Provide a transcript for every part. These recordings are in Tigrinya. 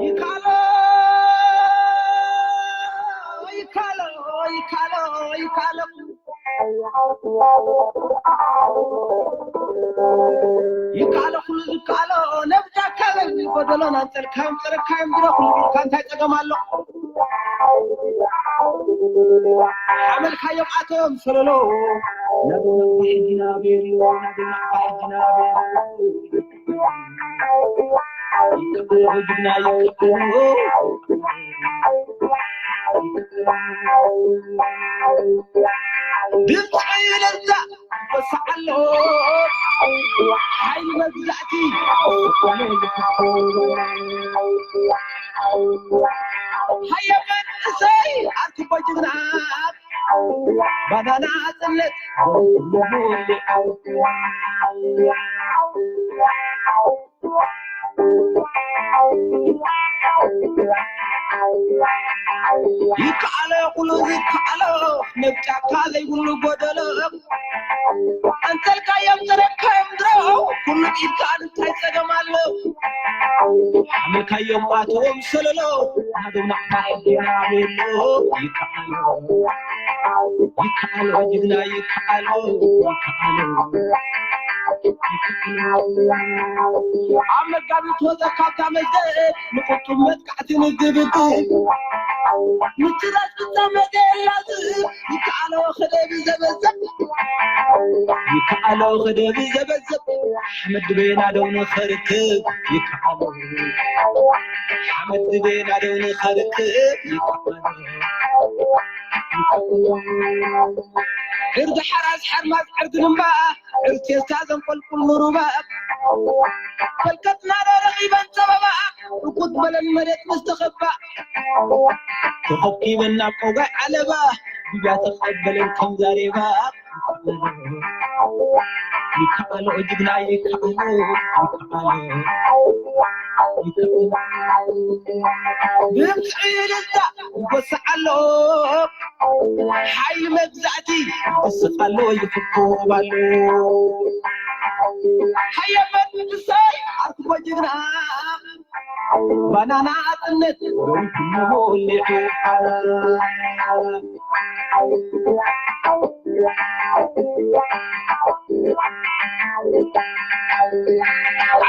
ይካሎ ይካሎ ይካሎ ይካሎ ይካሎ ኩሉ ዝካሎ ነብታ ካበል ጎደሎን ኣንጸልካዮም ጸረካዮም ድሮ ኩሉ ኢልካ እንታይ ጸገም ኣሎ? ሓመልካዮም ኣቶም ሰለሎ ናብና ሕጂ ናበየሉ ናብና ሕጂ ናበየሉ ድምፂ ለዛ ወሳዓሎ ሓይሊ መግዛእቲ ሃየ መንእሰይ ኣርክቦ ጅግና ባናና ጽነት ይከኣሎ ኩሉ ዝከኣሎ ነብጫካ ዘይብሉ ጎደሎ ኣንተልካዮም ተረካዮም ድሮ ኩሉ ኢልካ እንታይ ጸገም ኣሎ? ሓመልካዮም ኣቶም ሰለሎ ናዶም ናዕታ ሕጂ ናበሎ ይከኣሎ ይከኣሎ ጅግና ይከኣሎ ይከኣሎ ኣብ መጋቢት ወፀ ካብታ መዘ ንቁጡብ መጥቃዕቲ ንግብግብ ምትራስ ብታ መገላዝ ይከኣሎ ክደብ ዘበዘብ ይከኣሎ ክደብ ዘበዘብ ሓመድ ቤና ደው ንኸርክብ ይከኣሎ ሓመድ ቤና ደው ንኸርክብ ይከኣሎ ዕርዲ ሓራስ ሓርማዝ ዕርዲ ልምባ ዕርቴስታ ዘንቆልቁል ንሩባ ፈልከትና ዶ ረኺበን ጸበባ ርኩት በለን መሬት ምስ ተኸባ ተኸኪበን ናብ ቆጋይ ዓለባ ብያ ተቐበለን ከም ዛሬባ ይከኣሎ ጅግና ይከኣሎ ይከኣሎ ድምፂ ልዛ ይጎስዓሎ ሓይሊ መግዛእቲ ይስቕ ኣሎ ይፍኮብ ኣሎ ሃየ መንእሰይ ኣርክቦ ጅግና ባናና ኣጥነት ወሪድሞ ሊዑ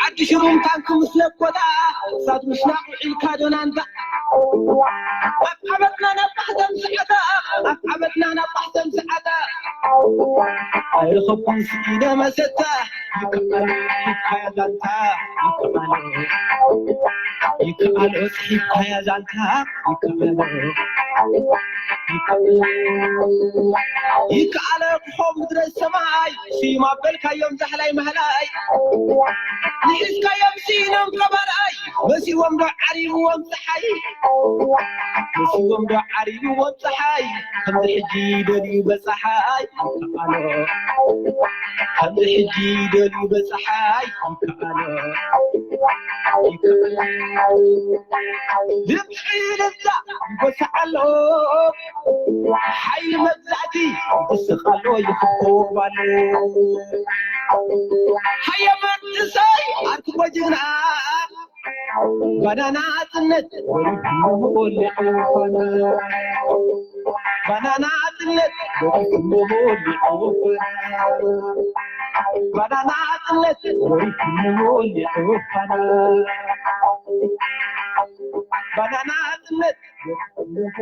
ዓዲ ሽሩም ታንክ ምስ ለኮታ እሳት ምሽናቕ ውዒልካ ዶናንታ ኣብ ዓመትና ናብ ማሕተም ሰዓታ ኣብ ዓመትና ናብ ማሕተም ሰዓታ ኣይረኸብኩን ስኢነ መሰታ ይከኣሎ ይካያ ዛንታ ይከኣሎ ይከኣሎ ጽሒፍካያ ዛንታ ይከኣሎ ይከኣሎ ክኾም ምድረ ሰማይ ስዩም ኣበልካዮም ዛሕላይ ማህላይ ንሒዝካዮም ስኢኖም ቀባላይ መሲዎም ዶ ዓሪብዎም ፀሓይ መሲዎም ዶ ዓሪብዎም ፀሓይ ከምዚ ሕጂ ደልዩ በፀሓይ ይከኣሎ ከምዚ ሕጂ ደልዩ በፀሓይ ይከኣሎ ይከኣሎ ድምፂ ልዛ ይጎስዓሎ ሓይሊ መግዛእቲ ይስቕ ኣሎ ይኽኮብ ኣሎ ሃየ መንእሰይ ኣርክቦ ጅግና ባናና ኣጥነት ወሪድሞ ሊዑ ባናና ኣጥነት ወሪድሞ ሊዑ ባናና ኣጥነት ወሪድሞ ሊዑ ባናና ኣጥነት ወሪድሞ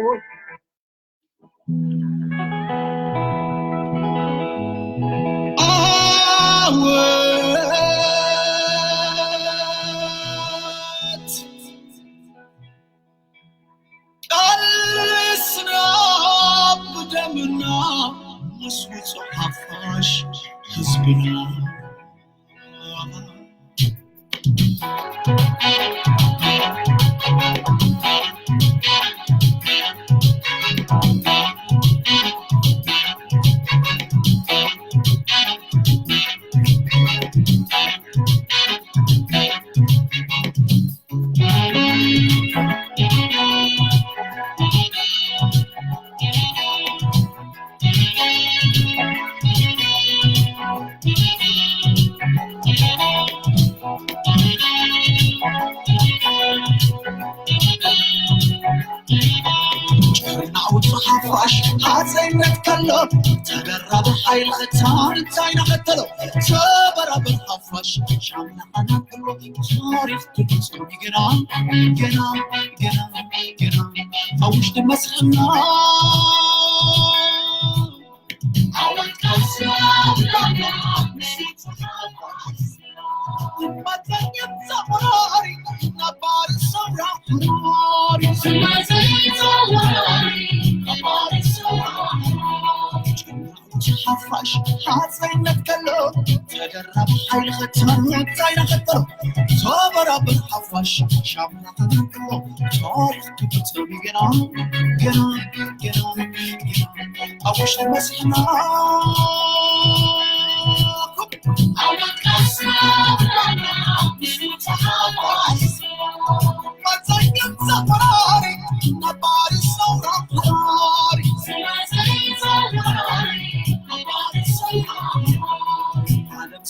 ኣወት ቃልስና ብደምና ምስ ውጹዕ ሓፋሽ ህዝብና ሓፋሽ ሓፀይነት ከሎ ተደራቢ ሓይሊ ሕታን እንታይ ናኸተሎ ተበራበር ሓፋሽ ሻምና ኣናቀሎ ታሪኽ ትብፅሩ ገና ገና ገና ገና ኣብ ውሽጢ መስሕና ሓፋሽ ሓፀይነት ከሎ ተደራቢ ሓይሊ ኸተመርታ ይነኸተሎ ተበራበር ሓፋሽ ሻምና ተመርቅሎ ታሪኽ ትብፅሩ ገና ገና ገና ገና ኣብ ውሽጢ መስሕና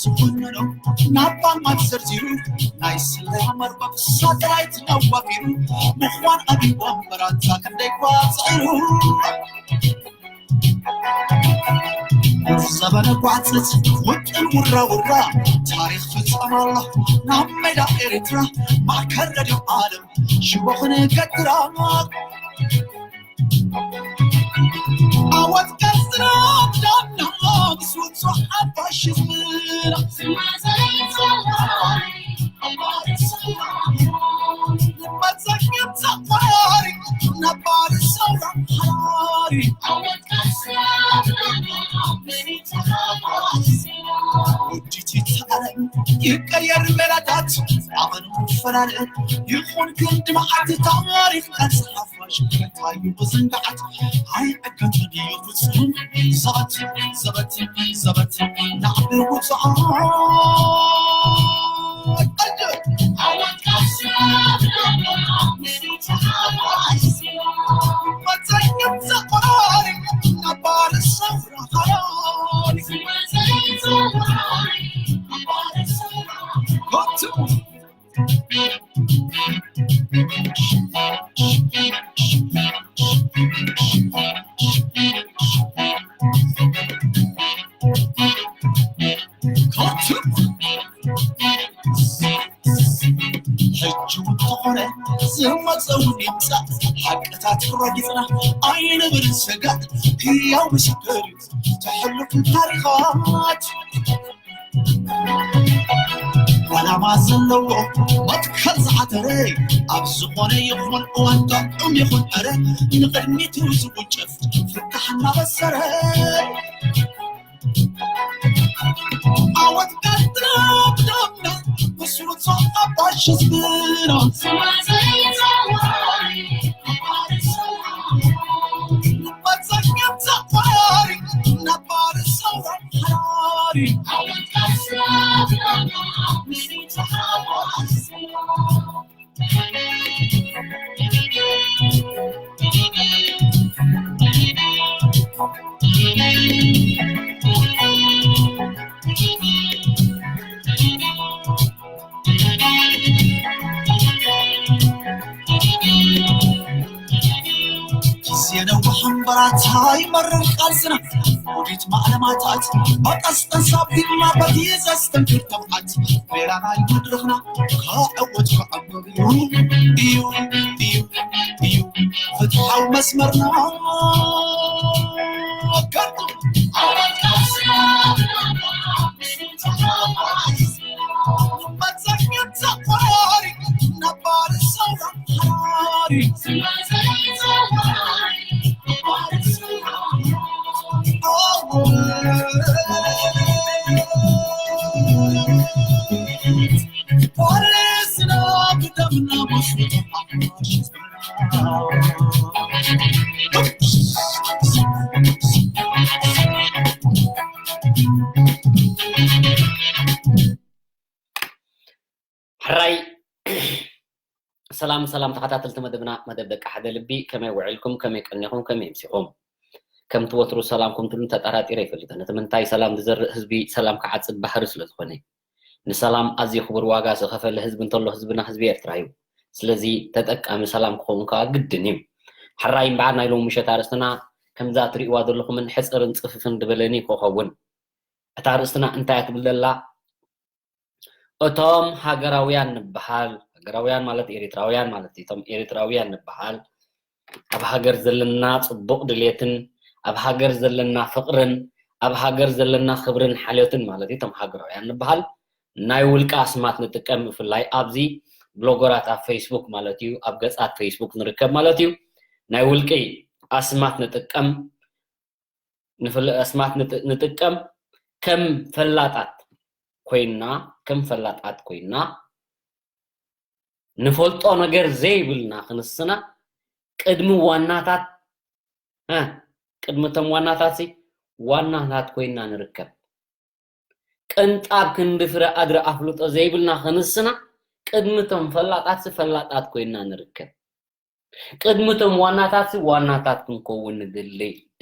ዝኾነኖ ናብ ባንማት ዘርዚሩ ናይ ስለያ መርበብ ሳተላይት ኣዋፊሩ ምዃን ኣቢቦም በራታ ክንደይ ኳፅዕሩ ዘበነ ኳፅት ውጥን ውራ ውራ ታሪኽ ፍፀም ኣሎ ናብ ሜዳ ኤርትራ ማእከል ረድዮ ዓለም ሽቦ ክንገድራ ኣወት ቀስራ ዳና ብስውፅኦ ሓፋሽ ዝምራ ይቀየር ሜላታት ኣቐን ፈላለ ይኹን ክንዲ መዓልቲ ታሪኽ ቀንፅሓ ሽክረታዩ ብዝንጋዓት ኣይዕገትን እዩ ፍጹም ዘበት ዘበት ዘበት ናዕቢ ውፅዓ ሕጂ እውን ተኾነ ዝመፀ እውን ይምፃእ ሓቅታት ረጊፅና ኣይንብል ስጋእ ህያው ምስክር እዩ ተሕልፍ ታሪኻት ዓላማ ዘለዎ መትከል ዝዓተረ ኣብ ዝኾነ ይኹን እዋን ጥዑም ይኹን ዕረ ንቕድሚት ዝጉንጨፍ ፍታሕ እናበሰረ ኣወት ቀጥራብዳምና ብስሩት ኣባሽ ህዝብና መፀኛም ዘቋሪ ነባር ሰውራ ሓራሪ ኣወት ቀጥራብዳምና ብስሩት ኣባሽ ግዜ ነዋሕ እምበራታ ይመርር ቃልስና ውዲት ማዕለማታት በቀስቀስ ኣቢልና በጊዜ ዘስተንክር ተብዓት ሜላ ናይ መድረኽና ከዕወት ከዕምር እዩ እዩ እዩ ፍትሓዊ መስመርና ሕራይ ሰላም ሰላም ተኸታተልቲ መደብና መደብ ደቂ ሓደ ልቢ ከመይ ውዕልኩም ከመይ ቀኒኹም ከመይ ኣምሲኹም ከምቲ ወትሩ ሰላምኩም ትብሉ ተጠራጢረ ይፈልጥ ነቲ ምንታይ ሰላም ዝዘርእ ህዝቢ ሰላም ክዓፅድ ባህሪ ስለ ዝኾነ ንሰላም ኣዝዩ ክቡር ዋጋ ዝኸፈለ ህዝቢ እንተሎ ህዝብና ህዝቢ ኤርትራ እዩ ስለዚ ተጠቃሚ ሰላም ክኸውን ከዓ ግድን እዩ ሕራይ እምበዓር ናይ ሎሚ ምሸት ኣርእስትና ከምዛ ትርእይዋ ዘለኹምን ሕጽርን ጽፍፍን ዝበለን እዩ ክኸውን። እታ ኣርእስትና እንታይ እያ ትብል ዘላ? እቶም ሃገራውያን ንበሃል፣ ሃገራውያን ማለት ኤሪትራውያን ማለት እዩ። እቶም ኤሪትራውያን ንበሃል ኣብ ሃገር ዘለና ጽቡቕ ድሌትን ኣብ ሃገር ዘለና ፍቕርን ኣብ ሃገር ዘለና ክብርን ሓልዮትን ማለት እዩ። እቶም ሃገራውያን ንበሃል ናይ ውልቂ ኣስማት ንጥቀም፣ ብፍላይ ኣብዚ ብሎገራት ኣብ ፌስቡክ ማለት እዩ፣ ኣብ ገጻት ፌስቡክ ንርከብ ማለት እዩ። ናይ ውልቂ ኣስማት ንጥቀም፣ ንፍል-፣ ኣስማት ንጥ-፣ ንጥቀም ከም ፈላጣት ኮይና፣ ከም ፈላጣት ኮይና ንፈልጦ ነገር ዘይብልና ክንስና ቅድሚ ዋናታት፣ እ፣ ቅድሚ እቶም ዋናታት ሲ ዋናታት ኮይና ንርከብ። ቅንጣብ ክንዲ ፍረ ኣድሪ ኣፍልጦ ዘይብልና ክንስና ቅድሚ እቶም ፈላጣት ሲ ፈላጣት ኮይና ንርከብ። ቅድሚ እቶም ዋናታት ሲ ዋናታት ክንከውን ንድሊ፣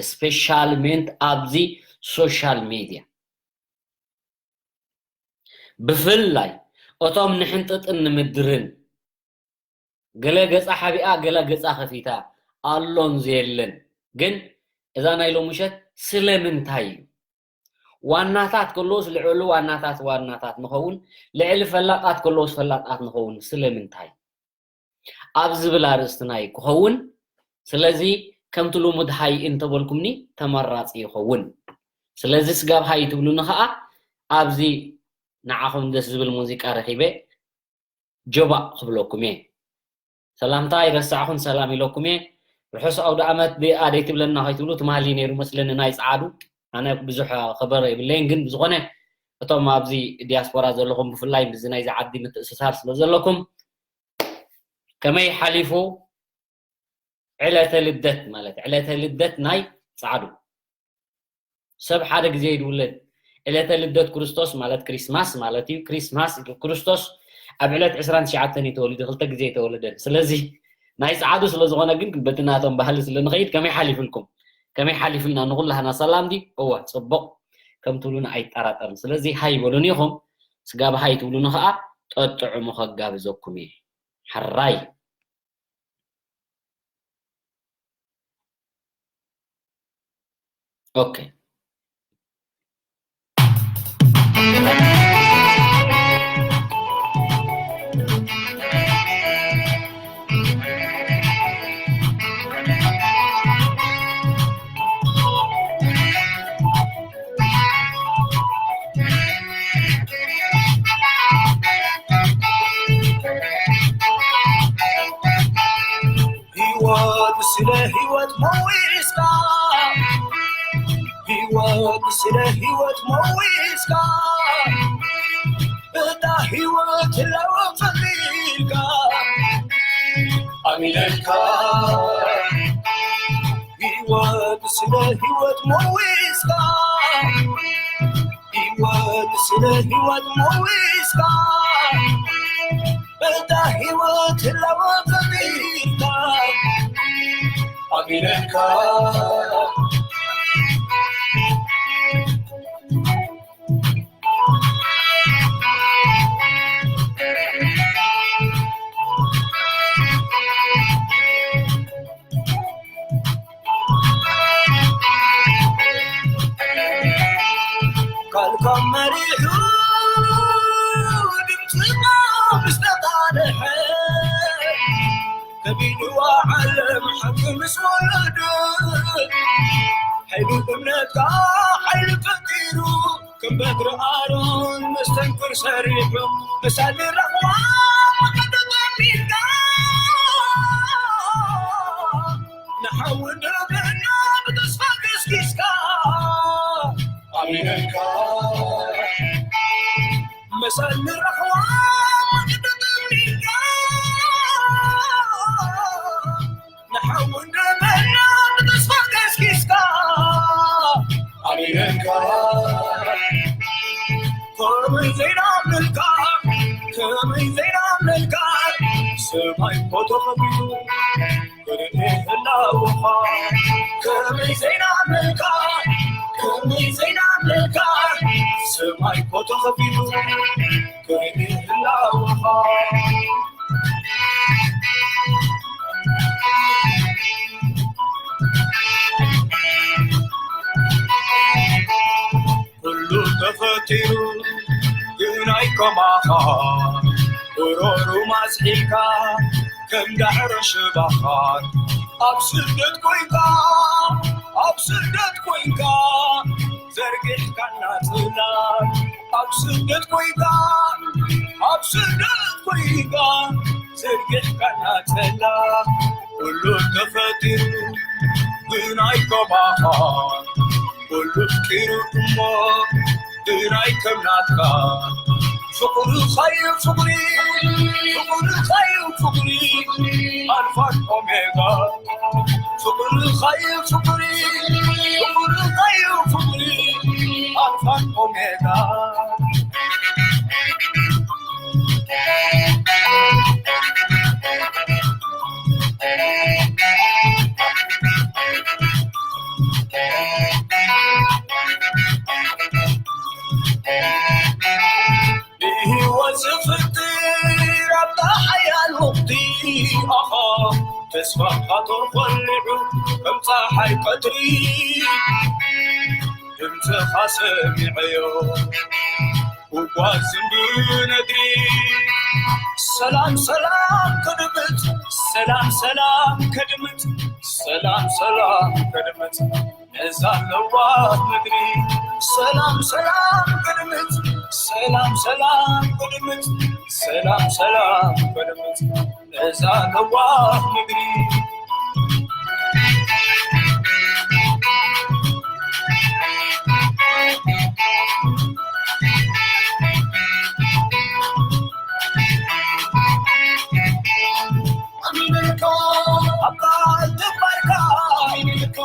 ስፔሻልሜንት ኣብዚ ሶሻል ሚድያ። ብፍላይ እቶም ንሕንጥጥን ንምድርን ገለ ገጻ ሓቢኣ ገለ ገጻ ከፊታ ኣሎን ዘየለን። ግን እዛ ናይ ሎሚ ምሸት ስለምንታይ እዩ? ዋናታት ከለዎስ ልዕሊ ዋናታት ዋናታት ንኸውን፣ ልዕሊ ፈላጣት ከለዎስ ፈላጣት ንኸውን ስለምንታይ? ኣብ ዝብል ኣርእስትና እዩ ክኸውን። ስለዚ ከምቲ ልሙድ ሃይ እንተበልኩምኒ ተመራጺ ይኸውን። ስለዚ ስጋብ ሃይ ትብሉኒ ኸኣ ኣብዚ ንዓኹም ደስ ዝብል ሙዚቃ ረኺበ ጆባእ ክብለኩም እየ። ሰላምታ ኣይረሳዕኹን፣ ሰላም ኢለኩም እየ። ርሑስ ኣውደ ዓመት ብኣደይ ትብለና ከይትብሉ ትማሊ ነይሩ መስለኒ ናይ ጸዓዱ። ኣነ ብዙሕ ከበር የብለይን፣ ግን ብዝኾነ እቶም ኣብዚ ዲያስፖራ ዘለኹም ብፍላይ ምስዚ ናይዚ ዓዲ ምትእስሳር ስለ ዘለኩም ከመይ ሓሊፉ ዕለተ ልደት ማለት ዕለተ ልደት ናይ ጸዓዱ? ሰብ ሓደ ግዜ እዩ ዝውለድ። ዕለተ ልደት ክርስቶስ ማለት ክሪስማስ ማለት እዩ። ክሪስማስ ክርስቶስ ኣብ ዕለት ዕስራን ትሽዓተን እዩ ተወሊዱ፣ ክልተ ግዜ ኣይተወለደን። ስለዚ ናይ ጸዓዱ ስለ ዝኾነ ግን በቲ ናቶም ባህሊ ስለ ንኸይድ ከመይ ሓሊፍልኩም? ከመይ ሓሊፍልና? ንኹላህና ሰላም ድዩ? እወ፣ ጽቡቕ። ከም ትብሉና ኣይጠራጠርን። ስለዚ ሃይ በሉኒ ኢኹም። ስጋብ ሃይ ትብሉኒ ኸኣ ጠጥዕሙ ከጋብዘኩም እየ። ሕራይ። ኦኬ። ህይወት ስለ ህይወት መዊስካ፣ ህይወት ስለ ህይወት መዊስካ፣ እታ ህይወት ህላወ ፈሊልካ፣ ኣሚነልካ። ህይወት ስለ ህይወት መዊስካ፣ ህይወት ስለ ህይወት መዊስካ፣ በታ ህይወት ህላወ ፈጢርካ፣ ኣሚነልካ። ቃልካ መሪሑ ድምፅና ምስ ተቃልሐ፣ ከቢድዋ ዓለም ሓቂ ምስ ወለደ፣ ሓይሊ እምነትካ ሓይሊ ፈጢሩ፣ ከም በትሪ ኣሮን መስተንክር ሰሪሑ፣ መሳሊ ራህዋ መገዲ ጠሚርካ፣ ንሓዊ ደብና ብተስፋ ገስጊስካ፣ ኣሚነልካ። መሳሊ ራህዋ መገዲ ጠሚርካ፣ ንሓዊ ደበና ብተስፋ ገስጊስካ፣ ኣሚነልካ። ከመይ ዘይናምነልካ፣ ከመይ ዘይናምነልካ፣ ሰማይ እኮ ተኸፊቱ፣ ክርኢ ህላወኻ። ከመይ ዘይናምነልካ፣ ከመይ ዘይናምነልካ፣ ሰማይ እኮ ተኸፊቱ፣ ክርኢ ህላወኻ። ከማኻ ብረሩ ማስሒልካ ከም ዳዕሮ ሽባኻን ኣብ ስደት ኮይንካ ኣብ ስደት ኮይንካ ዘርጊሕካና ጽላል ኣብ ስደት ኮይንካ ኣብ ስደት ኮይንካ ዘርጊሕካና ጽላል ኩሉ ተፈጢሩ ብናይ ከማኻ ኩሉ ፍቂሩ እሞ ብናይ ከም ናትካ ፍቕርኻዩ ፍቕሪ ፍቕርኻዩ ፍቕሪ ኣልፋን ኦሜጋ ፍቕርኻዩ ፍቕሪ ፍቕርኻዩ ፍቕሪ ኣልፋን ኦሜጋ ንህይወት ዝፍጥር ኣብታ ሓያል ወቕቲ ኣኻ ተስፋ ካቶ ኾልዑ ከም ፀሓይ ቀትሪ ድምፅኻ ሰሚዐዮ ጉጓዝ ዝንብነግሪ ሰላም ሰላም ክድምፅ ሰላም ሰላም ከድምፅ ሰላም ሰላም ከድምፅ ነዛ ለዋህ ምድሪ ሰላም ሰላም ከድምፅ ሰላም ሰላም ከድምፅ ሰላም ሰላም ከድምፅ ነዛ ለዋህ ምድሪ ኣሚንልካ ኣብ ቃል ግንባርካ ኣሚንልካ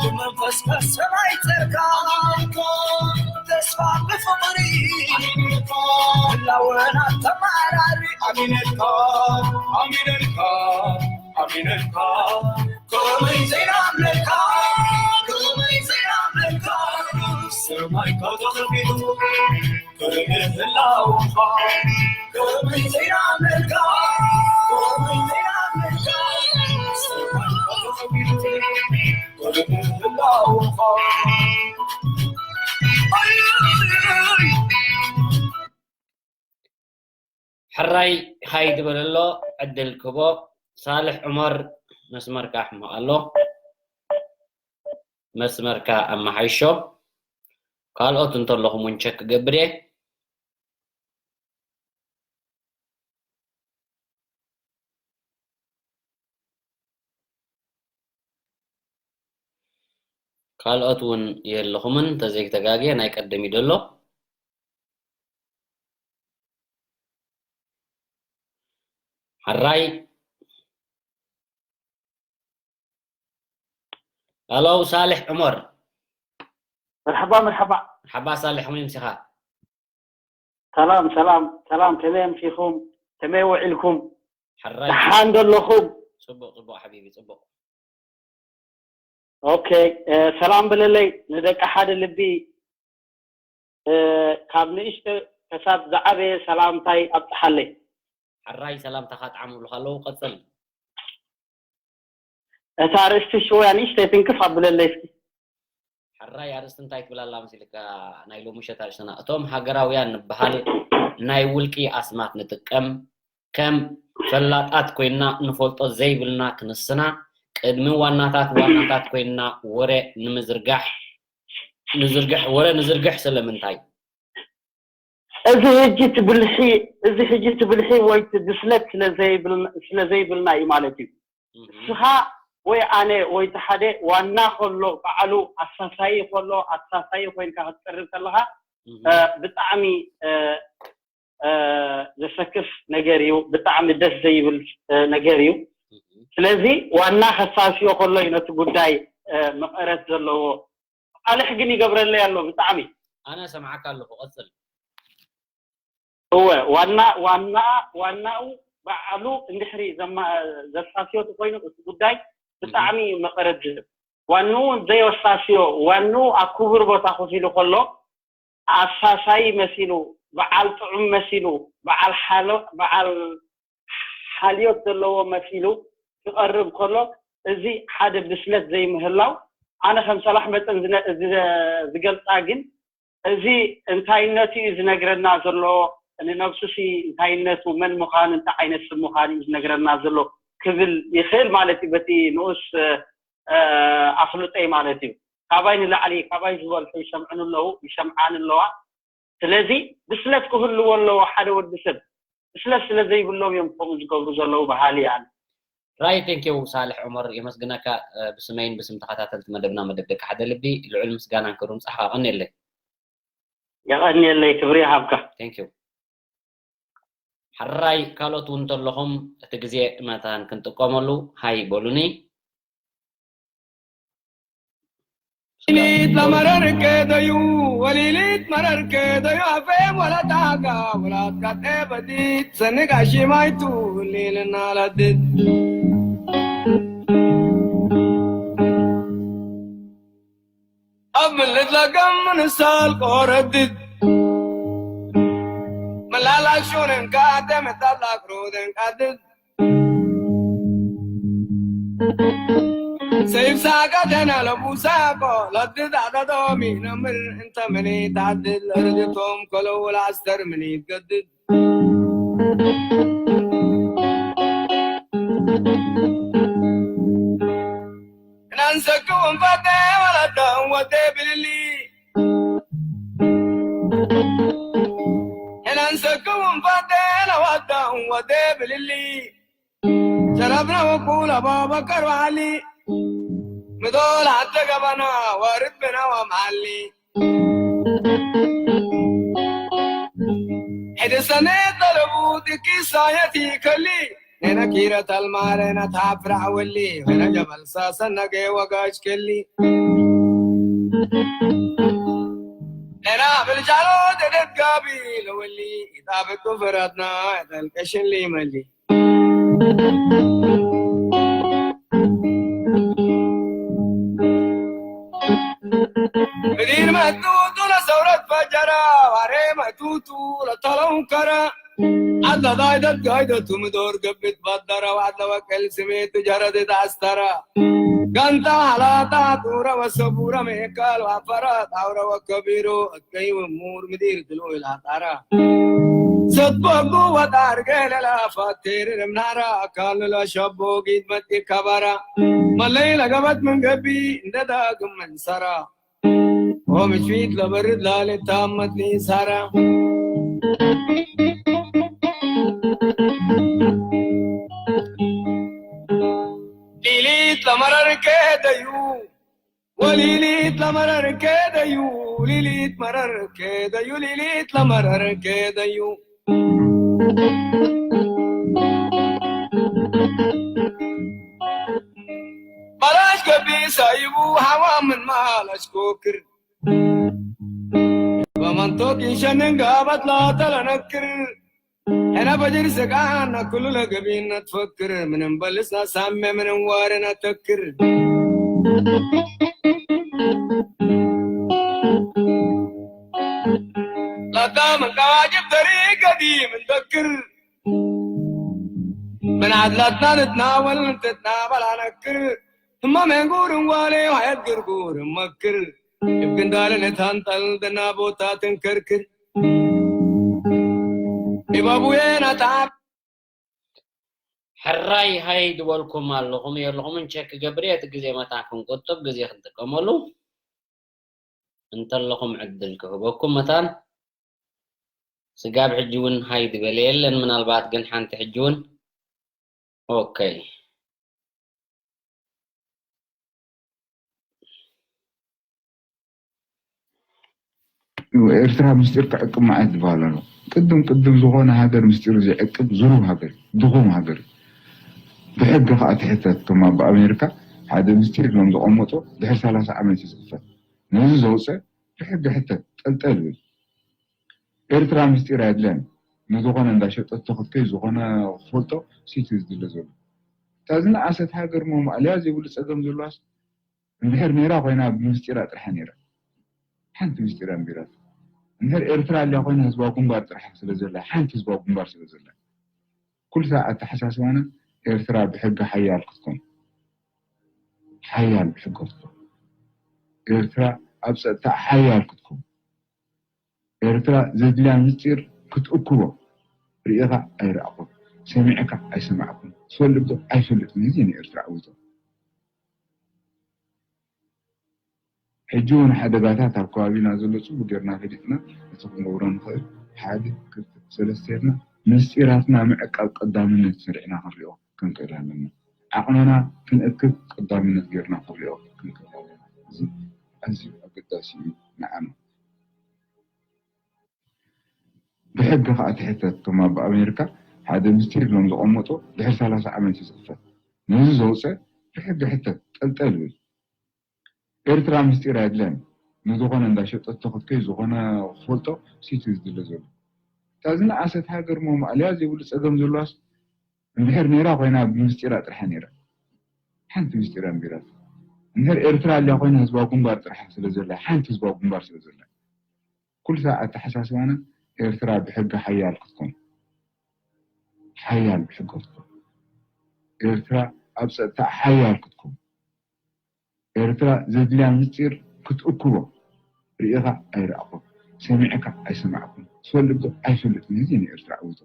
ብመንፈስካ ሰማይ ጸርካ ኣሚንልካ ተስፋ ብፍቕሪ ኣሚንልካ ህላወና ተማራሪ ኣሚንልካ ኣሚንልካ ኣሚንልካ ከመይ ዘይናምነልካ ከመይ ዘይናምነልካ ሰማይ ተኸፊቱ ሕራይ ሃይ ዝበለሎ ዕድል ክቦ ሳልሕ ዑመር መስመርካ ሕማቕ ኣሎ መስመርካ ኣመሓይሾ ካልኦት እንተለኹም እውን ቸክ ክገብር እየ ካልኦት እውን የለኹምን እንተዘይተጋግየ ናይ ቀደም እዩ ዘሎ ሕራይ ኣለው ሳልሕ ዑመር መርሓባ መርሓባ መርሓባ ሳልሕ ከመይ ምሲኻ ሰላም ሰላም ሰላም ከመይ ኣምሲኹም ከመይ ውዒልኩም ሕራይ ደሓን ዘለኹም ጽቡቅ ጽቡቅ ሓቢቢ ጽቡቅ ኦኬ ሰላም ብለለይ ንደቂ ሓደ ልቢ ካብ ንእሽተ ከሳብ ዝዓበየ ሰላምታይ ኣብፅሓለይ። ሕራይ ሰላምታኻ ጣዕም ይብሉኻ ኣለዉ ቀፅል። እታ ኣርእስቲ ሽወያ ንእሽተይ ትንክፍ ኣብለለይ እስኪ። ሕራይ ኣርእስቲ እንታይ ትብል ኣላ መሲልካ ናይ ሎሚ ምሸት ኣርእስትና እቶም ሃገራውያን ንበሃል ናይ ውልቂ ኣስማት ንጥቀም ከም ፈላጣት ኮይና ንፈልጦ ዘይብልና ክንስና ቅድሚ ዋናታት ዋናታት ኮይና ወረ ንምዝርጋሕ ንዝርግሕ ወረ ንዝርግሕ ስለምንታይ? እዚ ሕጂ ትብልሒ እዚ ሕጂ ትብልሒ ወይ ብስለት ስለ ዘይብልና እዩ ማለት እዩ። እስኻ ወይ ኣነ ወይ እቲ ሓደ ዋና ከሎ ባዕሉ ኣሳሳዪ ከሎ ኣሳሳዪ ኮይንካ ክትቀርብ ከለኻ ብጣዕሚ ዘሰክፍ ነገር እዩ። ብጣዕሚ ደስ ዘይብል ነገር እዩ። ስለዚ ዋና ከሳስዮ ከሎ እዩ ነቲ ጉዳይ መቐረት ዘለዎ። ቃልሕ ግን ይገብረለይ ኣሎ ብጣዕሚ። ኣነ ሰምዓካ ኣለኹ ቀጽል። እወ ዋና ዋና ዋናኡ ባዕሉ እንድሕሪ ዘሳስዮ ተኮይኑ እቲ ጉዳይ ብጣዕሚ እዩ መቐረት ዝህብ። ዋንኡ ዘይወሳስዮ ዋንኡ ኣብ ክቡር ቦታ ኮፍ ኢሉ ከሎ ኣሳሳዪ መሲሉ፣ በዓል ጥዑም መሲሉ፣ በዓል ሓልዮት ዘለዎ መሲሉ ክቐርብ ከሎ፣ እዚ ሓደ ብስለት ዘይምህላው፣ ኣነ ከም ሰላሕ መጠን ዝገልጻ ግን፣ እዚ እንታይነቱ እዩ ዝነግረና ዘሎ፣ ንነብሱ ሲ እንታይነቱ፣ መን ምዃኑ፣ እንታይ ዓይነት ስም ምዃኑ እዩ ዝነግረና ዘሎ ክብል ይኽእል ማለት እዩ። በቲ ንኡስ ኣፍልጦይ ማለት እዩ። ካባይ ንላዕሊ ካባይ ዝበልሑ ይሰምዑን ኣለዉ፣ ይሰምዓን ኣለዋ። ስለዚ ብስለት ክህልዎ ኣለዎ። ሓደ ወዲ ሰብ ብስለት ስለ ዘይብሎም እዮም ከምኡ ዝገብሩ ዘለዉ በሃሊ እየ ኣነ። ራይ ቴንኪው ሳልሕ ዑመር የመስግነካ። ብስመይን ብስም ተኸታተልቲ መደብና መደብ ደቂ ሓደ ልቢ ልዑል ምስጋናን ክብሪ ምብጻሕካ ቀንየለይ። የቐንየለይ፣ ክብሪ ይሃብካ። ቴንኪው። ሕራይ ካልኦት እውን እንተለኹም እቲ ግዜ መታን ክንጥቀመሉ ሃይ በሉኒ። ሊሊት ለመረር ከደዩ ወሊሊት መረር ከደዩ ኣፌም ወለዳጋ ወላትካ ጤበዲት ሰንጋ ሽማይቱ ሊልና ለድት ኣብ ምልት ለገም ምንሳል ቆረድት መላላሾንን ካደመታላቅሮደን ቃድት ሰይፍ ሳቀተና ለሙሳቆ ለድድ ኣደዶሚ ነምር እንተ ምኒት ዓድድ ለርድቶም ከለው ለኣስተር ምኒት ገድድ እናንሰክውን ፈደ ወለደን ወደ ብልሊ እናንሰክውን ፈደ ለወደን ወደ ብልሊ ሰላምና ወቁል ኣባበከር በዓሊ ምዶል ኣተ ገባና ዋርድ ብና ወመዓሊ ሕድሰነ ጠለቡ ድቂ ሳየት ይከሊ ነና ኪረት ኣልማረና ታፍራዕ ወሊ ወና ጀበል ሳሰነገ ወጋጅ ከሊ ነና ብልጃሎ ደደጋቢ ለወሊ ኢጣበቱ ፍራትና ጠልቀሽን ሊመሊ ምዲር መቱቱ ለሰውረት ፈጀራ ዋሬ መቱቱ ለተለውከረ ዓለ ዳይደት ጋይደቱ ምዶር ገብት ባደረ ዋዕለ ወቀል ስሜት ጀረድት ኣስተረ ጋንታ ሃላታ ጡረ ወሰቡረ ሜካል ዋፈረ ጣውረ ወከቢሩ እከይ ወሙር ምዲር ድሉ ኢላጣረ ሰጥበጉ ወጣር ገለላ ፋቴር ምናራ ካሉ ለሸቦ ጊድ መጥ ከባራ መለይ ለገበት መንገቢ እንደ ዳግም መንሰራ ኦምሽዊት ለበርድ ላለ ታመት ሊሳራ ሊሊት ለመረር ከደዩ ወሊሊት ለመረር ከደዩ ሊሊት መረር ከደዩ ሊሊት ለመረር ከደዩ ባላሽ ገቢ ሳይቡ ሃዋ ምን ማላሽ ኮክር በመንቶክ ይሸንን ጋባት ላተለነክር ሕና ፈጅር ስቃና ኩሉ ለገቢና ትፈክር ምንም በልሳ ሳሜ ምንም ዋርና ተክር ለካ ምን ከዋጅብ ተሪ ገዲ ምን ተክር ምን ዓድላትና ንትናወል ንትትናበል ኣነክር ህማ መንጉር እንጓሌ ሃየት ግርጉር መክር እብ ግንዳለ ነታንጠል ደና ቦታ ተንከርክር እባቡዬ ናታ ሕራይ ሃይ ዝበልኩም ኣለኹም የለኹምን ቸክ ክገብር እየ። እቲ ግዜ መታን ክንቁጥብ ግዜ ክንጥቀመሉ እንተለኹም ዕድል ክህበኩም መታን ስጋብ ሕጂ እውን ሃይ ዝበለ የለን። ምናልባት ግን ሓንቲ ሕጂ እውን ኦኬ ኤርትራ ምስጢር ክዕቅብ መዓት ዝበሃል ኣሎ። ቅድም ቅድም ዝኾነ ሃገር ምስጢሩ ዘይዕቅብ ዝሩብ ሃገር እዩ፣ ድኹም ሃገር እዩ። ብሕጊ ከዓ ትሕተት፣ ከም ኣብ ኣሜሪካ ሓደ ምስጢር ኢሎም ዘቐመጦ ድሕሪ ሰላሳ ዓመት እዩ ዝኽፈት። ነዚ ዘውፅእ ብሕጊ ሕተት፣ ጠልጠል ይብል። ኤርትራ ምስጢር ኣየድልያን። ንዝኾነ እንዳሸጠቶ ክትከይ ዝኾነ ክፈልጦ ሲቲ ዝድለ ዘሎ። እታ ዝነኣሰት ሃገር ሞ ማእለያ ዘይብሉ ፀገም ዘለዋስ እንድሕር ነይራ ኮይና ብምስጢራ ጥርሓ ነይራ ሓንቲ ምስጢር ኣንቢራት እንድሕር ኤርትራ ኣልያ ኮይና ህዝባዊ ግንባር ጥራሕ ስለ ዘላ ሓንቲ ህዝባዊ ግንባር ስለ ዘላ ኩልታ ኣተሓሳስባና ኤርትራ ብሕጊ ሓያል ክትኮን ሓያል ብሕጊ ክትኮን ኤርትራ ኣብ ፀጥታ ሓያል ክትኮን ኤርትራ ዘድልያ ምስጢር ክትእክቦ ርኢኻ ኣይረኣኹን፣ ሰሚዕካ ኣይሰማዕኩን፣ ትፈልጥ ዶ ኣይፈልጥን። እዚ ንኤርትራ ዕውቶ። ሕጂ እውን ሓደጋታት ኣብ ከባቢና ዘሎ ጽቡቕ ጌርና ፈሊጥና፣ እቲ ክንገብሮ ንኽእል ሓደ፣ ክልተ፣ ሰለስተ ጌርና ምስጢራትና ምዕቃብ ቀዳምነት ስሪዕና ክንሪኦ ክንክእል ኣለና። ዓቕምና ክንእክብ ቀዳምነት ጌርና ክንሪኦ ክንክእል ኣለና። እዚ ኣዝዩ ኣገዳሲ እዩ ንዓና። ብሕጊ ከኣ ትሕተት። ከም ኣብ ኣሜሪካ ሓደ ምስጢር ኢሎም ዘቐመጦ ድሕሪ ሰላሳ ዓመት እዩ ዝኽፈት። ነዚ ዘውፀ ብሕጊ ሕተት፣ ጠልጠል ይብል። ኤርትራ ምስጢር ኣየድልያን። ንዝኾነ እንዳሸጠቶ ክትከይ ዝኾነ ክፈልጦ ሲቲ ዝድለ ዘሎ። እታ ዝነኣሰት ሃገር ሞ ማእለያ ዘይብሉ ጸገም ዘለዋስ እንድሕር ነይራ ኮይና ብምስጢራ ጥርሓ ነይራ። ሓንቲ ምስጢራ ነይራ። እንድሕር ኤርትራ ኣልያ ኮይና ህዝባዊ ግንባር ጥርሓ ስለ ዘላ፣ ሓንቲ ህዝባዊ ግንባር ስለ ዘላ። ኩሉ ሰዓት ኣተሓሳስባና ኤርትራ ብሕጊ ሓያል ክትኮን። ሓያል ብሕጊ ክትኮን። ኤርትራ ኣብ ጸጥታ ሓያል ክትኮን። ኤርትራ ዘድልያ ምስጢር ክትእክቦ ርኢኻ ኣይረኣኹን፣ ሰሚዕካ ኣይሰማዕኩን፣ ትፈልጥ ዶ ኣይፈልጥን። እዚ ንኤርትራ ዕውቶ።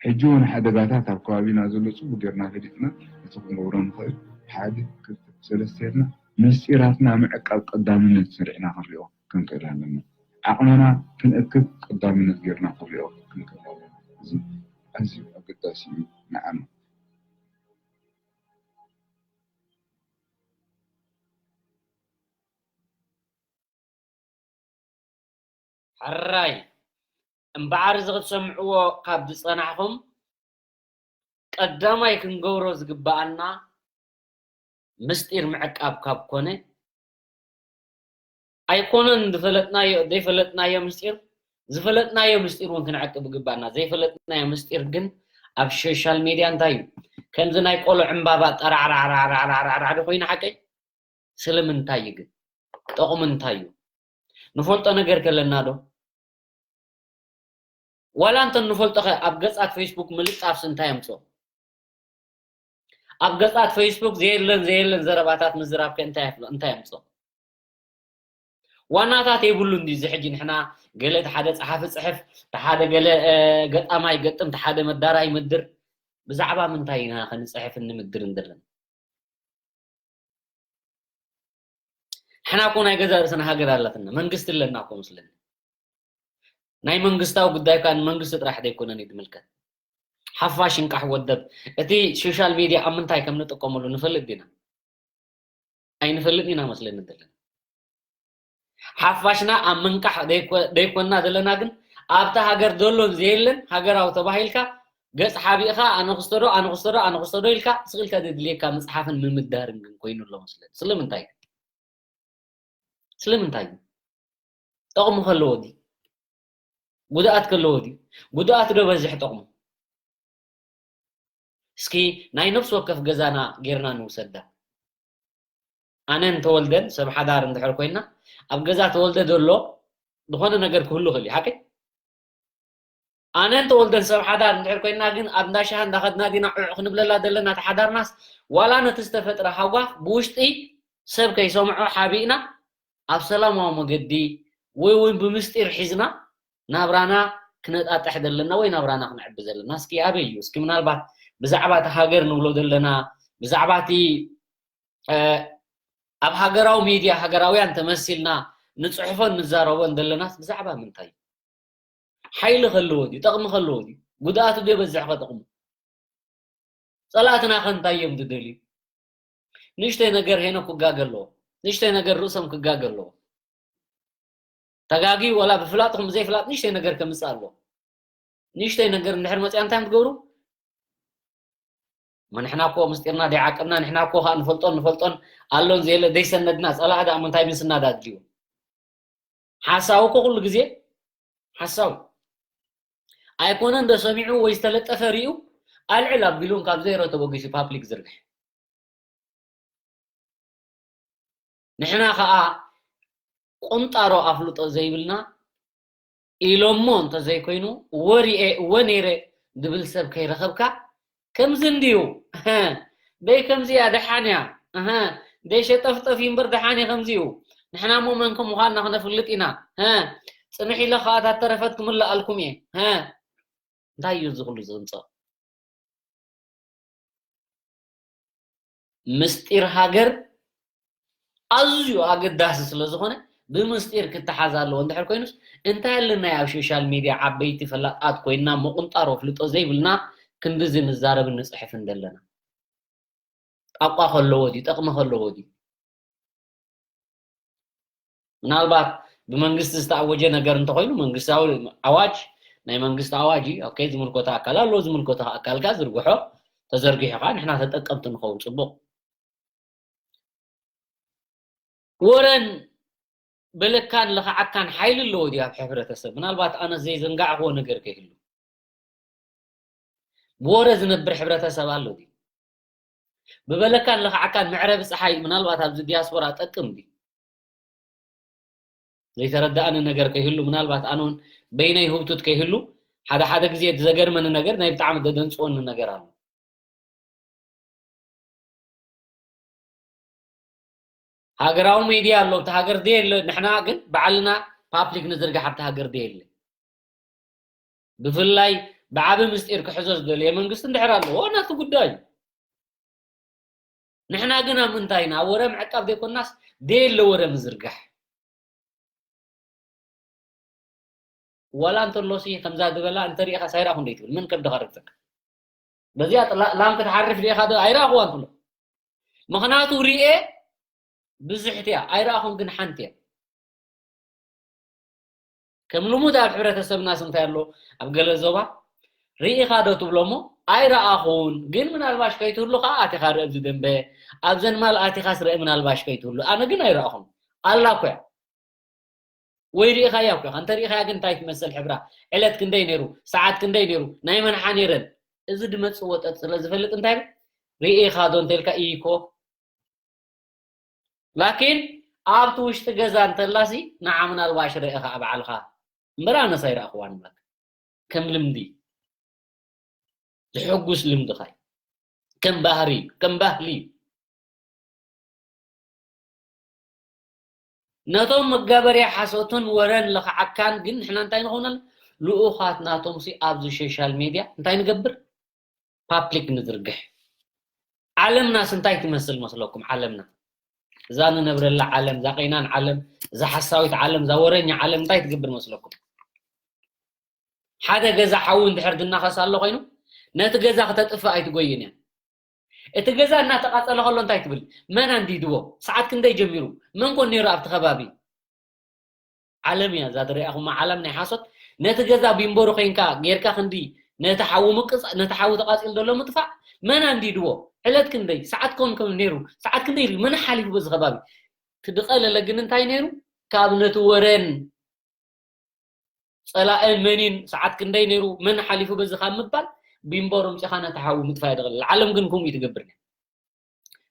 ሕጂ እውን ሓደጋታት ኣብ ከባቢና ዘሎ ጽቡቕ ጌርና ፈሊጥና እቲ ክንገብሮ ንኽእል ሓደ፣ ክልተ፣ ሰለስተ ጌርና ምስጢራትና ምዕቃብ ቀዳምነት ስሪዕና ክንሪኦ ክንክእል ኣለና። ዓቕምና ክንእክብ ቀዳምነት ጌርና ክንሪኦ ክንክእል ኣለና። እዚ ኣዝዩ ኣገዳሲ እዩ ንዓና። ሕራይ እምበኣር እዚ ክትሰምዕዎ ካብ ዝጸናሕኹም ቀዳማይ ክንገብሮ ዝግበኣና ምስጢር ምዕቃብ ካብ ኮነ ኣይኮነን ዝፈለጥናዮ ዘይፈለጥናዮ ምስጢር ዝፈለጥናዮ ምስጢር እውን ክንዕቅብ ይግባና። ዘይፈለጥናዮ ምስጢር ግን ኣብ ሶሻል ሜድያ እንታይ እዩ ከምዚ ናይ ቆሎ ዕምባባ ጠራዕራዕራዕራዕራዕራዕዶ ኮይኑ ሓቀይ ስለምንታይ እዩ ግን ጠቕሙ እንታይ እዩ ንፈልጦ ነገር ከለና ዶ ዋላ እንተ ንፈልጦኸ ኣብ ገጻት ፌስቡክ ምልጣፍስ እንታይ ኣምፅኦ ኣብ ገጻት ፌስቡክ ዘየለን ዘየለን ዘረባታት ምዝራብ ከ እንታይ ኣፍሎ እንታይ ኣምጾ ዋናታት የብሉ እንዲ እዚ ሕጂ ንሕና ገለ እቲ ሓደ ጸሓፊ ጽሕፍ እቲ ሓደ ገለ ገጣማይ ገጥም እቲ ሓደ መዳራይ ምድር ብዛዕባ ምንታይ ኢና ክንጽሕፍ እንምድር እንደለና ሕና እኮ ናይ ገዛ ርእስና ሃገር ኣላትና መንግስቲ ኣለና እኮ ምስለኒ ናይ መንግስታዊ ጉዳይ እኳ ንመንግስቲ ጥራሕ ዘይኮነን እዩ ዝምልከት። ሓፋሽ እንቃሕ ወደብ እቲ ሶሻል ሚድያ ኣብ ምንታይ ከም ንጥቀመሉ ንፈልጥ ዲና? ኣይንፈልጥ ኢና መስለኒ ዘለና። ሓፋሽና ኣብ ምንቃሕ ደይኮና ዘለና ግን ኣብታ ሃገር ዘሎን ዘየለን ሃገራዊ ተባሂልካ ገጽ ሓቢእኻ ኣነክስቶ ዶ ኣነክስቶ ዶ ኣነክስቶ ዶ ኢልካ ስቕ ኢልካ ዘድልየካ ምጽሓፍን ምምዳርን ግን ኮይኑ ኣሎ መስለኒ። ስለምንታይ? ስለምንታይ እዩ? ጠቕሚ ከለዎ ድዩ? ጉድኣት ከለዎ ድዩ? ጉድኣት ዶ በዝሕ ጠቕሙ? እስኪ ናይ ነፍሲ ወከፍ ገዛና ጌርና ንውሰዳ። ኣነን ተወልደን ሰብ ሓዳር እንድሕር ኮይና ኣብ ገዛ ተወልደ ዘሎ ዝኾነ ነገር ክህሉ ይኽእል እዩ። ሓቂ? ኣነን ተወልደን ሰብ ሓዳር እንድሕር ኮይና ግን ኣብ እንዳ ሻሂ እንዳኸድና ዲና ዑዕ ክንብለላ ዘለና እቲ ሓዳርናስ ዋላ ነቲ ዝተፈጥረ ሃጓፍ ብውሽጢ ሰብ ከይሰምዖ ሓቢእና ኣብ ሰላማዊ መገዲ ወይ እውን ብምስጢር ሒዝና ናብራና ክነጣጥሕ ዘለና ወይ ናብራና ክነዕቢ ዘለና እስኪ ኣበይ እዩ እስኪ ምናልባት ብዛዕባ እቲ ሃገር ንብሎ ዘለና ብዛዕባ እቲ ኣብ ሃገራዊ ሚድያ ሃገራውያን ተመሲልና ንፅሕፎን ንዛረቦን ዘለናስ ብዛዕባ ምንታይ ሓይሊ ከለዎ ድዩ ጠቕሚ ከለዎ ድዩ ጉድኣቱ ዶ የበዝሕ ከጥቕሙ ፀላእትና ከ እንታይ እዮም ዝደልዩ ንእሽተይ ነገር ሄኖ ክጋገ ኣለዎ ንእሽተይ ነገር ርእሶም ክጋገ ኣለዎ ተጋጊ ወላ ብፍላጥኩም ብዘይፍላጥ ንእሽተይ ነገር ከምፅእ ኣለዎ ንእሽተይ ነገር እንድሕር መፅያ እንታይ ትገብሩ ንሕና እኮ ምስጢርና ደይዓቀብና ንሕና እኮ ከዓ ንፈልጦን ንፈልጦን ኣሎን ዘየለ ደይሰነድና ፀላእ ደኣ ምንታይ ምስናድ ኣድልዩ ሓሳዊ እኮ ኩሉ ግዜ ሓሳዊ ኣይኮነ እንደ ሰሚዑ ወይ ዝተለጠፈ ርዩ ኣልዕል ኣቢሉን ካብ ዘይሮ ተበጊሱ ፓብሊክ ዝርግሕ ንሕና ከዓ ቁንጣሮ ኣፍልጦ ዘይብልና ኢሎሞ እንተዘይኮይኑ እወ ሪኤ እወ ነይረ ዝብል ሰብ ከይረኸብካ ከምዚ እንድዩ ደይ ከምዚ እያ ደሓን እያ ደይ ሸጠፍጠፍ እምበር ደሓን እየ ከምዚ እዩ ንሕና እሞ መን ከም ምዃንና ክነፍልጥ ኢና። ሀ፣ ጽንሕ ኢለ ከኣ እታ ተረፈት ክምልኣልኩም እየ። ሀ፣ እንታይ እዩ እዚ ኩሉ ዝምጸእ? ምስጢር ሃገር ኣዝዩ ኣገዳሲ ስለ ዝኾነ፣ ብምስጢር ክተሓዝ ኣለዎ። እንድሕር ኮይኑስ፣ እንታይ ኣለና ኣብ ሶሻል ሚድያ ዓበይቲ ፈላጣት ኮይንና፣ ምቁንጣሮ ፍልጦ ዘይብልና፣ ክንድዚ ንዛረብን ንጽሕፍን ዘለና? ጣቋ ከለዎ ድዩ? ጠቕሚ ከለዎ ድዩ? ምናልባት ብመንግስቲ ዝተኣወጀ ነገር እንተኾይኑ፣ መንግስታዊ ኣዋጅ፣ ናይ መንግስቲ ኣዋጅ እዩ። ኦኬ፣ ዝምልከቶ ኣካል ኣሎ፣ ዝምልከቶ ኣካል ከኣ ዝርግሖ፣ ተዘርጊሑ ከኣ ንሕና ተጠቀምቲ ንኸውን። ጽቡቕ። ወረን በለካን ለኽዓካን ሓይሊ ኣለዎ ድዩ ኣብ ሕብረተሰብ? ምናልባት ኣነ ዘይዘንጋዕክዎ ነገር ከይህሉ። ብወረ ዝነብር ሕብረተሰብ ኣሎ ድዩ? ብበለካን ለኽዓካን መዕረቢ ጸሓይ ምናልባት ኣብዚ ዲያስፖራ ጠቅም ድዩ? ዘይተረዳእኒ ነገር ከይህሉ፣ ምናልባት ኣነ እውን በይነይ ህውቱት ከይህሉ፣ ሓደ ሓደ ግዜ እቲ ዘገርመኒ ነገር፣ ናይ ብጣዕሚ ዘደንጽወኒ ነገር ኣሎ። ሃገራዊ ሜድያ ኣሎ ኣብቲ ሃገር ደየለ፣ ንሕና ግን ባዕልና ፓብሊክ ንዝርጋሕ ኣብቲ ሃገር ደየለ። ብፍላይ ብዓቢ ምስጢር ክሕዞ ዝደለየ መንግስቲ እንድሕር ኣለዎ፣ ናቱ ጉዳይ እዩ። ንሕና ግን ኣብ ምንታይ ኢና? ኣብ ወረ ምዕቃብ ዘይኮናስ፣ ደየለ ወረ ምዝርጋሕ። ዋላ እንተሎሲ ከምዛ ዝበላ እንተሪኢኻስ ኣይረኣኹን ደይትብል፣ መን ከብድኻ ረግጸካ? በዚኣ ጥላ-፣ ላም ክትሓርፍ ዲኻ ዶ ኣይረኣኹዋን ትብሎ። ምኽንያቱ ሪኤ ብዙሕቲ እያ፣ ኣይረኣኹን ግን ሓንቲ እያ። ከም ልሙድ ኣብ ሕብረተሰብናስ እንታይ ኣሎ? ኣብ ገለ ዞባ ርኢኻ ዶ ትብሎ እሞ፣ ኣይረኣኹን፣ ግን ምናልባሽ ከይትህሉ ኸዓ ኣቲኻ ርእ ኣብዚ ደንበ፣ ኣብዘን ማል ኣቲኻስ ርእ ምናልባሽ ከይትህሉ። ኣነ ግን ኣይረኣኹን። ኣላ እኮ እያ። ወይ ርኢኻያ እኮ ኢኻ። እንተ ርኢኻያ ግን እንታይ ትመስል ሕብራ? ዕለት ክንደይ ነይሩ? ሰዓት ክንደይ ነይሩ? ናይ መን ሓ ነይረን? እዚ ድመጽእ ወጠጥ ስለ ዝፈልጥ እንታይ ኢለ? ርኢኻ ዶ እንተልካ ኢኮ። ላኪን ኣብቲ ውሽጢ ገዛ እንተላሲ ንዓ ምናልባሽ ርኢኻ ባዕልኻ። እምበር ኣነስ ኣይረኣኽዋን እምበር። ከም ልምዲ። ዝሕጉስ ልምድኻ እዩ። ከም ባህሪ፣ ከም ባህሊ። ነቶም መጋበርያ ሓሶትን ወረን ለኽዓካን ግን ንሕና እንታይ ንኸውን ኣለና? ልኡኻት ናቶምሲ ኣብዚ ሶሻል ሜድያ እንታይ ንገብር? ፓብሊክ ንዝርግሕ። ዓለምናስ እንታይ ትመስል መስለኩም? ዓለምና፣ እዛ ንነብረላ ዓለም፣ እዛ ቀይናን ዓለም፣ እዛ ሓሳዊት ዓለም፣ እዛ ወረኛ ዓለም እንታይ ትገብር መስለኩም? ሓደ ገዛ ሓዊ እንድሕር ዝናኸስ ኣሎ ኮይኑ፣ ነቲ ገዛ ክተጥፍእ ኣይትጎይን እያ። እቲ ገዛ እናተቓጸለ ከሎ እንታይ ትብል? መን ኣንዲድዎ? ሰዓት ክንደይ ጀሚሩ? መን ኮን ነይሩ ኣብቲ ከባቢ? ዓለም እያ እዛ ትሪኣኹማ ዓለም ናይ ሓሶት። ነቲ ገዛ ቢምቦሩ ኮይንካ ጌርካ ክንዲ ነቲ ሓዊ ምቅጻ-፣ ነቲ ሓዊ ተቓጺሉ ዘሎ ምጥፋእ መን ኣንዲድዎ? ዕለት ክንደይ? ሰዓት ኮን ከም ነይሩ? ሰዓት ክንደይ ኢሉ? መን ሓሊፉ በዚ ከባቢ? ትድቐለለ ግን እንታይ ነይሩ? ካብ ነቲ ወረን ጸላእን መኒን ሰዓት ክንደይ ነይሩ? መን ሓሊፉ በዚ ካብ ምባል ቢምቦሩ ምጺኻ ነቲ ሓዊ ምጥፋእ ይድቐለለ። ዓለም ግን ከምኡ እዩ ትገብር።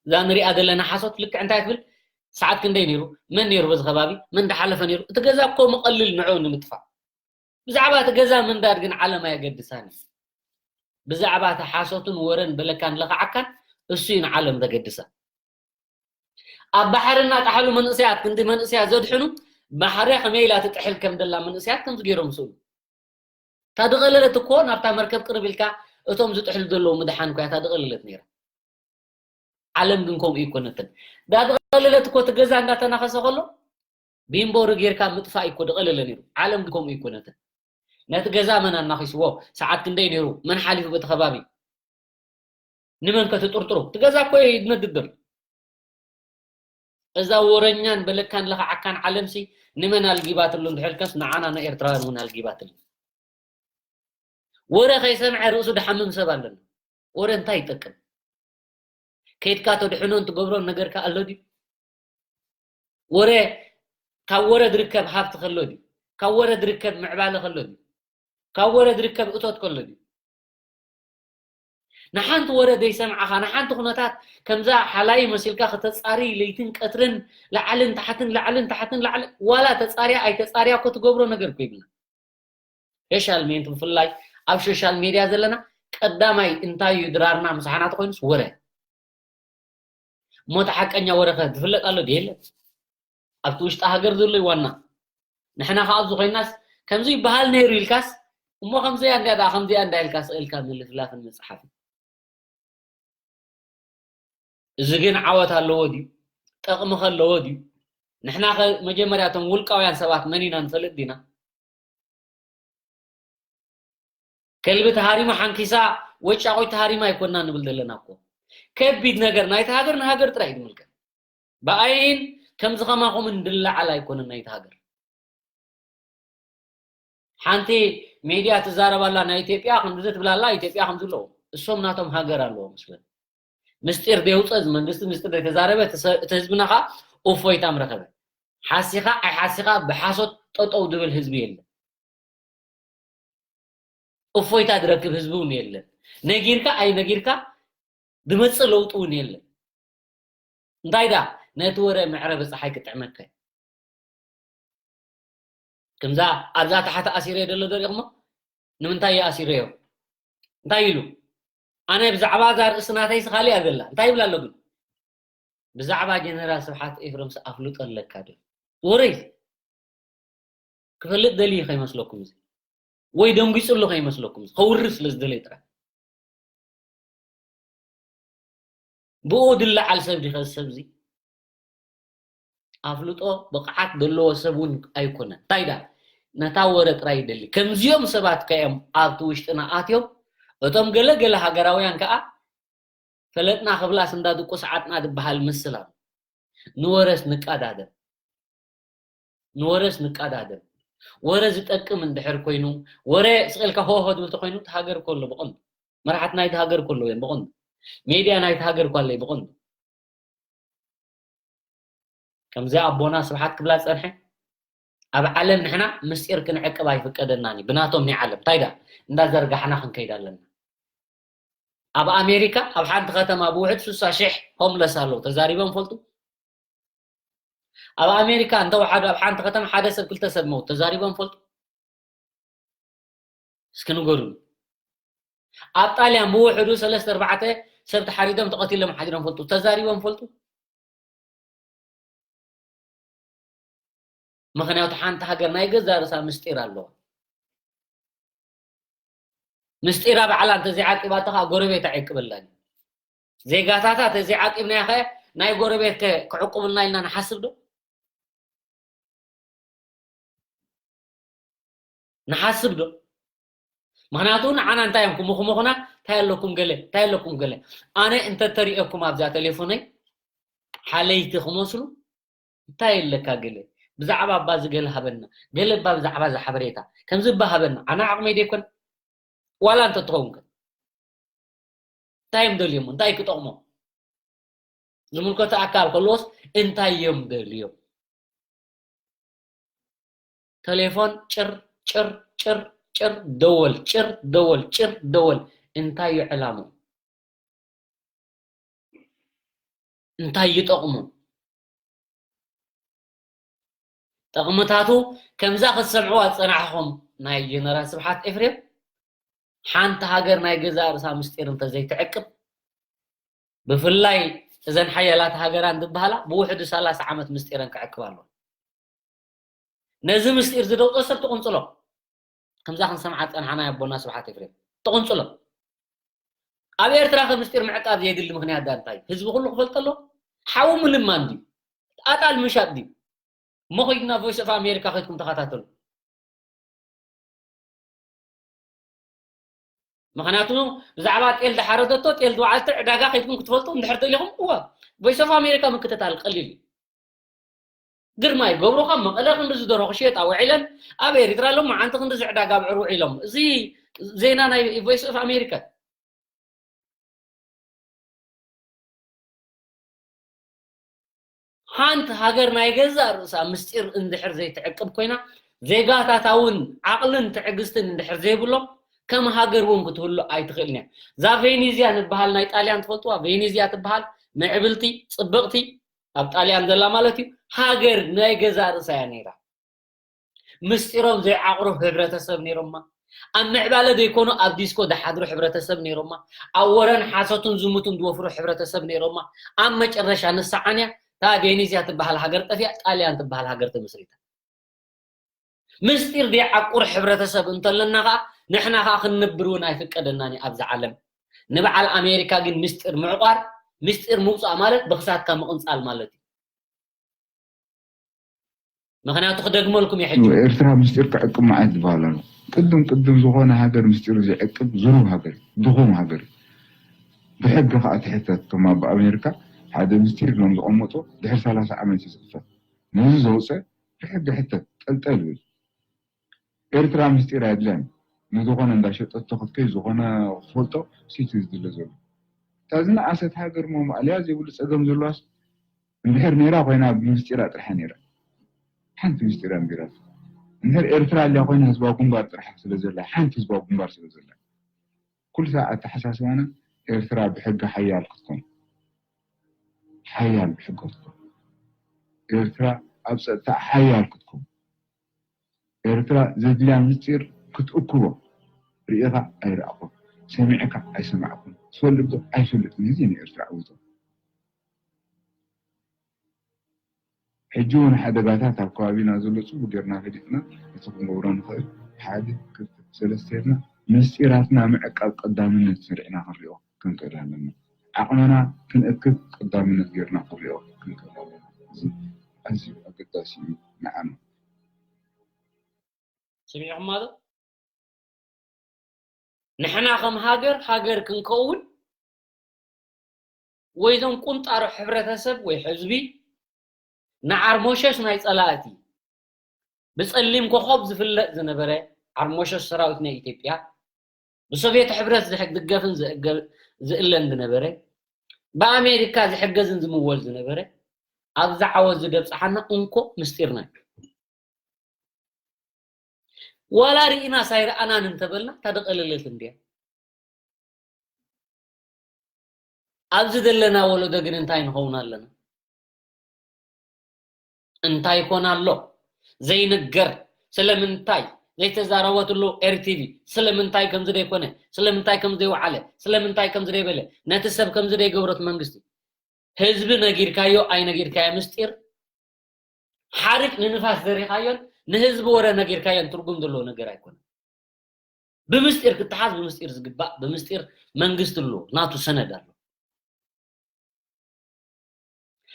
እዛ ንሪኣ ዘለና ሓሶት ልክዕ እንታይ ትብል? ሰዓት ክንደይ ነይሩ? መን ነይሩ በዚ ከባቢ? መን እንዳሓለፈ ነይሩ? እቲ ገዛ እኮ መቐልል ንዕኡ ንምጥፋእ። ብዛዕባ እቲ ገዛ ምንዳድ ግን ዓለም ኣየገድሳን እዩ። ብዛዕባ እቲ ሓሶትን ወረን በለካን ለኽዓካን እሱ እዩ ንዓለም ዘገድሳ። ኣብ ባሕሪ እናጠሓሉ መንእሰያት፣ ክንዲ መንእሰያት ዘድሕኑ፣ ባሕርያ ከመይ ኢላ ትጥሕል ከም ደላ መንእሰያት ከምዚ ገይሮም ስእሉ። እታ ድቐለለት እኮ ናብታ መርከብ ቅርብ ኢልካ እቶም ዝጥሕሉ ዘለዉ ምድሓን እኮ እያ እታ ድቐለለት ነይራ። ዓለም ግን ከምኡ ኣይኮነትን። እታ ድቐለለት እኮ እቲ ገዛ እንዳተናኸሰ ከሎ ቢምቦሪ ጌርካ ምጥፋእ እኮ ድቐለለ ነይሩ። ዓለም ግን ከምኡ ኣይኮነትን። ነቲ ገዛ መን ኣናኺስዎ? ሰዓት ክንደይ ነይሩ? መን ሓሊፉ በቲ ከባቢ? ንመን ከትጥርጥሩ? እቲ ገዛ እኮ እዩ ዝነድድ ዘሎ። እዛ ወረኛን በለካን ለኽዓካን ዓለምሲ ንመን ኣልጊባትሉ እንድሕር ከስ ንዓና ንኤርትራውያን እውን ኣልጊባትሉ። ወረ ከይሰምዐ ርእሱ ድሓምም ሰብ ኣለና። ወረ እንታይ ይጠቅም? ከይድካ ተድሕኖን ትገብሮን ነገርካ ኣሎ ድዩ? ወረ፣ ካብ ወረ ዝርከብ ሃብቲ ከሎ ድዩ? ካብ ወረ ዝርከብ ምዕባለ ከሎ ድዩ? ካብ ወረ ዝርከብ እቶት ከሎ ድዩ? ንሓንቲ ወረ ዘይሰምዓኻ፣ ንሓንቲ ኩነታት ከምዛ ሓላይ መሲልካ ከተጻሪ ለይትን ቀትርን ላዕልን ታሕትን ላዕልን ታሕትን ላዕልን፣ ዋላ ተጻርያ ኣይተጻርያ እኮ ትገብሮ ነገር እኮ ይብልና። ሶሻል ሜንት ብፍላይ ኣብ ሶሻል ሜድያ ዘለና ቀዳማይ እንታይ እዩ ድራርና ምሳሓና ተኮይኑስ ወረ። እሞ እቲ ሓቀኛ ወረ ከ ዝፍለጥ ኣሎ ድዩ? የለን። ኣብቲ ውሽጢ ሃገር ዘሎ እዩ ዋና። ንሕና ከዓ ኣብዚ ኮይናስ ከምዚ ይበሃል ነይሩ ኢልካስ፣ እሞ ከምዚኣ እንዲያ ደኣ፣ ከምዚኣ እንዳ ኢልካ ስቕ ኢልካ ምልፍላፍን ምጽሓፍን። እዚ ግን ዓወት ኣለዎ ድዩ? ጠቕሚ ከለዎ ድዩ? ንሕና ኸ መጀመርያ እቶም ውልቃውያን ሰባት መን ኢና ንፈልጥ ዲና? ከልቢ ተሃሪማ ሓንኪሳ፣ ወጫቑይ ተሃሪማ ኣይኮና ንብል ዘለና እኮ። ከቢድ ነገር ናይቲ ሃገር ንሃገር ጥራይ እዩ ዝምልከት። ብኣይን ከምዚ ከማኹምን ድለዓል ኣይኮነን ናይቲ ሃገር። ሓንቲ ሜድያ ትዛረብ ኣላ ናይ ኢትዮጵያ፣ ከምዚ ትብል ኣላ ኢትዮጵያ ከምዚ ኣለዎ። እሶም ናቶም ሃገር ኣለዎም ስለ ምስጢር ደውፀ፣ እዚ መንግስቲ ምስጢር ደተዛረበ፣ እቲ ሰ-፣ እቲ ህዝብና ኸዓ እፎይታ ምረኸበ። ሓሲኻ ኣይሓሲኻ ብሓሶት ጠጠው ድብል ህዝቢ የለን። እፎይታ ዝረክብ ህዝቢ እውን የለን። ነጊርካ ኣይነጊርካ ዝመፅእ ለውጢ እውን የለን። እንታይ ደኣ ነቲ ወረ መዕረቢ ፀሓይ ክጥዕመካ እዩ። ከምዛ ኣብዛ ታሕቲ ኣሲረዮ ዘሎ ዶ ሪእኹሞ? ንምንታይ እዩ ኣሲረዮ? እንታይ ኢሉ? ኣነ ብዛዕባ እዛ ርእሲ ናተይስ ካሊእ እያ ዘላ። እንታይ ይብል ኣሎ ግን? ብዛዕባ ጀነራል ስብሓት ኤፍረምስ ኣፍልጦ ኣለካ ዶ? ወረይ ክፈልጥ ደልዩ ከይመስለኩም፣ እዚ ወይ ደንጊጹ ኣሎ ከይመስለኩም፣ እዚ ከውርድ ስለ ዝደለየ ጥራይ። ብኡ ድለዓል ሰብ ዲኸ እዚ ሰብ እዚ? ኣፍልጦ ብቕዓት ዘለዎ ሰብ እውን ኣይኮነን። እንታይ ደኣ ነታ ወረ ጥራይ ይደሊ። ከምዚኦም ሰባት ከ እዮም ኣብቲ ውሽጥና ኣትዮም፣ እቶም ገለ ገለ ሃገራውያን ከኣ ፈለጥና ክብላስ እንዳ ድቁስ ዓጥና ዝበሃል ምስል ኣሎ። ንወረስ ንቀዳደም። ንወረስ ንቀዳደም። ወረ ዝጠቅም እንድሕር ኮይኑ፣ ወረ ስቕ ኢልካ ሆሆ ዝብል ተኮይኑ፣ እቲ ሃገር እኮ ኣሎ ብቐንዱ። መራሕቲ ናይቲ ሃገር እኮ ኣለዉ እዮም ብቐንዱ። ሜድያ ናይቲ ሃገር እኮ ኣለዩ ብቐንዱ። ከምዚ ኣቦና ስብሓት ክብላ ዝጸንሐ፣ ኣብ ዓለም ንሕና ምስጢር ክንዕቅብ ኣይፍቀደናን እዩ። ብናቶም ናይ ዓለም እንታይ ደኣ እንዳዘርጋሕና ክንከይድ ኣለና። ኣብ ኣሜሪካ ኣብ ሓንቲ ከተማ ብውሕድ ስሳ ሽሕ ሆምለስ ኣለዉ። ተዛሪቦም ፈልጡ? ኣብ ኣሜሪካ እንተወሓዱ ኣብ ሓንቲ ከተማ ሓደ ሰብ ክልተ ሰብ መውት ተዛሪቦም ፈልጡ? እስኪ ንገሩኒ። ኣብ ጣልያን ብውሕዱ ሰለስተ ኣርባዕተ ሰብ ተሓሪዶም ተቐቲሎም ሓዲሮም ፈልጡ? ተዛሪቦም ፈልጡ? ምኽንያቱ ሓንቲ ሃገር ናይ ገዛእ ርእሳ ምስጢር ኣለዋ። ምስጢራ ባዕላ እንተዘይዓቂባቶ ኸዓ ጎረቤት ኣይዕቅበላን እዩ። ዜጋታታ ተዘይዓቂብናዮ ኸ ናይ ጎረቤት ከ ክዕቁብልና ኢልና ንሓስብ ዶ? ንሓስብ ዶ? ምኽንያቱ ንዓና እንታይ እዮም ክምኹሙኹና? እንታይ ኣለኩም ገለ፣ እንታይ ኣለኩም ገለ። ኣነ እንተተሪኤኩም ኣብዛ ቴሌፎነይ ሓለይቲ ክመስሉ፣ እንታይ ኣለካ ገለ፣ ብዛዕባ እባ እዚ ገለ ሃበና፣ ገለ እባ ብዛዕባ እዚ ሓበሬታ፣ ከምዚ እባ ሃበና፣ ኣነ ዓቕመይ ደይኮን? ዋላ እንተትኸውን ከ? እንታይ እዮም ደልዮሞ? እንታይ ክጠቕሞም? ዝምልከቶ ኣካል ከለዎስ እንታይ እዮም ደልዮም? ቴሌፎን ጭር፣ ጭር፣ ጭር፣ ጭር፣ ደወል፣ ጭር፣ ደወል፣ ጭር፣ ደወል። እንታይ እዩ ዕላምኡ? እንታይ ይጠቕሙ? ጠቕምታቱ ከምዛ ክትሰምዕዋ ዝጸናሕኹም ናይ ጀነራል ስብሓት ኤፍሬም፣ ሓንቲ ሃገር ናይ ገዛእ ርእሳ ምስጢር እንተዘይትዕቅብ፣ ብፍላይ እዘን ሓያላት ሃገራን ዝበሃላ ብውሕዱ ሰላሳ ዓመት ምስጢረን ክዕቅባ ኣለወን። ነዚ ምስጢር ዝደውጾ ሰብ ትቕንጽሎ። ከምዛ ክንሰምዓ ዝጸናሕናዮ ኣቦና ስብሓት ኤፍሬም። ትቕንጽሎ። ኣብ ኤርትራ ከ ምስጢር ምዕቃብ ዘየድሊ ምኽንያት ዳ እንታይ? ህዝቢ ኩሉ ክፈልጦ ኣለዎ። ሓዊ ምልማን ድዩ? ኣጣል ምሻጥ ድዩ? እሞ ኸይድና ቮይስ ኦፍ ኣሜሪካ ከይድኩም ተኸታተሉ። ምኽንያቱ ብዛዕባ ጤል ዝሓረደቶ፣ ጤል ዝወዓለቶ ዕዳጋ ከይድኩም ክትፈልጡ እንድሕር ደሊኹም፣ እወ፣ ቮይስ ኦፍ ኣሜሪካ ምክትታል ቀሊል እዩ። ግርማይ ገብሩ ካብ መቐለ ክንድዚ ደርሆ ክሽየጣ ውዒለን፣ ኣብ ኤሪትራ ሎማዓንቲ ክንድዚ ዕዳጋ ኣብዕር ውዒሎም። እዚ ዜና ናይ ቮይስ ኦፍ ኣሜሪካ። ሓንቲ ሃገር ናይ ገዛእ ርእሳ ምስጢር እንድሕር ዘይትዕቅብ ኮይና፣ ዜጋታታ እውን ዓቕልን ትዕግስትን እንድሕር ዘይብሎም፣ ከም ሃገር እውን ክትህሉ ኣይትኽእልን እያ። እዛ ቬኔዝያ ንበሃል ናይ ጣልያን ትፈልጥዋ? ቬኔዝያ ትበሃል ምዕብልቲ፣ ጽብቕቲ፣ ኣብ ጣልያን ዘላ ማለት እዩ። ሃገር ናይ ገዛእ ርእሳ እያ ነይራ። ምስጢሮም ዘይዓቕሩ ሕብረተሰብ ነይሮማ። ኣብ ምዕባለ ዘይኮኑ ኣብ ዲስኮ ዝሓድሩ ሕብረተሰብ ነይሮማ። ኣብ ወረን ሓሶትን ዝሙትን ዝወፍሩ ሕብረተሰብ ነይሮማ። ኣብ መጨረሻ ንሳ ዓንያ እታ ቬኒዝያ ትበሃል ሃገር ጠፊኣ፣ ጣልያን ትበሃል ሃገር ተመስሪታ። ምስጢር ዘይዓቁር ሕብረተሰብ እንተለና ኸዓ፣ ንሕና ኸዓ ክንነብር እውን ኣይፍቀደናን እዩ ኣብዚ ዓለም። ንበዓል ኣሜሪካ ግን ምስጢር ምዕቋር፣ ምስጢር ምውፃእ ማለት ብኽሳድካ ምቕንፃል ማለት እዩ። ምኽንያቱ ክደግመልኩም እየ ሕጂ። ኤርትራ ምስጢር ክዕቅብ መዓት ዝበሃል ኣሎ። ቅድም ቅድም ዝኾነ ሃገር ምስጢሩ ዘይዕቅብ ዝሩብ ሃገር እዩ፣ ድኹም ሃገር እዩ። ብሕጊ ከዓ ትሕተት። ከም ኣብ ኣሜሪካ ሓደ ምስጢር ኢሎም ዝቐመጡ ድሕሪ ሰላሳ ዓመት እዩ ዝኽፈት። ነዚ ዘውፀ ብሕጊ ሕተት፣ ጠልጠል ይብል። ኤርትራ ምስጢር ኣየድልያን። ንዝኾነ እንዳሸጠቶ ክትከይ ዝኾነ ክፈልጦ ሲቲ ዝድለ ዘሎ። እታ ዝነኣሰት ሃገር ሞ ማእለያ ዘይብሉ ጸገም ዘለዋስ እንድሕር ነይራ ኮይና ብምስጢራ ጥርሓ ነይራ። ሓንቲ ምስጢር ኣንቢራ። እንድሕር ኤርትራ ኣልያ ኮይና ህዝባዊ ግንባር ጥራሕ ስለ ዘላ፣ ሓንቲ ህዝባዊ ግንባር ስለ ዘላ። ኩሉ ሰዓት ኣተሓሳስባና ኤርትራ ብሕጊ ሓያል ክትኮን። ሓያል ብሕጊ ክትኮን። ኤርትራ ኣብ ጸጥታ ሓያል ክትኮን። ኤርትራ ዘድልያ ምስጢር ክትእክቦ ርኢኻ ኣይረኣኹን፣ ሰሚዕካ ኣይሰማዕኩን፣ ትፈልጥ ዶ ኣይፈልጥን፣ እዚ ንኤርትራ ዕውቶ። ሕጂ እውን ሓደጋታት ኣብ ከባቢና ዘሎ ጽቡቅ ጌርና ፈሊጥና፣ እቲ ክንገብሮ ንኽእል ሓደ፣ ክልተ፣ ሰለስተ ኢልና ምስጢራትና ምዕቃብ ቀዳምነት ስሪዕና ክንሪኦ ክንክእል ኣለና። ዓቕምና ክንእክብ ቀዳምነት ጌርና ክንሪኦ ክንክእል ኣለና። እዚ ኣዝዩ ኣገዳሲ እዩ ንዓና። ሰሚዕኹማ ዶ? ንሕና ከም ሃገር፣ ሃገር ክንከውን ወይ እዞም ቁንጣሮ ሕብረተሰብ ወይ ህዝቢ ንዓርሞሸሽ ናይ ጸላእቲ ብጸሊም ኮኾብ ዝፍለጥ ዝነበረ ዓርሞሸሽ ሰራዊት ናይ ኢትዮጵያ ብሶቪየት ሕብረት ዝሕግ-፣ ዝገፍን ዝእገ-፣ ዝእለን ዝነበረ ብኣሜሪካ ዝሕገዝን ዝምወል ዝነበረ ኣብዚ ዓወት ዝደብጽሓና እንኮ ምስጢርና እዩ። ዋላ ርኢናስ ኣይረኣናን እንተበልና እታ ደቐለለት እንድያ። ኣብዚ ዘለና ወለዶ ግን እንታይ ንኸውን ኣለና? እንታይ ይኮን ኣሎ ዘይንገር? ስለምንታይ ዘይተዛረበትሉ ኤርቲቪ? ስለምንታይ ከምዚ ደይኮነ? ስለምንታይ ከም ዘይወዓለ? ስለምንታይ ከም ዝደይበለ? ነቲ ሰብ ከምዚ ደይገብሮት መንግስቲ? ህዝቢ ነጊርካዮ ኣይነጊርካዮ ምስጢር ሓሪፍ ንንፋስ ዘሪኻዮን ንህዝቢ ወረ ነጊርካዮን ትርጉም ዘለዎ ነገር ኣይኮነን። ብምስጢር ክተሓዝ ብምስጢር ዝግባእ፣ ብምስጢር መንግስቲ ኣሎ፣ ናቱ ሰነድ ኣሎ።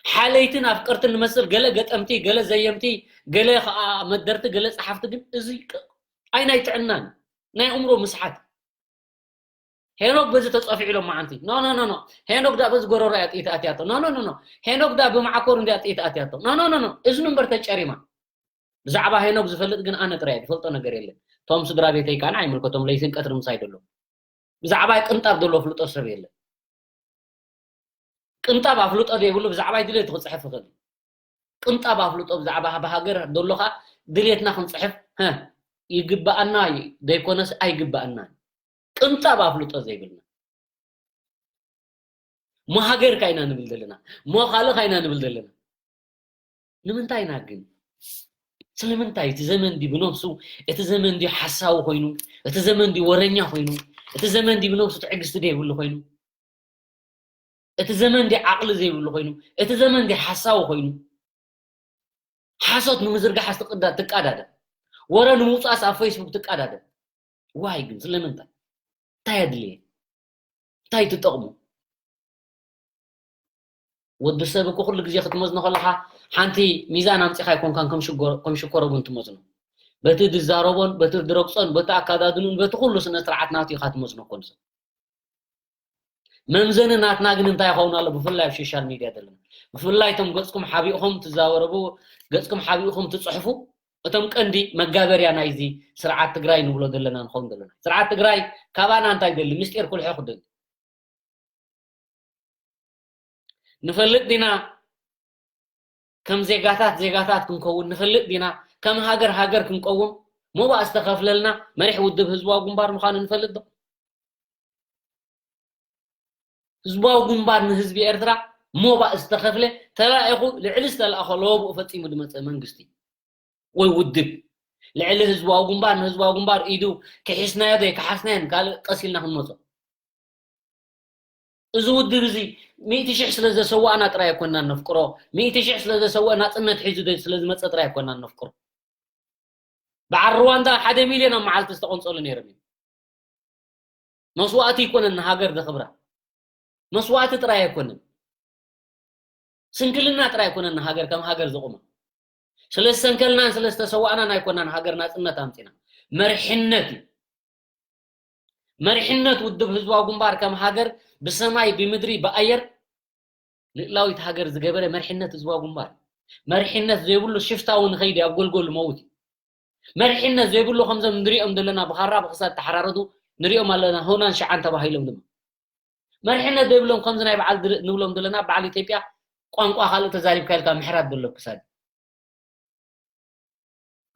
ሓለይትን ኣፍቀርትን ንመስል፣ ገለ ገጠምቲ፣ ገለ ዘየምቲ፣ ገለ ኸዓ መደርቲ፣ ገለ ጸሓፍቲ፣ ግን እዚ ቅ-፣ ኣይ ናይ ጥዕናን ናይ ኣእምሮ ምስሓት። ሄኖክ በዚ ተጸፊዑ ኢሎም መዓንቲ። ኖ፣ ኖ፣ ኖ፣ ኖ። ሄኖክ ዳ በዚ ጎረሮ እያ ጥይት ኣትያቶ። ኖ፣ ኖ፣ ኖ፣ ኖ። ሄኖክ ዳ ብመዓኮር እንድያ ጥይት ኣትያቶ። ኖ፣ ኖ፣ ኖ፣ ኖ። እዝኑ እምበር ተጨሪማ። ብዛዕባ ሄኖክ ዝፈልጥ ግን ኣነ ጥራይ እየ፣ ዝፈልጦ ነገር የለን። እቶም ስድራ ቤተይ ከኣ ንዓይ ይምልከቶም፣ ለይትን ቀትርን ምሳይ ደሎ። ብዛዕባ ቅንጣብ ደሎ ኣፍልጦ ሰብ የለን። ቅንጣብ ኣፍልጦ ዘይብሉ ብዛዕባይ ድሌቱ ክጽሕፍ ይኽእል እዩ። ቅንጣብ ኣፍልጦ ብዛዕባ ሃ-፣ ሃገር ደሎ ከኣ ድሌትና ክንጽሕፍ፣ ሀ፣ ይግበኣና እዩ፣ ዘይኮነስ ኣይግበኣናን። ቅንጣብ ኣፍልጦ ዘይብልና። ሞ ሃገር ካይና ንብል ዘለና፣ ሞ ካልእ ካይና ንብል ዘለና። ንምንታይ ኢና ግን? ስለምንታይ? እቲ ዘመን ድዩ ብነብሱ፣ እቲ ዘመን ድዩ ሓሳዊ ኮይኑ፣ እቲ ዘመን ድዩ ወረኛ ኮይኑ፣ እቲ ዘመን ድዩ ብነብሱ ትዕግስቲ ዘይብሉ ኮይኑ፣ እቲ ዘመን ድዩ ዓቕሊ ዘይብሉ ኮይኑ፣ እቲ ዘመን ድዩ ሓሳዊ ኮይኑ፣ ሓሶት ንምዝርጋሕ ትቅዳ-፣ ትቃዳደም፣ ወረ ንምውጻእስ ኣብ ፌስቡክ ትቃዳደም። ዋይ ግን ስለምንታይ? እንታይ ኣድልየ? እንታይ ትጠቕሙ? ወዲ ሰብ እኮ ኩሉ ግዜ ክትመዝኖ ከለኻ ሓንቲ ሚዛን ኣምጺኻ ኣይኮንካን ከም ሽጎ-፣ ከም ሽኮረ ቡን ትመዝኖ። በቲ ዝዛረቦን፣ በቲ ዝረግጾን፣ በቲ ኣካዳድኑን፣ በቲ ኩሉ ስነ ስርዓት ናቱ ኢኻ ትመዝኖ እኮ ንሰብ። መምዘኒ ናትና ግን እንታይ ይኸውን ኣሎ? ብፍላይ ኣብ ሶሻል ሚድያ ዘለና። ብፍላይ እቶም ገጽኩም ሓቢእኹም ትዛወረቡ፣ ገጽኩም ሓቢእኹም ትጽሕፉ፣ እቶም ቀንዲ መጋበርያ ናይዚ ስርዓት ትግራይ ንብሎ ዘለና ንኸውን ዘለና። ስርዓት ትግራይ ካባና እንታይ ይደሊ? ምስጢር ኩልሖ ክደሊ። ንፈልጥ ዲና ከም ዜጋታት ዜጋታት ክንከውን ንፈልጥ ዲና? ከም ሃገር ሃገር ክንቀውም ሞባእ ዝተኸፍለልና መሪሕ ውድብ ህዝባዊ ግንባር ምዃኑ ንፈልጥ ዶ? ህዝባዊ ግንባር ንህዝቢ ኤርትራ ሞባእ ዝተኸፍለ ተላኢኹ ልዕሊ ዝተላእኸ ለወብኡ ፈጺሙ ዝመጸ መንግስቲ ወይ ውድብ ልዕሊ ህዝባዊ ግንባር ንህዝባዊ ግንባር ኢዱ ክሒስናዮ ዘይከሓስናዮን ካልእ ቀስ ኢልና ክንመጾ እዚ ውድብ እዚ ሚእቲ ሽሕ ስለ ዘሰዋእና ጥራይ ኣይኮንናን ነፍቅሮ። ሚእቲ ሽሕ ስለ ዘሰወ ናጽነት ሒዙ ደ-፣ ስለ ዝመጸ ጥራይ ኣይኮንናን ነፍቅሮ። በዓል ሩዋንዳ ሓደ ሚልዮን ኣብ መዓልቲ ዝተቐንጸሉ ነይሮም እዮም። መስዋእቲ ኣይኮነን ንሃገር ዘኽብራ። መስዋእቲ ጥራይ ኣይኮነን። ስንክልና ጥራይ ኣይኮነን ንሃገር ከም ሃገር ዘቑማ። ስለ ዝሰንከልናን ስለ ዝተሰዋእናን ኣይኮናን ሃገር ናጽነት ኣምጺና። መርሕነት እዩ። መሪሕነት ውድብ ህዝባዊ ግንባር ከም ሃገር ብሰማይ፣ ብምድሪ፣ ብኣየር ልእላዊት ሃገር ዝገበረ መሪሕነት ህዝባዊ ግንባር። መሪሕነት ዘይብሉ ሽፍታ እውን ኸይዲ ኣብ ጎልጎል መውት እዩ። መሪሕነት ዘይብሉ ከምዞም ንሪኦም ዘለና ብኻራ ብኽሳድ ተሓራረዱ ንሪኦም ኣለና፣ ሆናን ሽዓን ተባሂሎም ድማ። መሪሕነት ዘይብሎም ከምዚ ናይ በዓል ድር-፣ ንብሎም ዘለና በዓል ኢትዮጵያ ቋንቋ ካልእ ተዛሪብካ ኢልካ ምሕራት ዘሎ ክሳድ።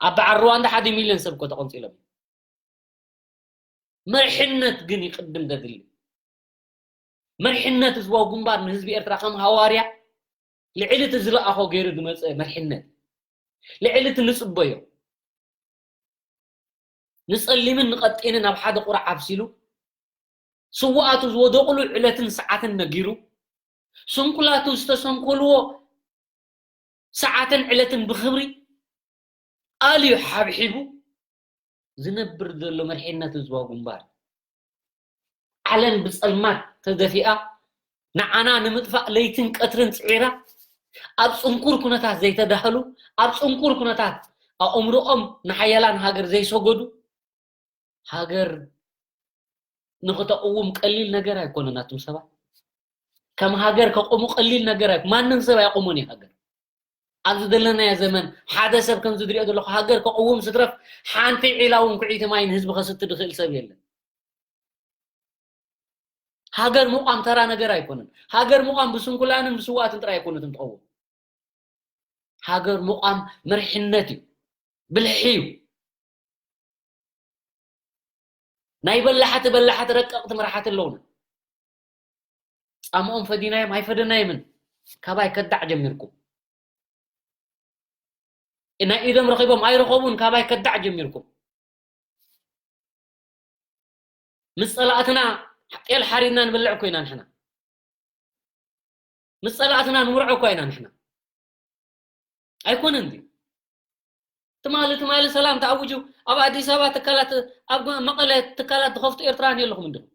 ኣብ በዓል ሩዋንዳ ሓደ ሚልዮን ሰብ እኮ ተቐንጺሎም። መሪሕነት ግን ይቕድም ዘድሊ። መሪሕነት ህዝባዊ ግንባር ንህዝቢ ኤርትራ ከም ሃዋርያ ልዕሊ እቲ ዝለኣኾ ገይሩ ዝመጸ መሪሕነት። ልዕሊ እቲ ንጽበዮ። ንጸሊምን ንቐጢንን ኣብ ሓደ ቁራዕ ኣብሲሉ፣ ስውኣቱ ዝወደቑሉ ዕለትን ሰዓትን ነጊሩ፣ ስንኩላቱ ዝተሰንኮልዎ ሰዓትን ዕለትን ብኽብሪ ኣልዩ ሓብሒቡ ዝነብር ዘሎ መሪሕነት ህዝባዊ ግንባር። ዓለም ብጸልማት ተደፊኣ፣ ንዓና ንምጥፋእ ለይትን ቀትርን ጽዒራ፣ ኣብ ጽንኩር ኩነታት ዘይተዳህሉ፣ ኣብ ጽንኩር ኩነታት ኣእምሮኦም ንሓያላን ሃገር ዘይሰገዱ፣ ሃገር ንኽተቕውም ቀሊል ነገር ኣይኮነን። ኣቱም ሰባት፣ ከም ሃገር ከቑሙ ቀሊል ነገር ኣይኮ-፣ ማንም ሰብ ኣይቆሞን እዩ ሃገር። ኣብዚ ዘለናዮ ዘመን ሓደ ሰብ ከምዚ ዝሪኦ ዘለኹ ሃገር ከቕውም ስትረፍ ሓንቲ ዒላ እውን ኩዒቲ ማይ ንህዝቢ ከስቲ ዝኽእል ሰብ የለን። ሃገር ምቋም ተራ ነገር ኣይኮነን። ሃገር ምቋም ብስንኩላንን ብስውኣትን ጥራይ ኣይኮነትን ትቐውም። ሃገር ምቋም መሪሕነት እዩ፣ ብልሒ እዩ። ናይ በላሕቲ በላሕቲ ረቀቕቲ መራሕቲ ኣለውና። ጻምኦም ፈዲናዮም ኣይፈደናዮምን። ካባይ ከዳዕ ጀሚርኩም። ናይ ኢዶም ረኺቦም ኣይረኸቡን፣ ካባይ ከዳዕ ጀሚርኩም። ምስ ጸላእትና ጤል ሓሪድና ንበልዕ እኮ ኢና ንሕና። ምስ ጸላእትና ንውርዖ እኮ ኢና ንሕና። ኣይኮነን ድዩ? ትማሊ፣ ትማሊ ሰላም ተኣውጁ፣ ኣብ ኣዲስ ኣበባ ትካላት፣ ኣብ መቐለ ትካላት ዝኸፍቱ ኤርትራውያን የለኹም እንዲኹም?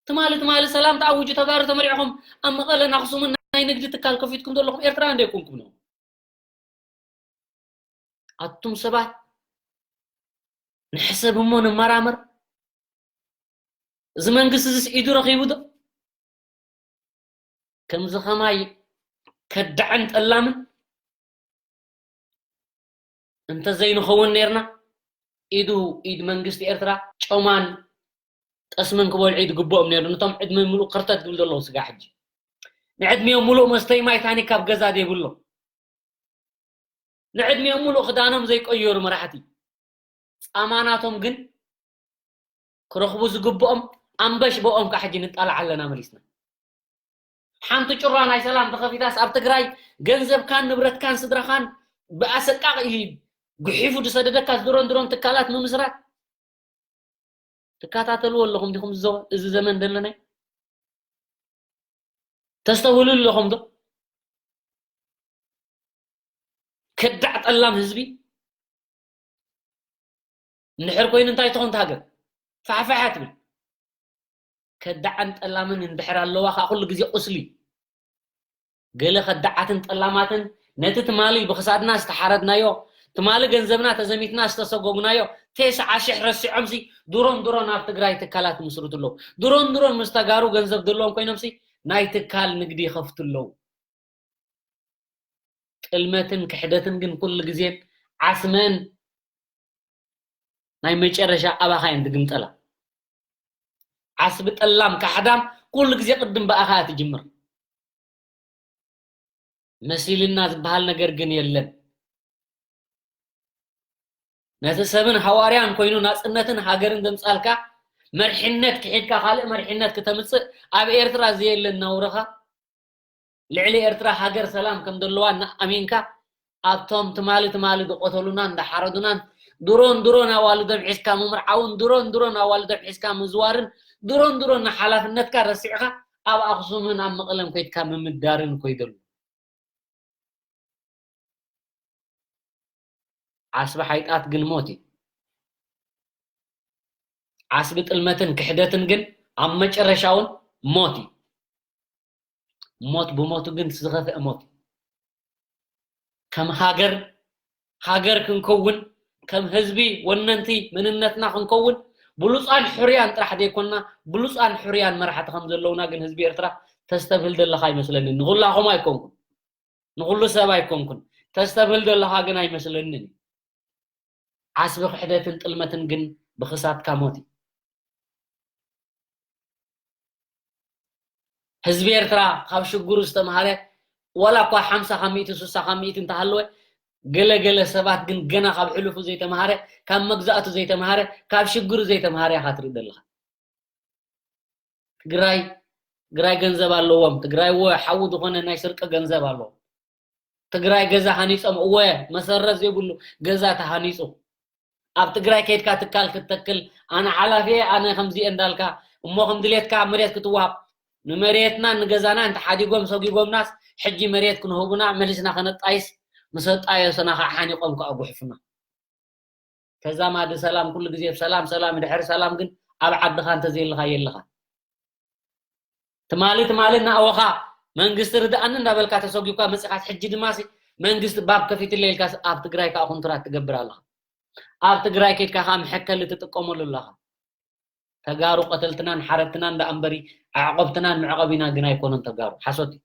ትማሊ፣ ትማሊ ሰላም ተኣውጁ፣ ተጋሩ ተመሪዕኹም ኣብ መቐለን ኣኽሱምን ናይ ንግዲ ትካል ከፊትኩም ዘለኹም ኤርትራውያን ዶ ኣይኮንኩም ነው? ኣቱም ሰባት ንሕሰብ እሞ ንመራመር። እዚ መንግስቲ እዚስ ኢዱ ረኺቡ ዶ? ከምዚ ኸማይ ከዳዕን ጠላምን እንተዘይንኸውን ነይርና፣ ኢዱ ኢድ መንግስቲ ኤርትራ ጮማን ጠስምን ክበልዑ እዩ ዝግብኦም ነይሩ። ነቶም ዕድመ ምሉእ ከርተት ዝብል ዘለዉ ስጋ ሕጂ። ንዕድሚኦም ምሉእ መስተይ ማይ ታኒካ ኣብ ገዛ ዘይብሎም። ንዕድሚኦም ምሉእ ክዳኖም ዘይቀየሩ መራሕቲ። ጻማናቶም ግን ክረኽቡ ዝግብኦም ኣንበሽ ብኦም ከዓ ሕጂ ንጣላዕ ኣለና መሊስና። ሓንቲ ጭራ ናይ ሰላም ተኸፊታስ ኣብ ትግራይ ገንዘብካን ንብረትካን ስድራኻን ብኣሰቃቒ ጉሒፉ ዝሰደደካ ድሮን ድሮን ትካላት ምምስራት ትከታተልዎ ኣለኹም ዲኹም? እዚ ዘ-፣ እዚ ዘመን ዘለናይ ተስተውህሉ ኣለኹም ዶ? ከዳዕ ጠላም ህዝቢ እንድሕር ኮይኑ እንታይ ትኾን እታ ሃገር? ፋሕፋሕ እያ ትብል። ከዳዕን ጠላምን እንድሕር ኣለዋ ከዓ ኩሉ ግዜ ቁስሊ። ገለ ከዳዓትን ጠላማትን ነቲ ትማሊ ብኽሳድና ዝተሓረድናዮ፣ ትማሊ ገንዘብና ተዘሚትና ዝተሰጎግናዮ ተስዓ ሽሕ ረሲዖምሲ ድሮን ድሮን ኣብ ትግራይ ትካላት ይምስርቱ ኣለዉ። ድሮን ድሮን ምስ ተጋሩ ገንዘብ ዘለዎም ኮይኖምሲ ናይ ትካል ንግዲ ይኸፍቱ ኣለዉ። ጥልመትን ክሕደትን ግን ኩሉ ግዜን ዓስመን ናይ መጨረሻ ኣባኻ እየን ዝግምጠላ። ዓስቢ ጠላም ካሕዳም ኩሉ ግዜ ቅድም ብኣኻ እያ ትጅምር። መሲልና ዝበሃል ነገር ግን የለን። ነቲ ሰብን ሃዋርያን ኮይኑ ናጽነትን ሃገርን ዘምጻልካ መርሕነት ክሒድካ ካልእ መርሕነት ክተምጽእ ኣብ ኤርትራ ዘየለ ነውርኻ ልዕሊ ኤርትራ ሃገር ሰላም ከም ዘለዋ እናኣሚንካ ኣብቶም ትማሊ ትማሊ ዝቐተሉናን ዝሓረዱናን ድሮን ድሮን ኣዋልዶም ሒዝካ ምምርዓውን ድሮን ድሮን ኣዋልዶም ሒዝካ ምዝዋርን ድሮን ድሮን ንሓላፍነትካ ረሲዕኻ ኣብ ኣኽሱምን ኣብ መቐለን ኮይድካ ምምዳርን ኮይደሉ። ዓስቢ ሓይጣት ግን ሞት እዩ። ዓስቢ ጥልመትን ክሕደትን ግን ኣብ መጨረሻውን ሞት እዩ። ሞት ብሞቱ ግን ዝኸፍአ ሞት እዩ። ከም ሃገር፣ ሃገር ክንከውን፣ ከም ህዝቢ ወነንቲ መንነትና ክንከውን፣ ብሉፃን ሕሩያን ጥራሕ ዘይኮንና፣ ብሉፃን ሕሩያን መራሕቲ ከም ዘለውና ግን ህዝቢ ኤርትራ ተስተብህል ዘለኻ ኣይመስለንን። ንኹላኹም ኣይኮንኩን፣ ንኹሉ ሰብ ኣይኮንኩን፣ ተስተብህል ዘለኻ ግን ኣይመስለንን። ዓስቢ ክሕደትን ጥልመትን ግን ብኽሳትካ ሞት እዩ። ህዝቢ ኤርትራ ካብ ሽግሩ ዝተምሃረ፣ ዋላ እኳ ሓምሳ ካብ ሚእቲ፣ ስሳ ካብ ሚእቲ እንተሃለወ፣ ገለ ገለ ሰባት ግን ገና ካብ ሕሉፉ ዘይተምሃረ፣ ካብ መግዛእቱ ዘይተምሃረ፣ ካብ ሽግሩ ዘይተምሃረ ኢኻ ትርኢ ዘለኻ። ትግራይ፣ ትግራይ ገንዘብ ኣለዎም። ትግራይ እወ ሓዊ ዝኾነ ናይ ስርቂ ገንዘብ ኣለዎም። ትግራይ ገዛ ሃኒጾም፣ እወ መሰረት ዘይብሉ ገዛ ተሃኒጹ። ኣብ ትግራይ ከይድካ ትካል ክትተክል፣ ኣነ ሓላፊ እየ፣ ኣነ ከምዚ እየ እንዳልካ፣ እሞ ከም ድሌትካ መሬት ክትወሃብ፣ ንመሬትና ንገዛና እንተሓዲጎም ሰጒጎምናስ፣ ሕጂ መሬት ክንህቡና መሊስና ከነጣይስ፣ ምስ ኣጣየሱና ከዓ ሓኒቆም ከዓ ጉሕፉና። ተዛማዲ ሰላም ኩሉ ግዜ ሰላም ሰላም፣ ድሕሪ ሰላም ግን ኣብ ዓድኻ እንተዘየለኻ የለኻ። ትማሊ ትማሊ እናኣወኻ መንግስቲ ርድኣኒ እንዳበልካ ተሰጒካ መፂኻስ፣ ሕጂ ድማሲ መንግስቲ ባብ ከፊትለ ኢልካስ ኣብ ትግራይ ከዓ ኩንትራት ትገብር ኣለኻ። ኣብ ትግራይ ከይድካ ከዓ መሐከሊ ትጥቀመሉ ኣለኻ። ተጋሩ ቀተልትናን ሓረድትናን ደኣ እምበሪ ኣዕቆብትናን መዕቆቢናን ግን ኣይኮኑን ተጋሩ። ሓሶት እዩ።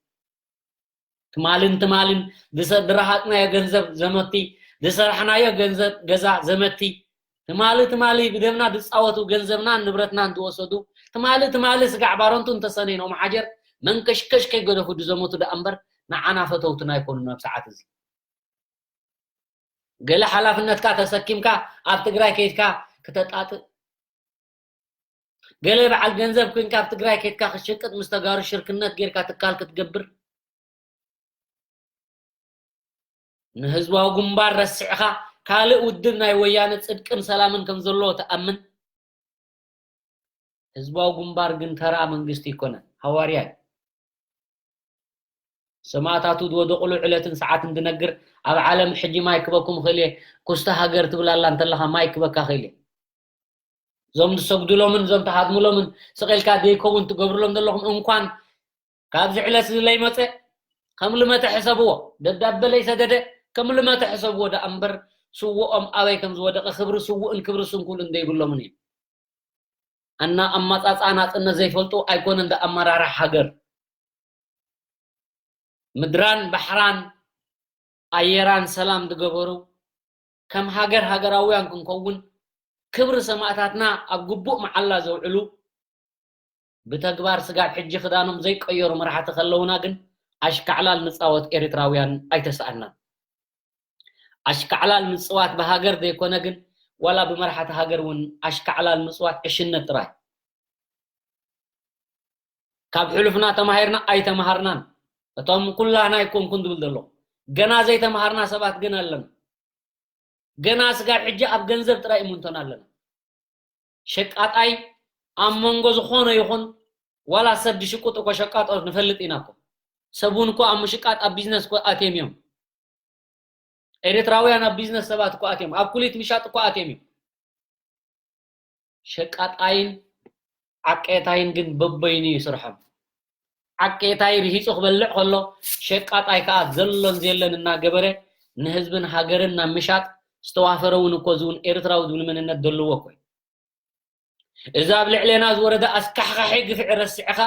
ትማልን ትማልን ዝሰ-፣ ዝረሃጽናዮ ገንዘብ ዘመቲ፣ ዝሰራሕናዮ ገንዘብ ገዛ ዘመቲ፣ ትማሊ ትማሊ ብደምና ዝጻወቱ፣ ገንዘብናን ንብረትናን ዝወሰዱ፣ ትማሊ ትማሊ ስጋዕ ባረንቱ እንተሰነይኖም ሓጀር መንከሽከሽ ከይገደፉ ዝዘመቱ ደኣ እምበር ንዓና ፈተውትና ኣይኮኑን ኣብ ሰዓት እዚ። ገለ ሓላፍነትካ ተሰኪምካ ኣብ ትግራይ ከይድካ ክተጣጥእ፣ ገለ በዓል ገንዘብ ኮይንካ ኣብ ትግራይ ከይድካ ክትሽቅጥ፣ ምስ ተጋሩ ሽርክነት ጌርካ ትካል ክትገብር፣ ንህዝባዊ ግንባር ረሲዕኻ ካልእ ውድብ ናይ ወያነ ጽድቅን ሰላምን ከም ዘለዎ ትኣምን። ህዝባዊ ግንባር ግን ተራ መንግስቲ ኣይኮነን፣ ሃዋርያ እዩ። ሰማእታቱ ዝወደቑሉ ዕለትን ሰዓትን ዝነግር፣ ኣብ ዓለም ሕጂ ማይ ክበኩም እኽእል እየ፣ ኩስታ ሃገር ትብል ኣላ እንተለኻ ማይ ክበካ እኽእል እየ። እዞም ዝሰግዱሎምን እዞም ትሃድሙሎምን ስቕ ኢልካ ዘይከውን ትገብሩሎም ዘለኹም እንኳን ካብዚ ዕለት እዚ ለይመፀ ከም ልመተ ሕሰብዎ። ደብዳበ ለይሰደደ ከም ልመተ ሕሰብዎ ደኣ እምበር ስውኦም ኣበይ ከም ዝወደቐ ክብሪ ስውእን ክብሪ ስንኩልን ዘይብሎምን እዮም። እና ኣማጻጽኣ ናጽነት ዘይፈልጡ ኣይኮነን ዳ ኣመራርሓ ሃገር። ምድራን ባሕራን ኣየራን ሰላም ዝገበሩ፣ ከም ሃገር ሃገራውያን ክንከውን፣ ክብሪ ሰማእታትና ኣብ ግቡእ መዓላ ዘውዕሉ፣ ብተግባር ስጋብ ሕጂ ክዳኖም ዘይቀየሩ መራሕቲ ከለውና ግን ኣሽካዕላል ንጻወት ኤርትራውያን ኣይተሰኣናን። ኣሽካዕላል ምጽዋት ብሃገር ዘይኮነ ግን ዋላ ብመራሕቲ ሃገር እውን ኣሽካዕላል ምጽዋት ዕሽነት ጥራይ። ካብ ሕሉፍና ተማሂርና ኣይተማሃርናን። እቶም ኩላህና ኣይኮንኩን ዝብል ዘሎ። ገና ዘይተማሃርና ሰባት ግን ኣለና። ገና ስጋብ ሕጂ ኣብ ገንዘብ ጥራይ እምንቶን ኣለና። ሸቃጣይ ኣብ መንጎ ዝኾነ ይኹን ዋላ ሰብ ዝሽቁጥ እኮ ሸቃጦ ንፈልጥ ኢና እኮ። ሰብ እውን እኮ ኣብ ምሽቃጥ ኣብ ቢዝነስ እኮ ኣትዮም እዮም። ኤርትራውያን ኣብ ቢዝነስ ሰባት እኮ ኣትዮም፣ ኣብ ኩሊት ምሻጥ እኮ ኣትዮም እዮም። ሸቃጣይን ዓቄታይን ግን በበይኑ እዩ ስርሖም። ዓቄታይ ርሂጹ ክበልዕ ከሎ ሸቃጣይ ከኣ ዘሎን ዘየለን እናገበረ ንህዝብን ሃገርን ናብ ምሻጥ ዝተዋፈረ እውን እኮ እዚ እውን ኤርትራዊ ዝብል መንነት ዘለዎ እኮ እዩ። እዚ ኣብ ልዕሌና ዝወረደ ኣስካሕካሒ ግፍዒ ረሲዕኻ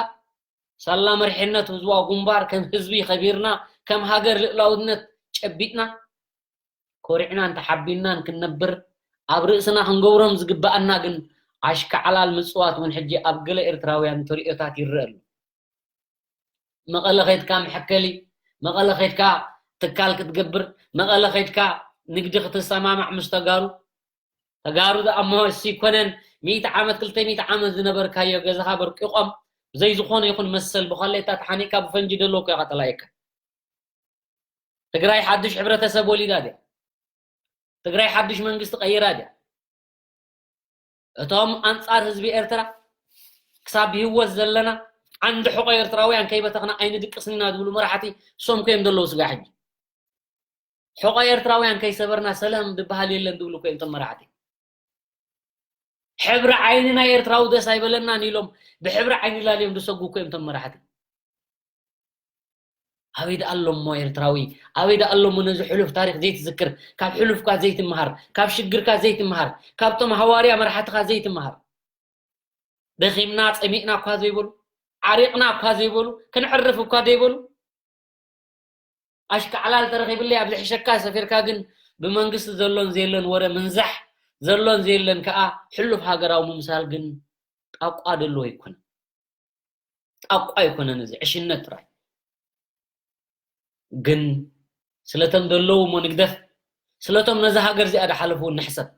ሳላ መሪሕነት ህዝባዊ ግንባር ከም ህዝቢ ከቢርና ከም ሃገር ልእላውነት ጨቢጥና ኮሪዕናን ተሓቢንናን ክንነብር ኣብ ርእስና ክንገብሮም ዝግበኣና ግን ኣሽካዕላል ምጽዋት እውን ሕጂ ኣብ ገለ ኤርትራውያን ተርእዮታት ይረአ ኣሎ። መቐለ ከይድካ መሐከሊ፣ መቐለ ከይድካ ትካል ክትገብር፣ መቐለ ከይድካ ንግዲ ክትሰማማዕ ምስ ተጋሩ፣ ተጋሩ ደኣ እሞ እሲ ኮነን ሚእቲ ዓመት ክልተ ሚእቲ ዓመት ዝነበርካዮ ገዛኻ በርቂቖም ብዘይ ዝኾነ ይኹን መሰል ብዃሌታ ተሓኒቕካ ብፈንጂ ደለዎ እኮ ኢኻ ጠላኢካ። ትግራይ ሓድሽ ሕብረተሰብ ወሊዳ ድያ? ትግራይ ሓድሽ መንግስቲ ቀይራ ድያ? እቶም ኣንጻር ህዝቢ ኤርትራ ክሳብ ብህይወት ዘለና ዓንዲ ሕቆ ኤርትራውያን ከይበተኽና ኣይንድቅስን ኢና ዝብሉ መራሕቲ እሶም ከዮም ዘለዉ ስጋ ሕጂ። ሕቆ ኤርትራውያን ከይሰበርና ሰላም ዝበሃል የለን ዝብሉ እኮ እዮም እቶም መራሕቲ። ሕብሪ ዓይኒ ናይ ኤርትራዊ ደስ ኣይበለናን ኢሎም ብሕብሪ ዓይኒ ላልዮም ዝሰጉ እኮ እዮም እቶም መራሕቲ። ኣበይ ደኣ ኣሎ እሞ ኤርትራዊ? ኣበይ ደኣ ኣሎ እሞ ነዚ ሕሉፍ ታሪኽ ዘይትዝክር? ካብ ሕሉፍካ ዘይትመሃር፣ ካብ ሽግርካ ዘይትመሃር፣ ካብቶም ሃዋርያ መራሕትኻ ዘይትመሃር? ደኺምና ጸሚእና እኳ ዘይበሉ፣ ዓሪቕና እኳ ዘይበሉ፣ ክንዕርፍ እኳ ዘይበሉ፣ ኣሽካዕላል ተረኺብለይ ኣብ ዝሕሸካ ሰፊርካ ግን ብመንግስቲ ዘሎን ዘየለን ወረ ምንዛሕ፣ ዘሎን ዘየለን ከኣ ሕሉፍ ሃገራዊ ምምሳል ግን ጣቋ ደሎ ኣይኮነን። ጣቋ ኣይኮነን፣ እዚ ዕሽነት ጥራይ። ግን ስለቶም ዘለዉ እሞ ንግደፍ፣ ስለቶም ነዛ ሃገር እዚኣ ድሓለፉ እውን ንሕሰብ።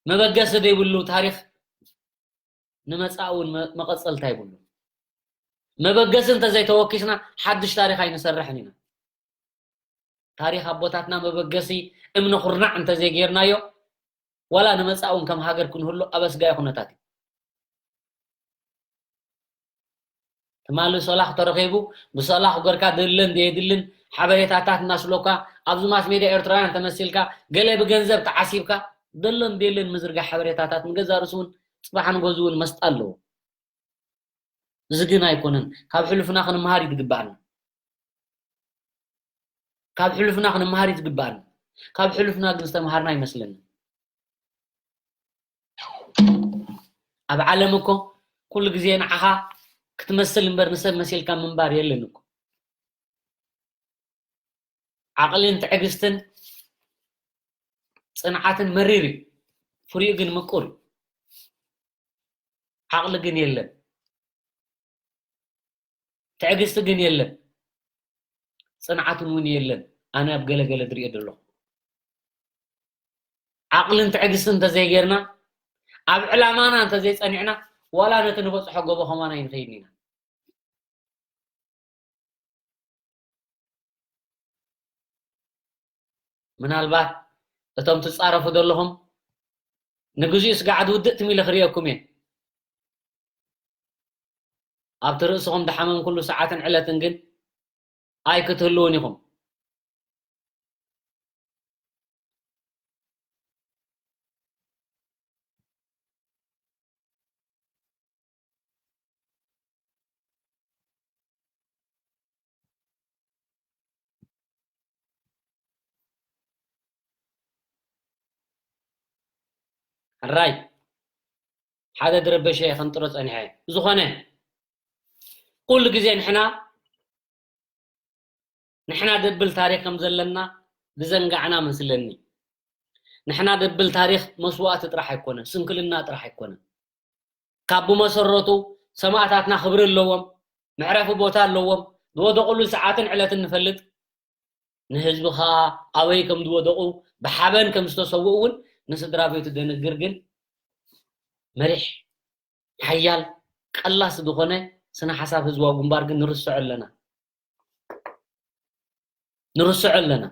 መበገሲ ዘይብሉ ታሪኽ ንመጻኢ እውን መ-፣ መቐጸልታ የብሉን። መበገሲ እንተዘይተወኪስና ሓድሽ ታሪኽ ኣይንሰርሕን ኢና። ታሪኽ ኣቦታትና መበገሲ እምኒ ኩርናዕ እንተዘይጌርናዮ፣ ዋላ ንመጻኢ እውን ከም ሃገር ክንህሉ ኣበስጋኢ ኩነታት እዩ። ትማሊ ሶላኽ ተረኺቡ፣ ብሶላኽ ገርካ ደለን ዘየድልን ሓበሬታታት እናስሎካ፣ ኣብዚ ማስ ሜድያ ኤርትራውያን ተመሲልካ፣ ገለ ብገንዘብ ተዓሲብካ፣ ደለን ደለን ምዝርጋሕ ሓበሬታታት ንገዛ ርእሱ እውን ጽባሕ ንጎዚ እውን መስጣ ኣለዎ። እዚ ግን ኣይኮነን። ካብ ሕሉፍና ክንመሃር እዩ ዝግባኣና። ካብ ሕሉፍና ክንመሃር እዩ ዝግባኣና። ካብ ሕሉፍና ግን ዝተምሃርና ኣይመስለንን። ኣብ ዓለም እኮ ኩሉ ግዜ ንዓኻ ክትመስል እምበር ንሰብ መሲልካ ምንባር የለን እኮ። ዓቕልን ትዕግስትን ጽንዓትን መሪር እዩ። ፍሪኡ ግን ምቁር እዩ። ዓቕሊ ግን የለን። ትዕግስቲ ግን የለን። ጽንዓትን እውን የለን። ኣነ ኣብ ገለ ገለ ዝሪኦ ዘለኹ። ዓቕልን ትዕግስትን እንተዘይጌርና፣ ኣብ ዕላማና እንተዘይጸኒዕና፣ ዋላ ነቲ ንበጽሖ ጎቦ ከማን ኣይንኸይድን ኢና። ምናልባት እቶም ትጻረፉ ዘለኹም ንግዚኡ ስጋዕ ዝውድእ ትም ኢለ ክርእየኩም እየ። ኣብቲ ርእስኹም ዝሓመምኩሉ ሰዓትን ዕለትን ግን ኣይክትህልዉን ኢኹም። ሕራይ ሓደ ድረበሸ ከንጥሮ ጸኒሐ። ዝኾነ ኩሉ ግዜ ንሕና ንሕና ደብል ታሪኽ ከም ዘለና ዝዘንጋዕና መስለኒ። ንሕና ደብል ታሪኽ መስዋእቲ ጥራሕ ኣይኮነን፣ ስንክልና ጥራሕ ኣይኮነን። ካብ ብመሰረቱ ሰማእታትና ክብሪ ኣለዎም፣ መዕረፊ ቦታ ኣለዎም። ዝወደቑሉ ሰዓትን ዕለትን ንፈልጥ። ንህዝቢ ኸኣ ኣበይ ከም ዝወደቑ፣ ብሓበን ከም ዝተሰውኡ እውን ንስድራ ቤቱ ደንግር። ግን መሪሕ፣ ሓያል፣ ቀላሲ ዝኾነ ስነ ሓሳብ ህዝባዊ ግንባር ግን ንርስዖ ኣለና። ንርስዖ ኣለና።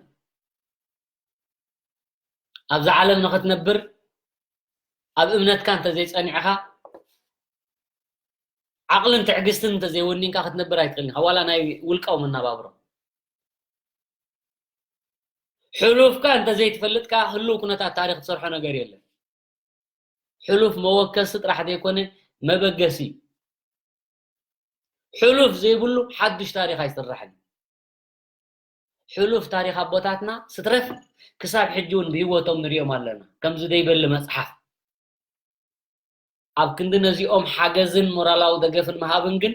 ኣብዛ ዓለም ንኽትነብር ኣብ እምነትካ እንተዘይጸኒዕኻ፣ ዓቕልን ትዕግስትን እንተዘይወኒንካ ክትነብር ኣይትኽእልን ኢኻ። ዋላ ናይ ውልቃዊ መነባብሮ። ሕሉፍካ እንተዘይትፈልጥ ከኣ ህሉው ኩነታት ታሪኽ ትሰርሖ ነገር የለን። ሕሉፍ መወከሲ ጥራሕ ዘይኮነ መበገሲ እዩ። ሕሉፍ ዘይብሉ ሓዱሽ ታሪኽ ኣይስራሕን እዩ። ሕሉፍ ታሪኽ ኣቦታትና ስትረፍ ክሳብ ሕጂ እውን ብህይወቶም ንሪኦም ኣለና። ከምዚ ዘይበሊ መጽሓፍ። ኣብ ክንዲ ነዚኦም ሓገዝን ሞራላዊ ደገፍን ምሃብን ግን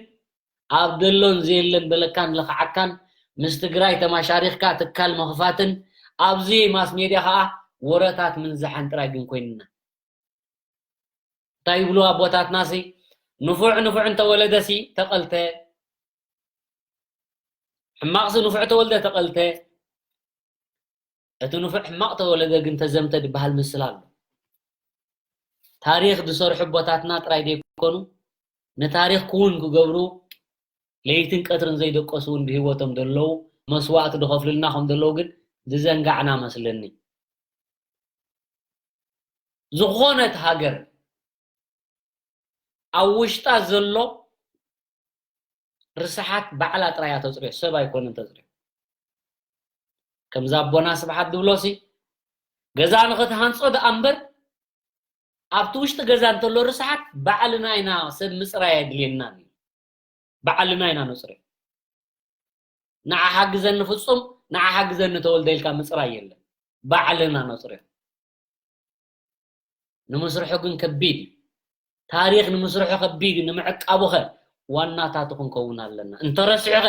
ኣብ ደሎን ዘየለን በለካን ለኽዓካን ምስ ትግራይ ተማሻሪኽካ ትካል ምኽፋትን ኣብዚ ማስ ሜድያ ኸኣ ወረታት ምንዛሕን ጥራይ ግን ኮይንና። እንታይ ይብሉ ኣቦታትናሲ? ንፉዕ ንፉዕ እንተወለደሲ ተቐልተ፣ ሕማቕሲ ንፉዕ ተወልደ ተቐልተ። እቲ ንፉዕ ሕማቕ ተወለደ ግን ተዘምተ ዝበሃል ምስላ ኣሎ። ታሪኽ ዝሰርሑ ኣቦታትና ጥራይ ዘይኮኑ፣ ንታሪኽ ክውን ክገብሩ ለይትን ቀትርን ዘይደቀሱ እውን ብህይወቶም ዘለዉ፣ መስዋእቲ ዝኸፍሉልና ከም ዘለዉ ግን ዝዘንጋዕና መስለኒ። ዝኾነት ሃገር ኣብ ውሽጣ ዘሎ ርስሓት ባዕላ ጥራይ እያ ተጽርዮ፣ ሰብ ኣይኮነን ተጽርዮ። ከምዛ ኣቦና ስብሓት ዝብሎሲ፣ ገዛ ንኽትሃንጾ ደኣ እምበር፣ ኣብቲ ውሽጢ ገዛ እንተሎ ርስሓት ባዕልና ኢና፣ ሰብ ምጽራይ ኣየድልየናን እዩ። ባዕልና ኢና ነጽርዮ። ንዓ ሓግዘኒ ፍጹም፣ ንዓ ሓግዘኒ ተወልደ ኢልካ ምጽራይ የለን። ባዕልና ነጽርዮ። ንምስርሑ ግን ከቢድ እዩ። ታሪኽ ንምስርሑ ከቢድ እዩ። ንምዕቃቡ ኸ ዋናታት ክንከውን ኣለና። እንተረሲዑ ኸ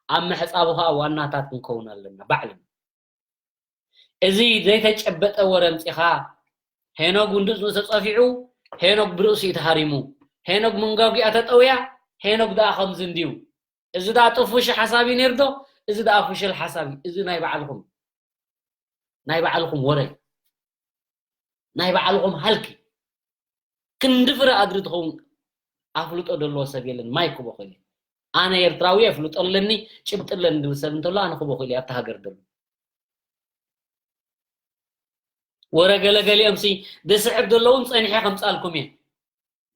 ኣብ ምሕጻቡ ኸኣ ዋናታት ክንከውን ኣለና። ባዕልና። እዚ ዘይተጨበጠ ወረ ኣምጺኻ፣ ሄኖግ ውንድኡ ተጸፊዑ፣ ሄኖግ ብርእሲ እዩ ተሃሪሙ፣ ሄኖግ መንጋጊኣ ተጠውያ፣ ሄኖግ ደኣ ከምዚ እንድዩ። እዚ ደኣ ጥፉሽ ሓሳብ እዩ ነይሩ ዶ? እዚ ደኣ ፍሽል ሓሳብ እዩ። እዚ ናይ ባዕልኹም፣ ናይ ባዕልኹም ወረ፣ ናይ ባዕልኹም ሃልኪ። ክንዲ ፍረ ኣድሪ ትኸውን ኣፍልጦ ዘለዎ ሰብ የለን። ማይ ክቦ ኾይነ፣ ኣነ ኤርትራዊ ኣፍልጦ ኣለኒ፣ ጭብጢ ኣለኒ ዝብል ሰብ እንተሎ፣ ኣነ ክቦ ኾይነ ኣብታ ሃገር ዘሎ። ወረ ገለገሊኦም ሲ ዝስዕብ ዘለውን ጸኒሐ ከምጻልኩም እየ።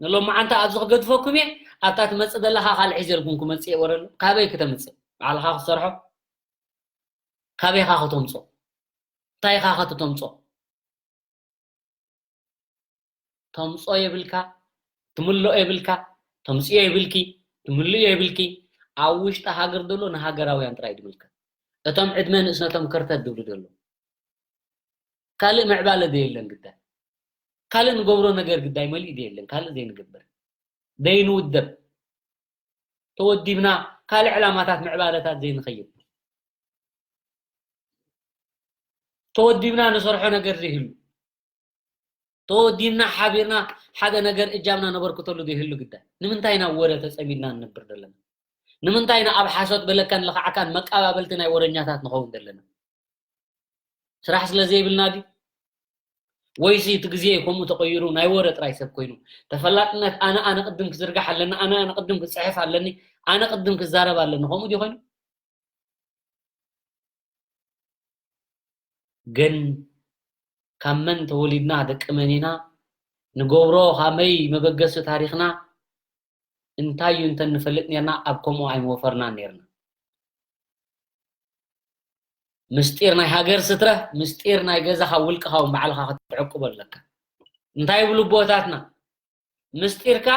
ንሎማዓንቲ ኣብዚ ክገድፈኩም እየ፣ ኣብታ ትመጽእ ዘለኻ ካልእ ሒዘልኩም ክመጽእ እየ ወረ ኣሎ። ካበይ ክተምጽእ? ባዕልኻ ክትሰርሖ? ካበይኻ ከተምጾ? እንታይ ኢኻ ከተምጾ? ተምጾ የብልካ፣ ትምልኦ የብልካ፣ ተምጽዮ የብልኪ፣ ትምልእዮ የብልኪ። ኣብ ውሽጢ ሃገር ዘሎ ንሃገራውያን ጥራይ ድምልከት። እቶም ዕድመ ንእስነቶም ከርተት ድብሉ ዘለዉ። ካልእ ምዕባለ ዘየለን ግዳይ። ካልእ ንገብሮ ነገር ግዳይ መሊእ ዘየለን፣ ካልእ ዘይንገብር። ዘይንውደብ። ተወዲብና ካልእ ዕላማታት ምዕባለታት ዘይንኸይድ። ተወዲብና ንሰርሖ ነገር ዘይህሉ። ተወዲብና ሓቢርና ሓደ ነገር እጃምና ነበርክተሉ ዘይህሉ ግዳይ። ንምንታይ ኢና ወረ ተጸሚድና ንነብር ዘለና? ንምንታይ ኢና ኣብ ሓሶት በለካን ለኻዕካን መቃባበልቲ ናይ ወረኛታት ንኸውን ዘለና? ስራሕ ስለ ዘይብልና ድዩ? ወይሲ እቲ ግዜ ከምኡ ተቐይሩ ናይ ወረ ጥራይ ሰብ ኮይኑ? ተፈላጥነት ኣነ፣ ኣነ ቅድም ክዝርጋሕ ኣለኒ፣ ኣነ፣ ኣነ ቅድም ክጽሕፍ ኣለኒ፣ ኣነ ቅድም ክዛረብ ኣለኒ፣ ከምኡ ድዩ ኮይኑ? ግን ካብ መን ተወሊድና፣ ደቂ መን ኢና፣ ንገብሮ ኻመይ፣ መበገሲ ታሪኽና እንታይ እዩ እንተ ንፈልጥ ኔርና ኣብ ከምኡ ኣይምወፈርናን ኔርና። ምስጢር ናይ ሃገር ስትረ፣ ምስጢር ናይ ገዛኻ ውልቅኻ እውን ባዕልኻ ክትዕቅቦ ኣለካ። እንታይ ይብሉ ኣቦታትና? ምስጢርካ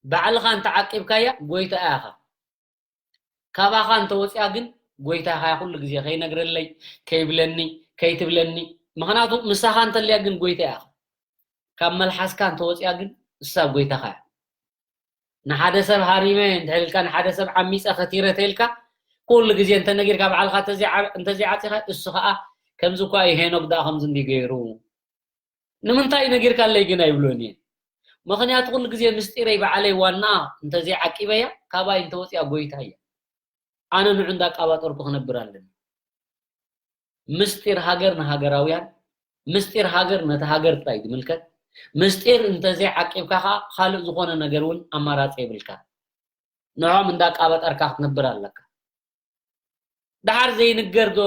ባዕልኻ እንተዓቂብካያ ጎይታ ኢኻ። ካባኻ እንተወፂኣ ግን ጎይታ ኢኻ ኩሉ ግዜ። ከይነግረለይ፣ ከይብለኒ፣ ከይትብለኒ። ምኽንያቱ ምሳኻ እንተልያ ግን ጎይታ ኢኻ። ካብ መልሓስካ እንተወፂኣ ግን እሳ ጎይታኻ እያ። ንሓደ ሰብ ሃሪመ እንድሕር ኢልካ፣ ንሓደ ሰብ ዓሚፀ ከቲረ ተይልካ፣ ኩሉ ግዜ እንተነጊርካ ባዕልኻ እንተዘይዓ-፣ እንተዘይዓፂኻ፣ እሱ ኸዓ ከምዚ እኳ እዩ ሄኖክ ደኣ ከምዚ እንዲ ገይሩ። ንምንታይ ነጊርካለይ ግን ኣይብሎን እየ። ምኽንያቱ ኩሉ ግዜ ምስጢረይ ባዕለይ ዋናኣ እንተዘይዓቂበያ፣ ካባይ እንተወፂኣ ጎይታ እያ። ኣነ ንዑ እንዳቃባጠርኩ ክነብር ኣለኒ። ምስጢር ሃገር ንሃገራውያን፣ ምስጢር ሃገር ነቲ ሃገር ጥራይ ዝምልከት። ምስጢር እንተዘይዓቂብካ ኸዓ ካልእ ዝኾነ ነገር እውን ኣማራፂ የብልካ። ንዖም እንዳቃበጠርካ ክትነብር ኣለካ። ደሓር ዘይንገር ዶ፣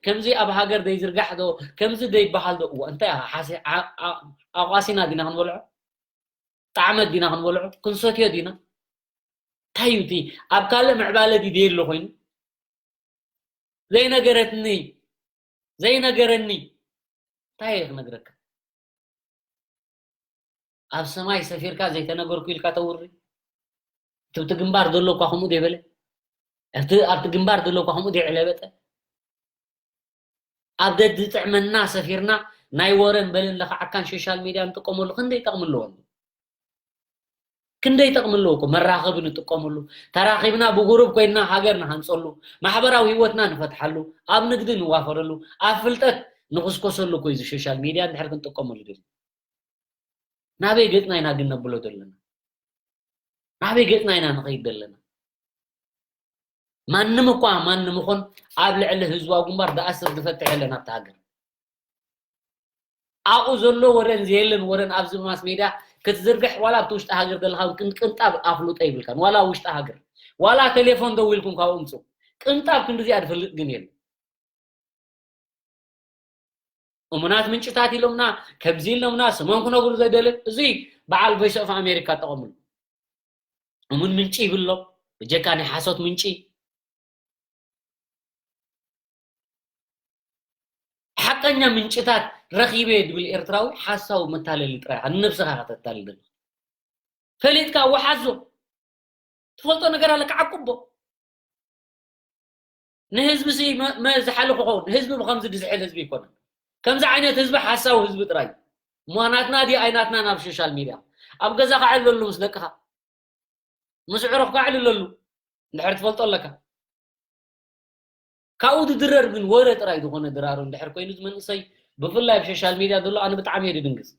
ከምዚ ኣብ ሃገር ዘይዝርጋሕ ዶ፣ ከምዚ ዘይበሃል ዶ? እዋ፣ እንታይ ኢኻ ሓሲ-፣ ዓ-፣ ዓ-፣ ኣቋሲና ዲና ክንበልዖ? ጣዕመት ዲና ክንበልዖ? ክንሰትዮ ዲና? እንታይ እዩ እቲ ኣብ ካልእ ምዕባለ ድዩ ደየሎ ኮይኑ? ዘይነገረትኒ፣ ዘይነገረኒ፣ እንታይ እየ ክነግረካ? ኣብ ሰማይ ሰፊርካ ዘይተነገርኩ ኢልካ ተውሪ? እቲ ኣብቲ ግንባር ዘሎ እኳ ከምኡ ደይበለ? ኣብቲ፣ ኣብቲ ግንባር ዘሎ እኳ ከምኡ ደይዕለበጠ? ኣብ ደድ ዝጥዕመና ሰፊርና ናይ ወረን በልን ለኽዓካን ሶሻል ሚድያ ንጥቀመሉ ክንደይ ጠቕሚ ኣለዎ? ክንደይ ጠቕሚ ኣለዎ እኮ መራኸቢ ንጥቀመሉ። ተራኺብና ብጉሩብ ኮይንና ሃገር ንሃንጸሉ፣ ማሕበራዊ ህይወትና ንፈትሓሉ፣ ኣብ ንግዲ ንዋፈረሉ፣ ኣብ ፍልጠት ንኹስኮሰሉ እኮ እዩ እዚ ሶሻል ሚድያ እንድሕር ክንጥቀመሉ ደሊና። ናበይ ገጽና ኢና ግን ነብሎ ዘለና? ናበይ ገጽና ኢና ንኸይድ ዘለና? ማንም እኳ ማንም ይኹን ኣብ ልዕሊ ህዝባዊ ግንባር ዝኣስር ዝፈትሕ የለን ኣብቲ ሃገር። ኣብኡ ዘሎ ወረን ዘየለን ወረን ኣብዚ ማስ ሜድያ ክትዝርግሕ ዋላ ኣብቲ ውሽጢ ሃገር ዘለኻ እውን ቅን-፣ ቅንጣብ ኣፍልጦ የብልካን። ዋላ ኣብ ውሽጢ ሃገር፣ ዋላ ቴሌፎን ደዊልኩም ካብኡ ምጹ። ቅንጣብ ክንድዚኣ ዝፈልጥ ግን የለን። እሙናት ምንጭታት ኢሎምና፣ ከምዚ ኢሎምና፣ ስሞም ክነግሩ ዘይደልን፣ እዚ በዓል ቮይስ ኦፍ ኣሜሪካ ጠቐምሉ። እሙን ምንጪ ይብሎ፣ ብጀካ ናይ ሓሶት ምንጪ። ሓቀኛ ምንጭታት ረኺበ ድብል ኤርትራዊ ሓሳዊ መታለሊ ጥራይ ኢኻ፣ ንነብስኻ ኢኻ ተታልል ዘለኻ። ፈሊጥካ ወሓዞ፣ ትፈልጦ ነገር ኣለካ ዓቁቦ። ንህዝቢ ሲ መ-፣ መ-፣ ዝሓሊ ክኸውን፣ ህዝቢ ብኸምዚ ድዝሕል ህዝቢ ይኮነን። ከምዚ ዓይነት ህዝቢ ሓሳዊ ህዝቢ ጥራይ እዩ። እሞ ናትና ድዩ ኣይናትና ናብ ሶሻል ሚድያ? ኣብ ገዛኻ ዕልለሉ ምስ ደቅኻ። ምስ ኣዕሩኽካ ዕልለሉ። እንድሕር ትፈልጦ ኣለካ። ካብኡ ዝድረር ግን ወረ ጥራይ ዝኾነ ድራሩ እንድሕር ኮይኑ እዚ መንእሰይ ብፍላይ ኣብ ሶሻል ሚድያ ዘሎ ኣነ ብጣዕሚ እየ ድድንግጽ።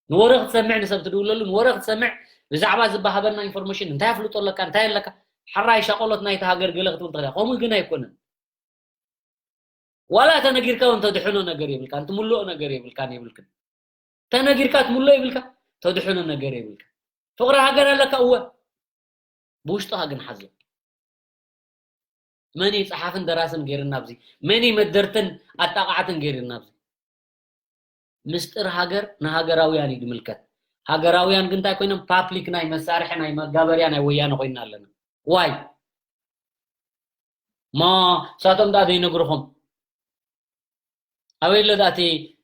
ንወረ ክትሰምዕ ንሰብ ትድውለሉ፣ ንወረ ክትሰምዕ ብዛዕባ ዝበሃበና ኢንፎርሜሽን እንታይ ኣፍልጦ ኣለካ፣ እንታይ ኣለካ፣ ሓራይ ሻቆሎት ናይቲ ሃገር ገለ ክትብል ትኽእል ኢኻ። ከምኡ ግን ኣይኮነን። ዋላ ተነጊርካ እውን ተድሕኖ ነገር የብልካን፣ ትምልኦ ነገር የብልካን፣ የብልክን። ተነጊርካ ትምልኦ የብልካ፣ ተድሕኖ ነገር የብልካ። ፍቕሪ ሃገር ኣለካ፣ እወ። ብውሽጥኻ ግን ሓዞ። መን እዩ ጸሓፍን ደራስን ገይርና ኣብዚ? መን እዩ መደርትን ኣጣቓዕትን ገይርና ኣብዚ? ምስጢር ሃገር ንሃገራውያን እዩ ዝምልከት። ሃገራውያን ግን እንታይ ኮይኖም? ፓብሊክ ናይ መሳርሒ ናይ መጋበርያ ናይ ወያነ ኮይንና ኣለና። ዋይ? ማ ሳቶም ደኣ ዘይነግርኹም? ኣበይ ኣሎ ደኣ እቲ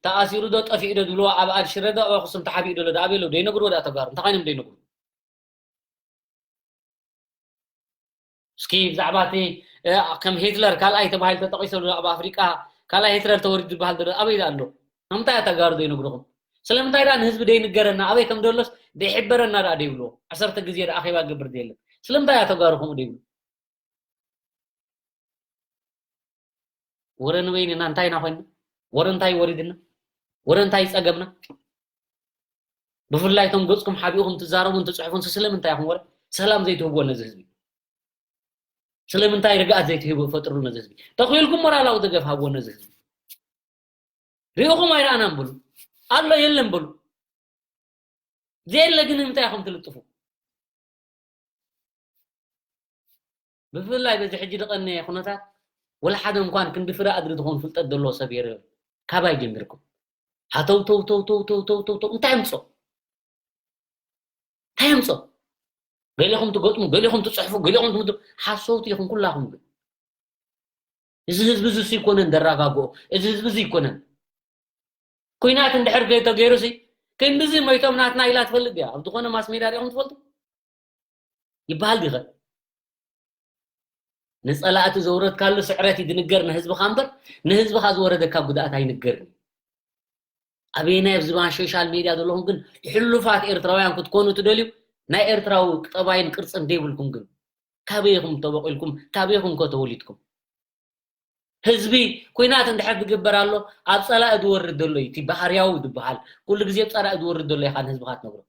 ተኣሲሩ ዶ ጠፊኡ ዶ ዝብልዎ? ኣብ ኣድሽረ ዶ ኣብ ኣኽሱም ተሓቢኡ ዶ ኣሎ ደኣ? ኣበይ ኣሎ? ዘይነግርዎ ደኣ ተጋሩ። እንታይ ኮይኖም ዘይነግሩ? እስኪ ብዛዕባ እቲ፣ እ፣ ከም ሂትለር ካልኣይ ተባሂሉ ተጠቒሱ ኣሎ ኣብ ኣፍሪቃ፣ ካልኣይ ሂትለር ተወሪዱ ዝበሃል ዘሎ ኣበይ ኣሎ? ንምንታይ እያ ተጋሩ ዘይነግርኹም? ስለምንታይ ደኣ ንህዝቢ ዘይንገረና? ኣበይ ከም ዘሎስ ዘይሕበረና ደኣ ዘይብልዎ? ዓሰርተ ግዜ ደኣ ኣኼባ ክገብር ዘየለ። ስለምንታይ እያ ተጋሩ ከምኡ ዘይብሉ? ወረ ንበይንና እንታይ ኢና ኮይንና? ወረ እንታይ ወሪድና? ወረ እንታይ ጸገምና? ብፍላይ እቶም ገጽኩም ሓቢእኹም ትዛረቡን ትጽሕፉን ስለምንታይ ኢኹም ወረ ሰላም ዘይትህብዎ ነዚ ህዝቢ? ስለምንታይ ርግኣት ዘይትህቡ ፈጥሩ ነዚ ህዝቢ? ተኽኢልኩም ሞራላዊ ደገፍ ሃብዎ ነዚ ህዝቢ። ሪእኹም ኣይረኣናን በሉ። ኣሎ የለን በሉ። ዘየለ ግን ንምንታይ ኢኹም ትልጥፉ? ብፍላይ በዚ ሕጂ ዝቐነየ ኩነታት ወላ ሓደ እንኳን ክንዲ ፍረ ኣድሪ ዝኾን ፍልጠት ዘለዎ ሰብ የረ ካባይ ጀሚርኩም። ሃተው ተው ተው ተው ተው ተው ተው ተው እንታይ ኣምጾ? እንታይ ኣምጾ? ገሊኹም ትገጥሙ፣ ገሊኹም ትጽሕፉ፣ ገሊኹም ትምድሩ። ሓሰውቲ ኢኹም ኩላኹም ግን። እዚ ህዝቢ እዚ ኣይኮነን ደራጋግኦ። እዚ ህዝቢ እዚ ኣይኮነን። ኩናት እንድሕር ተገይሩሲ ክንድዚ ሞይቶም ናትና ኢላ ትፈልጥ ድያ? ኣብ ዝኾነ ማስ ሜድያ ዲኹም ትፈልጡ? ይበሃል ዲኸ? ንጸላእቲ ዘውረድካሉ ስዕረት እዩ ዝንገር ንህዝብኻ እምበር፣ ንህዝብኻ ዝወረደካ ጉድኣት ኣይንገርን። ኣበየናይ ኣብ ዝባን ሶሻል ሜድያ ዘለኹም ግን ሕሉፋት ኤርትራውያን ክትኮኑ ትደልዩ፣ ናይ ኤርትራዊ ጠባይን ቅርጽን ዘይብልኩም ግን ካበይ ኢኹም ተበቂልኩም? ካበይ ኢኹም ከ ተወሊድኩም? ህዝቢ ኩናት እንድሕር ዝግበር ኣሎ፣ ኣብ ጸላኢ ዝወርድ ዘሎ እዩ። እቲ ባህርያዊ ዝበሃል ኩሉ ግዜ ኣብ ጸላኢ ዝወርድ ዘሎ ኢኻ ንህዝብኻ ትነግሮ።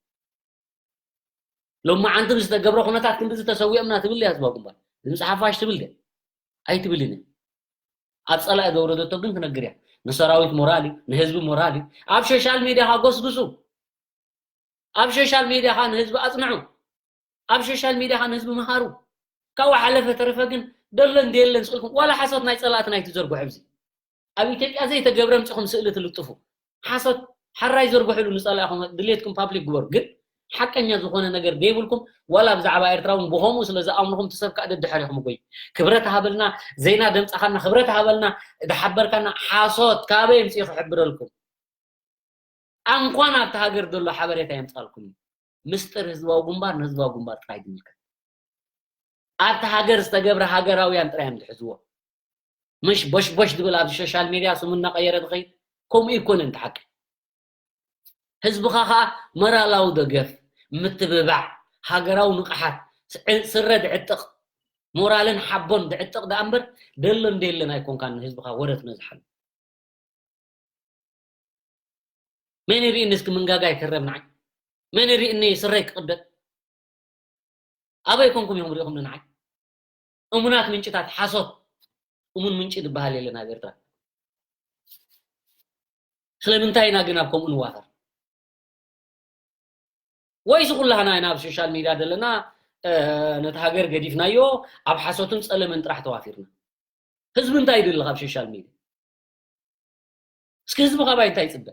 ሎማዓንቲ ብዝተገብረ ኩነታት ክንድዚ ተሰዊኦምና ትብል እያ ህዝባዊ ግንባር። ድምፂ ሓፋሽ ትብል ድያ? ኣይትብልን እያ። ኣብ ጸላኢ ዘውረደቶ ግን ክነግር እያ። ንሰራዊት ሞራል እዩ፣ ንህዝቢ ሞራል እዩ። ኣብ ሶሻል ሚድያ ኻብ ጎስጉሱ። ኣብ ሶሻል ሚድያ ኻብ ንህዝቢ ኣጽንዑ። ኣብ ሶሻል ሚድያ ኻብ ንህዝቢ መሃሩ። ካብኡ ሓለፈ ተረፈ ግን ደሎ እንደ የለን ስቕ ኢልኩም ዋላ ሓሶት ናይ ጸላእትና ኣይትዘርግሑ ኣብዚ። ኣብ ኢትዮጵያ ዘይተገብረ ኣምጺኹም ስእሊ ትልጥፉ። ሓሶት ሓራይ ዘርግሕሉ ንጸላእኹም ድሌትኩም ፓብሊክ ግበሩ። ግን ሓቀኛ ዝኾነ ነገር ዘይብልኩም ዋላ ብዛዕባ ኤርትራ እውን ብኸምኡ ስለ ዝኣምንኹም እቲ ሰብ ከኣ ደድሕሪኹም ጎይ። ክብረት ሃበልና፣ ዜና ደምጻኻና፣ ክብረት ሃበልና፣ ዝሓበርካና ሓሶት ካበይ ኣምጺኡ ክሕብረልኩም? ኣንኳን ኣብቲ ሃገር ዘሎ ሓበሬታ የምጻልኩም እዩ። ምስጢር ህዝባዊ ግንባር ንህዝባዊ ግንባር ጥራይ ዝምልከት። ኣብቲ ሃገር ዝተገብረ ሃገራውያን ጥራይ እዮም ዝሕዝዎ። ምሽ ቦሽቦሽ ዝብል ኣብዚ ሶሻል ሚድያ ስሙ እናቐየረ ዝኸይድ ከምኡ ይኮነን እቲ ሓቂ። ህዝብኻ ኸኣ መራላዊ ደገፍ፣ ምትብባዕ፣ ሃገራዊ ንቕሓት፣ ስዕ-፣ ስረ ዝዕጥቕ፣ ሞራልን ሓቦን ዝዕጥቕ ደኣ እምበር ደሎ እንደየለን ኣይኮንካን ንህዝብኻ ወረ ትነዝሓሉ። መን ይርእኒ እስኪ ምንጋጋ ይከረብ ንዓይ? መን ይርእኒ ስረይ ክቕደድ? ኣበይ ኮንኩም እዮም ሪእኹም ንዓይ? እሙናት ምንጭታት ሓሶት፣ እሙን ምንጪ ዝበሃል የለን ኣብ ኤርትራ። ስለምንታይ ኢና ግን ኣብ ከምኡ ንዋፈር? ወይስ ኩላህና ኢና ኣብ ሶሻል ሚድያ ዘለና፣ እ፣ ነቲ ሃገር ገዲፍናዮ ኣብ ሓሶትን ጸለመን ጥራሕ ተዋፊርና? ህዝቢ እንታይ ይደሊ ካብ ሶሻል ሚድያ? እስኪ ህዝቢ ካባይ እንታይ ይፅበ?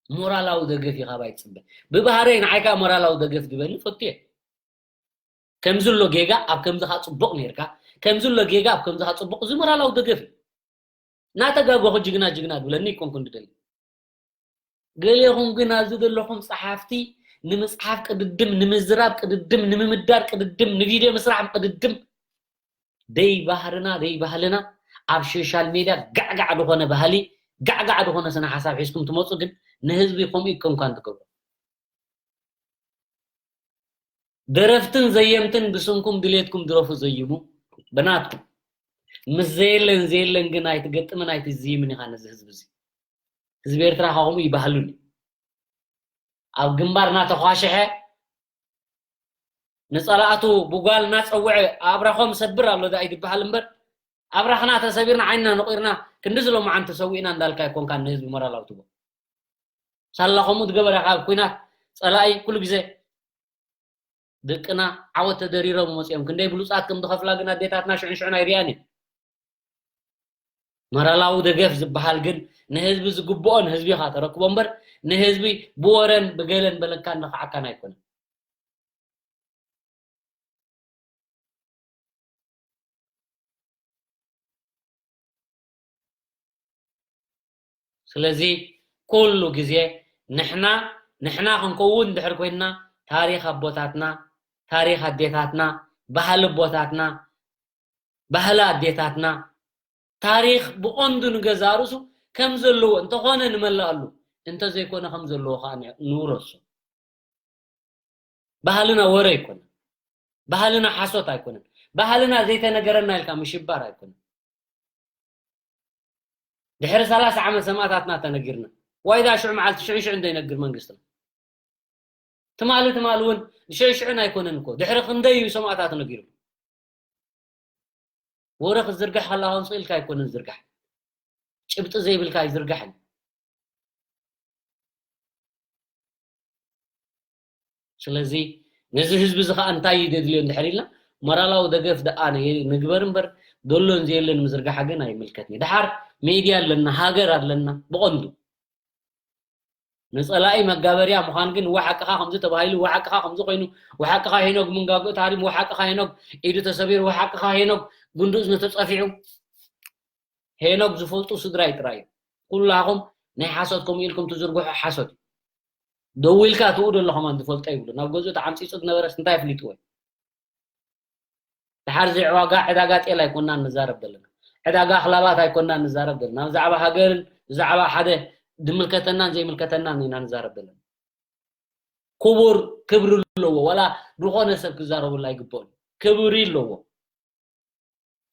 ሞራላዊ ደገፍ እዩ ካባይ ይፅበ። ብባህረይ ንዓይ ከዓ ሞራላዊ ደገፍ ዝበኒ ፈትየ። ከምዚ ኣሎ ጌጋ ኣብ ከምዚ ከዓ ፅቡቕ ነርካ፣ ከምዚ ኣሎ ጌጋ ኣብ ከምዚ ከዓ ፅቡቕ፣ እዚ ሞራላዊ ደገፍ እዩ። እናተጋገኹ ጅግና ጅግና ትብለኒ ይኮንኩ እንድደሊ። ገሌኹም ግን ኣብዚ ዘለኹም ጸሓፍቲ ንምጽሓፍ ቅድድም፣ ንምዝራብ ቅድድም፣ ንምምዳር ቅድድም፣ ንቪድዮ ምስራሕ ቅድድም፣ ደይ ባህርና ደይ ባህልና ኣብ ሶሻል ሜድያ ጋዕጋዕ ዝኾነ ባህሊ፣ ጋዕጋዕ ዝኾነ ስነ ሓሳብ ሒዝኩም ትመጹ። ግን ንህዝቢ ከምኡ ይኮንኳን ትገብሩ። ደረፍትን ዘየምትን ብስምኩም ድሌትኩም ድረፉ ዘይሙ ብናትኩም። ምስ ዘየለን ዘየለን ግን ኣይትገጥምን ኣይትዝይምን ኢኻ ነዚ ህዝቢ እዚ። ህዝቢ ኤርትራ ከምኡ ይባህሉን እዩ። ኣብ ግንባር እናተኳሸሐ ንጸላእቱ ብጓል እናጸውዐ ኣብራኾም ሰብር ኣሎ ዳኣ ይትበሃል እምበር ኣብራኽና ተሰቢርና ዓይንና ነቑርና ክንዲ ዝሎም መዓንተ ሰዊእና እንዳልካ ኣይኮንካ ንህዝቢ ሞራል ኣውትቦ። ሳላ ከምኡ ትገበረ ካብ ኩናት ጸላኢ ኩሉ ግዜ ደቅና ዓወት ተደሪሮም መጽኦም ክንደይ ብሉጻት ከም ዝኸፍላ ግን ኣዴታትና ሽዑን ሽዑን ኣይርያን እየን። መራላዊ ደገፍ ዝበሃል ግን ንህዝቢ ዝግብኦ ንህዝቢ ኢኻ ተረክቦ እምበር ንህዝቢ ብወረን ብገለን በለካን ንኽዓካን ኣይኮነን። ስለዚ ኩሉ ግዜ ንሕና ንሕና ክንከውን ድሕር ኮይንና ታሪኽ ኣቦታትና፣ ታሪኽ ኣዴታትና፣ ባህሊ ኣቦታትና፣ ባህሊ ኣዴታትና፣ ታሪኽ ብቐንዱ ንገዛ ርእሱ ከም ዘለዎ እንተኾነ ንመላኣሉ፣ እንተዘይኮነ ከም ዘለዎ ከዓ ን- ንውረሱ። ባህልና ወረ ኣይኮነን። ባህልና ሓሶት ኣይኮነን። ባህልና ዘይተነገረና ኢልካ ምሽባር ኣይኮነን። ድሕሪ ሰላሳ ዓመት ሰማእታትና ተነጊርና። ዋይዳ ሽዑ መዓልቲ ሽዑ ሽዑ እንደይነግር መንግስትና። ትማሊ ትማሊ እውን ሽዑ ሽዑን ኣይኮነን እኮ። ድሕሪ ክንደይ እዩ ሰማእታት ነጊሩ። ወረ ክዝርጋሕ ከላ ከምዚ ኢልካ ኣይኮነን ዝርጋሕ። ጭብጢ ዘይብልካ ኣይዝርጋሕን። ስለዚ ነዚ ህዝቢ እዚ ከዓ እንታይ እዩ ዘድልዮ እንድሕር ኢልና ሞራላዊ ደገፍ ደኣ ነ- ንግበር እምበር ደሎን ዘየለን ምዝርጋሓ ግን ኣይምልከትኒ። ድሓር ሜድያ ኣለና፣ ሃገር ኣለና ብቐንዱ ንጸላኢ መጋበርያ ምዃን ግን ወሓቅኻ ከምዚ ተባሂሉ፣ ወሓቅኻ ከምዚ ኮይኑ፣ ወሓቅኻ ሄኖግ ምንጋግኡ ታሪም፣ ወሓቅኻ ሄኖግ ኢዱ ተሰቢሩ፣ ወሓቅኻ ሄኖግ ጉንዱ እዝኑ ተጸፊዑ። ሄኖግ ዝፈልጡ ስድራይ ጥራይ እዩ። ኩላኹም ናይ ሓሶት ከምኡ ኢልኩም ትዝርግሑ ሓሶት እዩ። ደዊልካ ትኡ ደሎ ከማን ዝፈልጦ ይብሉ። ናብ ገዝኡ ተዓምጺጹ ዝነበረስ እንታይ ኣፍሊጥዎ እዩ? ድሓር ዘይዕዋጋ ዕዳጋ ጤል ኣይኮንና ንዛረብ ዘለና። ዕዳጋ ኣኽላባት ኣይኮንና ንዛረብ ዘለና። ብዛዕባ ሃገርን ብዛዕባ ሓደ ዝምልከተናን ዘይምልከተናን ኢና ንዛረብ ዘለና። ክቡር ክብሪ ኣለዎ። ዋላ ዝኾነ ሰብ ክዛረበሉ ኣይግብኦን። ክብሪ ኣለዎ።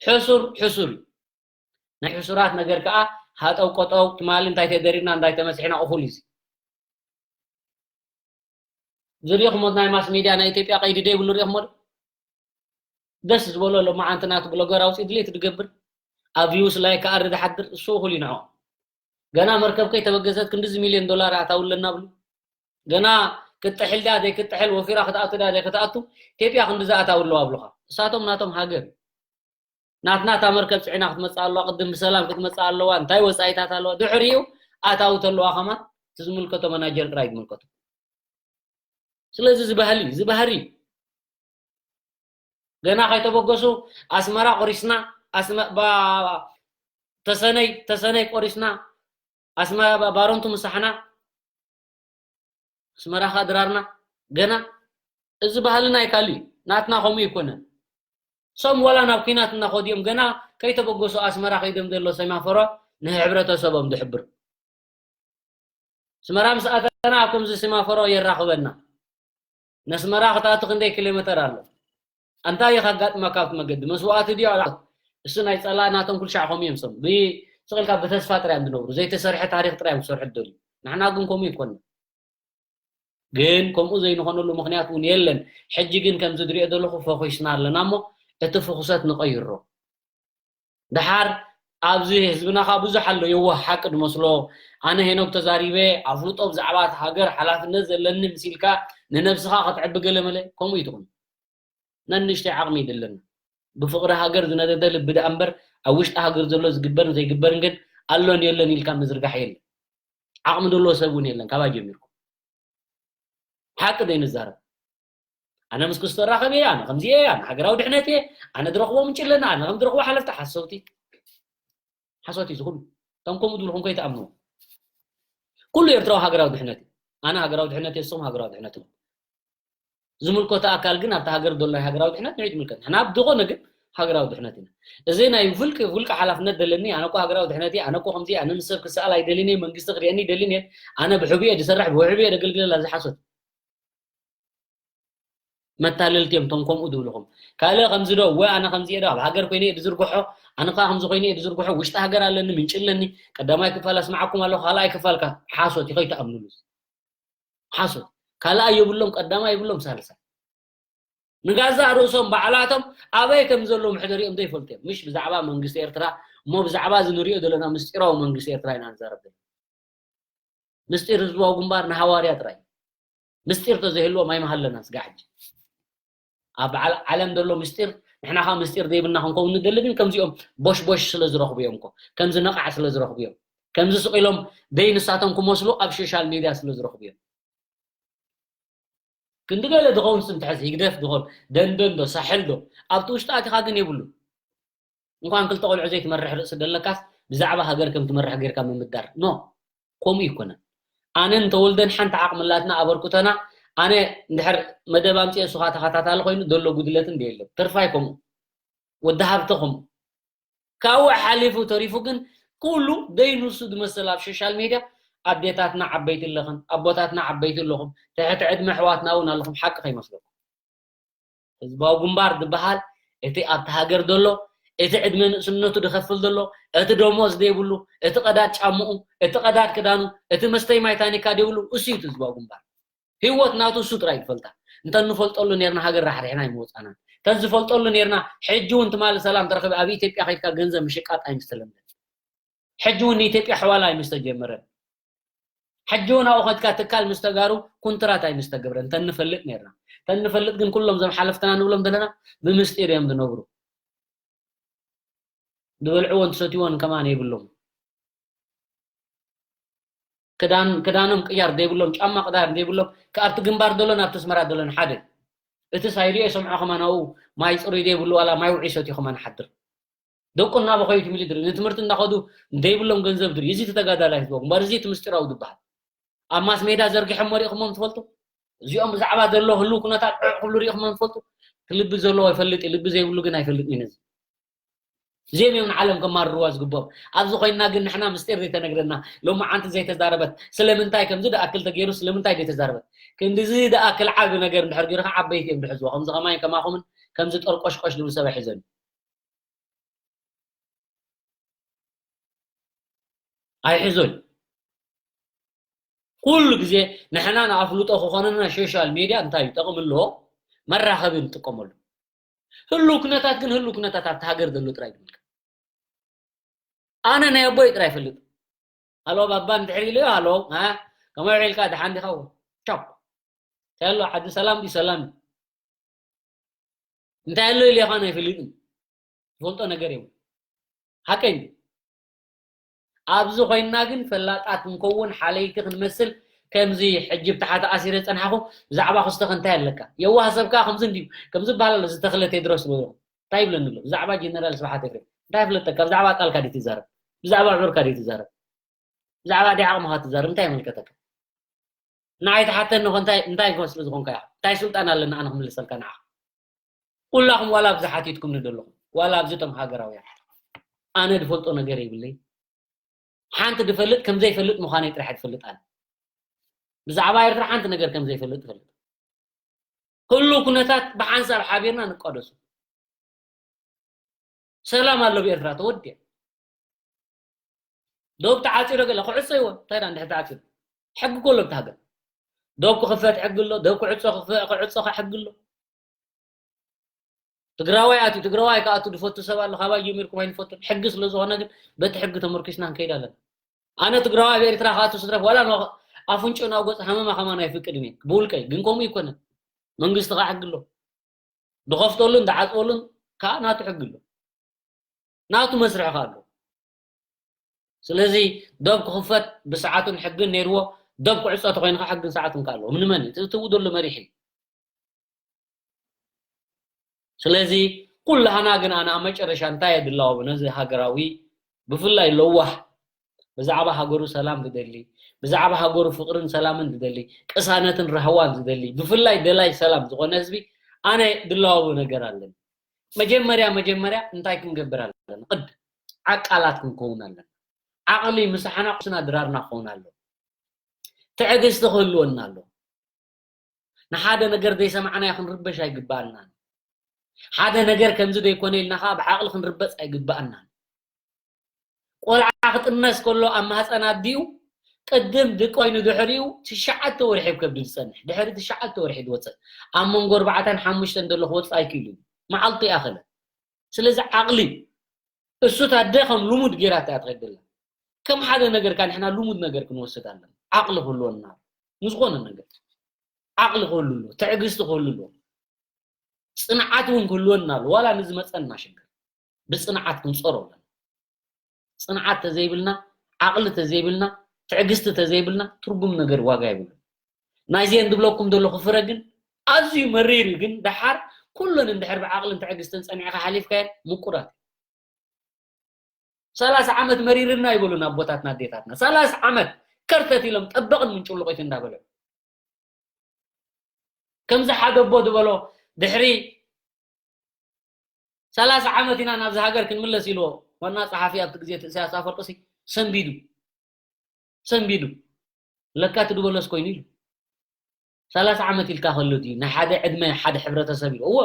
ሕሱር ሕሱር እዩ። ናይ ሕሱራት ነገር ከዓ ሃጠው ቆጠው ትማሊ እንታይ ተደሪና እንታይ ተመሲሕና እኹል እዩ። ዝሪእኹሞ ናይ ማስ ሚድያ ናይ ኢትዮጵያ ቀይዲ ደይብሉ ሪእኹሞ ዶ? ደስ ዝበሎ ሎማዓንቲ ናቱ ብሎገር ኣውፅኡ ድሌት ዝገብር ኣብ ቪውስ ላይ ክኣሪ ዝሓድር እሱ እኹል እዩ ንዕኦ። ገና መርከብ ከይተበገሰት ክንድዚ ሚልዮን ዶላር ኣታውለና ብሉ። ገና ክትጥሕል ድያ ዘይክትጥሕል ወፊራ ክትኣቱ ድያ ዘይክትኣቱ ኢትዮጵያ ክንድዚ ኣታዊ ኣለዋ ብሉኻ። እሳቶም ናቶም ሃገር ናትና እታ መርከብ ፅዒና ክትመፅእ ኣለዋ፣ ቅድም ብሰላም ክትመፅእ ኣለዋ፣ እንታይ ወፃኢታት ኣለዋ፣ ድሕሪኡ ኣታዊ ተለዋ ከማን እቲ ዝምልከቶ መናጀር ጥራይ ዝምልከቶ። ስለዚ እዚ ባህሊ እዚ ባህሪ ገና ከይተበገሱ ኣስመራ ቆሪስና ኣስመ- ባ- ተሰነይ ተሰነይ ቆሪስና ኣስመ- ባ- ባረንቱ ምሳሕና ኣስመራ ከኣ ድራርና ገና እዚ ባህልና ኣይካሉ እዩ ናትና ከምኡ ይኮነን። ሶም ዋላ ናብ ኩናት እናኸዱ እዮም ገና ከይተበገሱ ኣስመራ ከይዶም ዘሎ ሰማፈሮ ንህብረተሰቦም ዝሕብር ኣስመራ ምስ ኣተና ኣብ ከምዚ ሲማፈሮ የራኽበና። ነስመራ ክትኣቱ ክንደይ ኪሎ ሜተር ኣሎ? እንታይ እዩ ከጋጥመካ ኣብቲ መገዲ? መስዋእቲ ድዩ ኣልዓት? እሱ ናይ ጸላእ ናቶም ኩሉ ሻዕ ከምኡ እዮም ሰም። ብስቕ ኢልካ ብተስፋ ጥራይ እዮም ዝነብሩ። ዘይተሰርሐ ታሪኽ ጥራይ እዮም ክሰርሑ ዝደልዩ። ንሕና ግን ከምኡ ይኮንና። ግን ከምኡ ዘይንኾነሉ ምኽንያት እውን የለን። ሕጂ ግን ከምዚ ዝሪኦ ዘለኹ ፈኺስና ኣለና እሞ እቲ ፍኹሰት ንቐይሮ። ደሓር ኣብዚ ህዝብና ኸዓ ብዙሕ ኣሎ የዋህ ሓቂ ዝመስሎ። ኣነ ሄኖክ ተዛሪበ ኣፍልጦ ብዛዕባ እቲ ሃገር ሓላፍነት ዘለኒ ምሲልካ ንነብስኻ ከተዕቢ ገለመለ ከምኡ እዩ ትኹን። ነንእሽተይ ዓቕሚ ይድለና። ብፍቕሪ ሃገር ዝነደደ ልቢ ደኣ እምበር ኣብ ውሽጢ ሃገር ዘሎ ዝግበርን ዘይግበርን ግን ኣሎን የለን ኢልካ ምዝርጋሕ የለን። ዓቕሚ ዘለዎ ሰብ እውን የለን ካባይ ጀሚርኩም። ሓቂ ዘይንዛረብ። ኣነ ምስ ክስቶ ራኸብ እየ፣ ኣነ ከምዚ እየ፣ ኣነ ሃገራዊ ድሕነት እየ፣ ኣነ ዝረኽቦ ምንጭ ኣለና፣ ኣነ ከም ዝረኽቦ ሓለፍቲ ሓሰውቲ። ሓሶት እዩ ዝኹሉ። እቶም ከምኡ ዝብልኹም ከይትኣምንዎ። ኩሉ ኤርትራዊ ሃገራዊ ድሕነት እዩ። ኣነ ሃገራዊ ድሕነት እየ፣ ንስኹም ሃገራዊ ድሕነት እዩ። ዝምልከቶ ኣካል ግን ኣብቲ ሃገር ዘሎ ሃገራዊ ድሕነት ንዒ ትምልከት። ንሕና ብዝኾነ ግን ሃገራዊ ድሕነት ኢና። እዚ ናይ ውልቂ ውልቂ ሓላፍነት ዘለኒ ኣነ እኮ ሃገራዊ ድሕነት እየ፣ ኣነ እኮ ከምዚ ኣነ ንሰብ ክሰኣል ኣይደልን እየ፣ መንግስቲ ክርእየኒ ኣይደልን እየ፣ ኣነ ብሕቡእ እየ ዝሰርሕ ብውሕቡእ እየ ዘገልግል ኣብዚ ሓሶት። መታለልቲ እዮም እቶም ከምኡ ዝብልኹም። ካልእ ከምዚ ዶ ወይ ኣነ ከምዚ እየ ዶ ኣብ ሃገር ኮይነ እየ ዝዝርግሖ፣ ኣነ ከዓ ከምዚ ኮይነ እየ ዝዝርግሖ፣ ውሽጢ ሃገር ኣለኒ ምንጭ ኣለኒ። ቀዳማይ ክፋል ኣስማዓኩም ኣለኹ፣ ካልኣይ ክፋል ከ ሓሶት እዩ ከይትኣምኑሉ። ሓሶት ካልኣይ የብሎም ቀዳማይ የብሎም ሳልሳይ። ንጋዛእ ርእሶም ባዕላቶም ኣበይ ከም ዘለዉ መሕደሪኦም ዘይፈልጡ እዮም። ምሽ ብዛዕባ መንግስቲ ኤርትራ እሞ ብዛዕባ እዚ ንሪኦ ዘለና ምስጢራዊ መንግስቲ ኤርትራ ኢና ንዛረብ ዘለና። ምስጢር ህዝባዊ ግንባር ንሃዋርያ ጥራይ። ምስጢር ተዘይህልዎም ኣይመሃለና ስጋ ሕጂ። ኣብ ዓለ- ዓለም ዘሎ ምስጢር ንሕና ከዓ ምስጢር ዘይብልና ክንከውን ንደሊ ግን ከምዚኦም ቦሽ ቦሽ ስለ ዝረኽቡ እዮም እኮ። ከምዚ ነቓዕ ስለ ዝረኽቡ እዮም። ከምዚ ስቕ ኢሎም ደይ ንሳቶም ክመስሉ ኣብ ሶሻል ሜድያ ስለ ዝረኽቡ እዮም። ክንዲ ገለ ዝኸውን ስም ትሕዝ ህግደፍ ዝኸውን ደንደን ዶ ሳሕል ዶ ኣብቲ ውሽጢ ኣቲኻ ግን የብሉ። እንኳን ክልተ ቆልዑ ዘይትመርሕ ርእሲ ደለካስ ብዛዕባ ሃገር ከም ትመርሕ ጌርካ ምምዳር ኖ። ከምኡ ይኮነ። ኣነን ተወልደን ሓንቲ ዓቕሚ ኣላትና ኣበርክቶና። ኣነ እንድሕር መደብ ኣምፅኤ እሱኻ ተኸታታሊ ኮይኑ ዘሎ ጉድለትን ዶ የለን ትርፋይ ከምኡ ወዲ ሃብተ ከምኡ ካብኡ ሓሊፉ ተሪፉ ግን ኩሉ ደይንሱ ዝመስል ኣብ ሶሻል ሜድያ ኣዴታትና ዓበይቲ ኣለኽን ኣቦታትና ዓበይቲ ኣለኹም ትሕቲ ዕድመ ኣሕዋትና እውን ኣለኹም ሓቂ ከይመስለኩም ህዝባዊ ግንባር ዝበሃል እቲ ኣብቲ ሃገር ዘሎ እቲ ዕድመ ንእስነቱ ዝኸፍል ዘሎ እቲ ደሞዝ ዘይብሉ እቲ ቀዳድ ጫምኡ እቲ ቀዳድ ክዳኑ እቲ መስተይ ማይ ታኒካ ዘይብሉ እሱ እዩ እቲ ህዝባዊ ግንባር ህይወት ናቱ እሱ ጥራይ ይፈልጣ እንተ ንፈልጠሉ ነርና ሃገር ራሕሪሕና ይመውፃና እንተ ዝፈልጠሉ ነርና ሕጂ እውን ትማሊ ሰላም ተረኽበ ኣብ ኢትዮጵያ ከይድካ ገንዘብ ምሽቃጥ ኣይምስተለምደ ሕጂ እውን ንኢትዮጵያ ሕዋላ ኣይምስተጀመረን ሕጂ እውን ኣብኡ ከድካ ትካል ምስ ተጋሩ ኩንትራት ኣይምስተገብረ እንተ ንፈልጥ ነርና እንተ ንፈልጥ ግን ኩሎም ዞም ሓለፍትና ንብሎም ዘለና ብምስጢር እዮም ዝነብሩ ዝበልዕዎን ትሰትይዎን ከማን የብሎም ክዳን ክዳኖም ቅያር ዘይብሎም ጫማ ቅዳር ዘይብሎም ከኣብቲ ግንባር ዘሎን ኣብቲ ኣስመራ ዘሎን ሓደ እቲ ሳይድዮ የሰምዖ ከማን ኣብኡ ማይ ፅሩይ ዘይብሉ ዋላ ማይ ውዒ ሰትዩ ከማን ሓድር ደቁ እናበኸዩ ትምሊ ድሪ ንትምህርቲ እናኸዱ ዘይብሎም ገንዘብ ድሪ እዚ ተጋዳላይ ህዝቦ ግንባር እዚ እቲ ምስጢራዊ ዝበሃል ኣብ ማስ ሜዳ ዘርጊሖም ወሪእኹሞም ትፈልጡ እዚኦም ብዛዕባ ዘሎ ህልው ኩነታት ዕዕ ክብሉ ሪእኹሞም ትፈልጡ እቲ ልቢ ዘለዎ ይፈልጥ እዩ ልቢ ዘይብሉ ግን ኣይፈልጥ እዩ ነዚ እዚኦም እዮም ንዓለም ከማርርዋ ዝግብኦም ኣብዚ ኮይንና ግን ንሕና ምስጢር ዘይተነግረና ሎማዓንቲ ዘይተዛረበት ስለምንታይ ከምዚ ደኣክል ተገይሩ ስለምንታይ ዘይተዛረበት ክንድዚ ደኣክል ዓቢ ነገር እንድሕር ገይሩ ከዓ ዓበይቲ እዮም ዝሕዝዎ ከምዚ ከማይን ከማኹምን ከምዚ ጠርቆሽቆሽ ዝብል ሰብ ኣይሕዘን እዩ ኣይሕዞን ኩሉ ግዜ ንሕና ንኣፍልጦ ክኾነና ሶሻል ሜድያ እንታይ እዩ ጠቕሚ ኣለዎ መራኸቢ ንጥቀመሉ ህሉ ኩነታት ግን ህሉ ኩነታት ኣብቲ ሃገር ዘሎ ጥራይ ዝምልከት ኣነ ናይ ኣቦይ ጥራይ ይፈልጥ ኣሎ ባባ እንድሕር ኢሉ ኣሎ ከመይ ውዒልካ ድሓን ዲኻ ቻፕ እንታይ ኣሎ ዓዲ ሰላም ድዩ ሰላም እንታይ ኣሎ ኢሉ ኢኻ ናይ ፍልጥ ዝፈልጦ ነገር የብሉ ሓቀኝ ኣብዚ ኮይንና ግን ፈላጣት ክንከውን ሓለይቲ ክንመስል ከምዚ ሕጂ ብታሓቲ ኣሲረ ዝፀናሕኹ ብዛዕባ ክስተኸ እንታይ ኣለካ የዋህ ሰብ ከዓ ከምዚ እንድዩ ከምዚ በሃል ኣሎ ዝተኽለ ቴድሮስ ዝበልኹ እንታይ ይብለኒ ኣሎ ብዛዕባ ጀነራል ስብሓት ኤፍሬም እንታይ ፍለጠካ ብዛዕባ ቃልካ ድዩ ትዛረብ ብዛዕባ ዕርካ ድዩ ትዛረብ ብዛዕባ ዲዓቕምኻ ትዛረብ እንታይ ይምልከተካ ንዓይ ትሓተኒ ኮ እንታይ እንታይ ክመስሊ ዝኾንካ ኢኻ እንታይ ስልጣን ኣለኒ ኣነ ክምልሰልካ ንዓኻ ኩላኹም ዋላ ኣብዚ ሓቲትኩምኒ ዘለኹም ዋላ ኣብዚ እቶም ሃገራውያን ኣነ ዝፈልጦ ነገር የብለይ ሓንቲ ዝፈልጥ ከም ዘይፈልጥ ምዃነይ ጥራሕ ዝፈልጥ ኣነ ብዛዕባ ኤርትራ ሓንቲ ነገር ከም ዘይፈልጥ እፈልጥ ኩሉ ኩነታት ብሓንሳብ ሓቢርና ንቃደሱ ሰላም ኣሎ ብኤርትራ ተወዲያ ዶብ ተዓፂዶ ገለ ክዕፆ ይዎ እንታይ ዳ እንድሕር ተዓፂዶ ሕጊ ኮሎ ብቲ ሃገር ዶብ ክኽፈት ሕጊ ኣሎ ዶብ ክዕፆ ክዕፆ ሕጊ ኣሎ ትግራዋይ ኣትዩ ትግራዋይ ከኣቱ ዝፈቱ ሰብ ኣሎ ካባይ ጀሚርኩም ኣይንፈቱን ሕጊ ስለ ዝኾነ ግን በቲ ሕጊ ተመርኪስና ንከይድ ኣለና ኣነ ትግራዋይ ኣብ ኤርትራ ከኣቱ ስድረፍ ዋላ ኣፍንጭኡ ናብ ገፁ ሃመማ ከማን ኣይፍቅድን እየ ብውልቀይ ግን ከምኡ ይኮነን መንግስቲ ከዓ ሕጊ ኣሎ ዝኸፍተሉን ዝዓፅወሉን ከዓ ናቱ ሕጊ ኣሎ ናቱ መስርሒ ከዓ ኣሎ ስለዚ ዶብ ክኽፈት ብሰዓቱን ሕግን ነይርዎ። ዶብ ክዕጾ ተኾይኑ ኸዓ ሕግን ሰዓቱን ከ ኣለዎ። ንምመን እዩ? እቲ ትብኡ ዘሎ መሪሕ እዩ። ስለዚ ኩላህና ግን ኣነ ኣብ መጨረሻ እንታይ እየ ድላወቦ ነዚ ሃገራዊ ብፍላይ ለዋህ ብዛዕባ ሃገሩ ሰላም ዝደሊ፣ ብዛዕባ ሃገሩ ፍቕርን ሰላምን ዝደሊ፣ ቅሳነትን ራህዋን ዝደሊ፣ ብፍላይ ደላይ ሰላም ዝኾነ ህዝቢ ኣነ ድላወቦ ነገር ኣለኒ። መጀመርያ መጀመርያ እንታይ ክንገብር ኣለና? ቅድ ዓቃላት ክንከውን ኣለና። ዓቕሊ ምሳሕና ቁስና ድራርና ክኸውን ኣሎ። ትዕግስቲ ክህልወና ኣሎ። ንሓደ ነገር ዘይሰማዕናዮ ክንርበሽ ኣይግባኣናን። ሓደ ነገር ከምዚ ዘይኮነ ኢልና ከዓ ብዓቕሊ ክንርበጽ ኣይግባኣናን። ቆልዓ ክጥነስ ከሎ ኣብ ማህፀን ኣዲኡ ቅድም ድቂ ኮይኑ ድሕሪኡ ትሽዓተ ወርሒ ኣብ ከብዲ ዝፀንሕ፣ ድሕሪ ትሽዓተ ወርሒ ዝወፅእ፣ ኣብ መንጎ ኣርባዕተን ሓሙሽተን ዘሎ ክወፅእ ኣይክእልን እዩ። መዓልቱ ይኣኸለ። ስለዚ ዓቕሊ እሱ ታደ ከም ልሙድ ጌራታ እያ ትኸይድ ዘላ። ከም ሓደ ነገር ከኣ ንሕና ልሙድ ነገር ክንወስድ ኣለና። ዓቕሊ ክህልወና፣ ንዝኾነ ነገር ዓቕሊ ክህሉ ኣለዎ፣ ትዕግስቲ ክህሉ ኣለዎ፣ ጽንዓት እውን ክህልወና ኣለዎ። ዋላ ንዝመጸና ሽግር ብጽንዓት ክንጸሮ ኣለና። ጽንዓት ተዘይብልና፣ ዓቕሊ ተዘይብልና፣ ትዕግስቲ ተዘይብልና ትርጉም ነገር ዋጋ የብሉን። ናይዚአን ዝብለኩም ዘለኹ ፍረ ግን ኣዝዩ መሪር እዩ፣ ግን ደሓር ኩለን እንድሕር ብዓቕልን ትዕግስትን ጸኒዕካ ሓሊፍካየን ምቁራት እዩ። ሰላሳ ዓመት መሪርና ይበሉና ኣቦታትና ኣዴታትና። ሰላሳ ዓመት ከርተት ኢሎም ጠበቕን ምንጭሉቒት እንዳበሉ። ከምዚ ሓደ ኣቦ ዝበሎ ድሕሪ ሰላሳ ዓመት ኢና ናብዚ ሃገር ክንምለስ ኢልዎ ዋና ጸሓፊ ኣብቲ ግዜ እቲ ኢሳያስ ኣፈወርቂ ሲ ሰንቢዱ። ሰንቢዱ። ለካ እቲ ድበሎስ ኮይኑ ኢሉ። ሰላሳ ዓመት ኢልካ ከሎ ድዩ ናይ ሓደ ዕድመ ሓደ ሕብረተሰብ ኢሉ? እወ።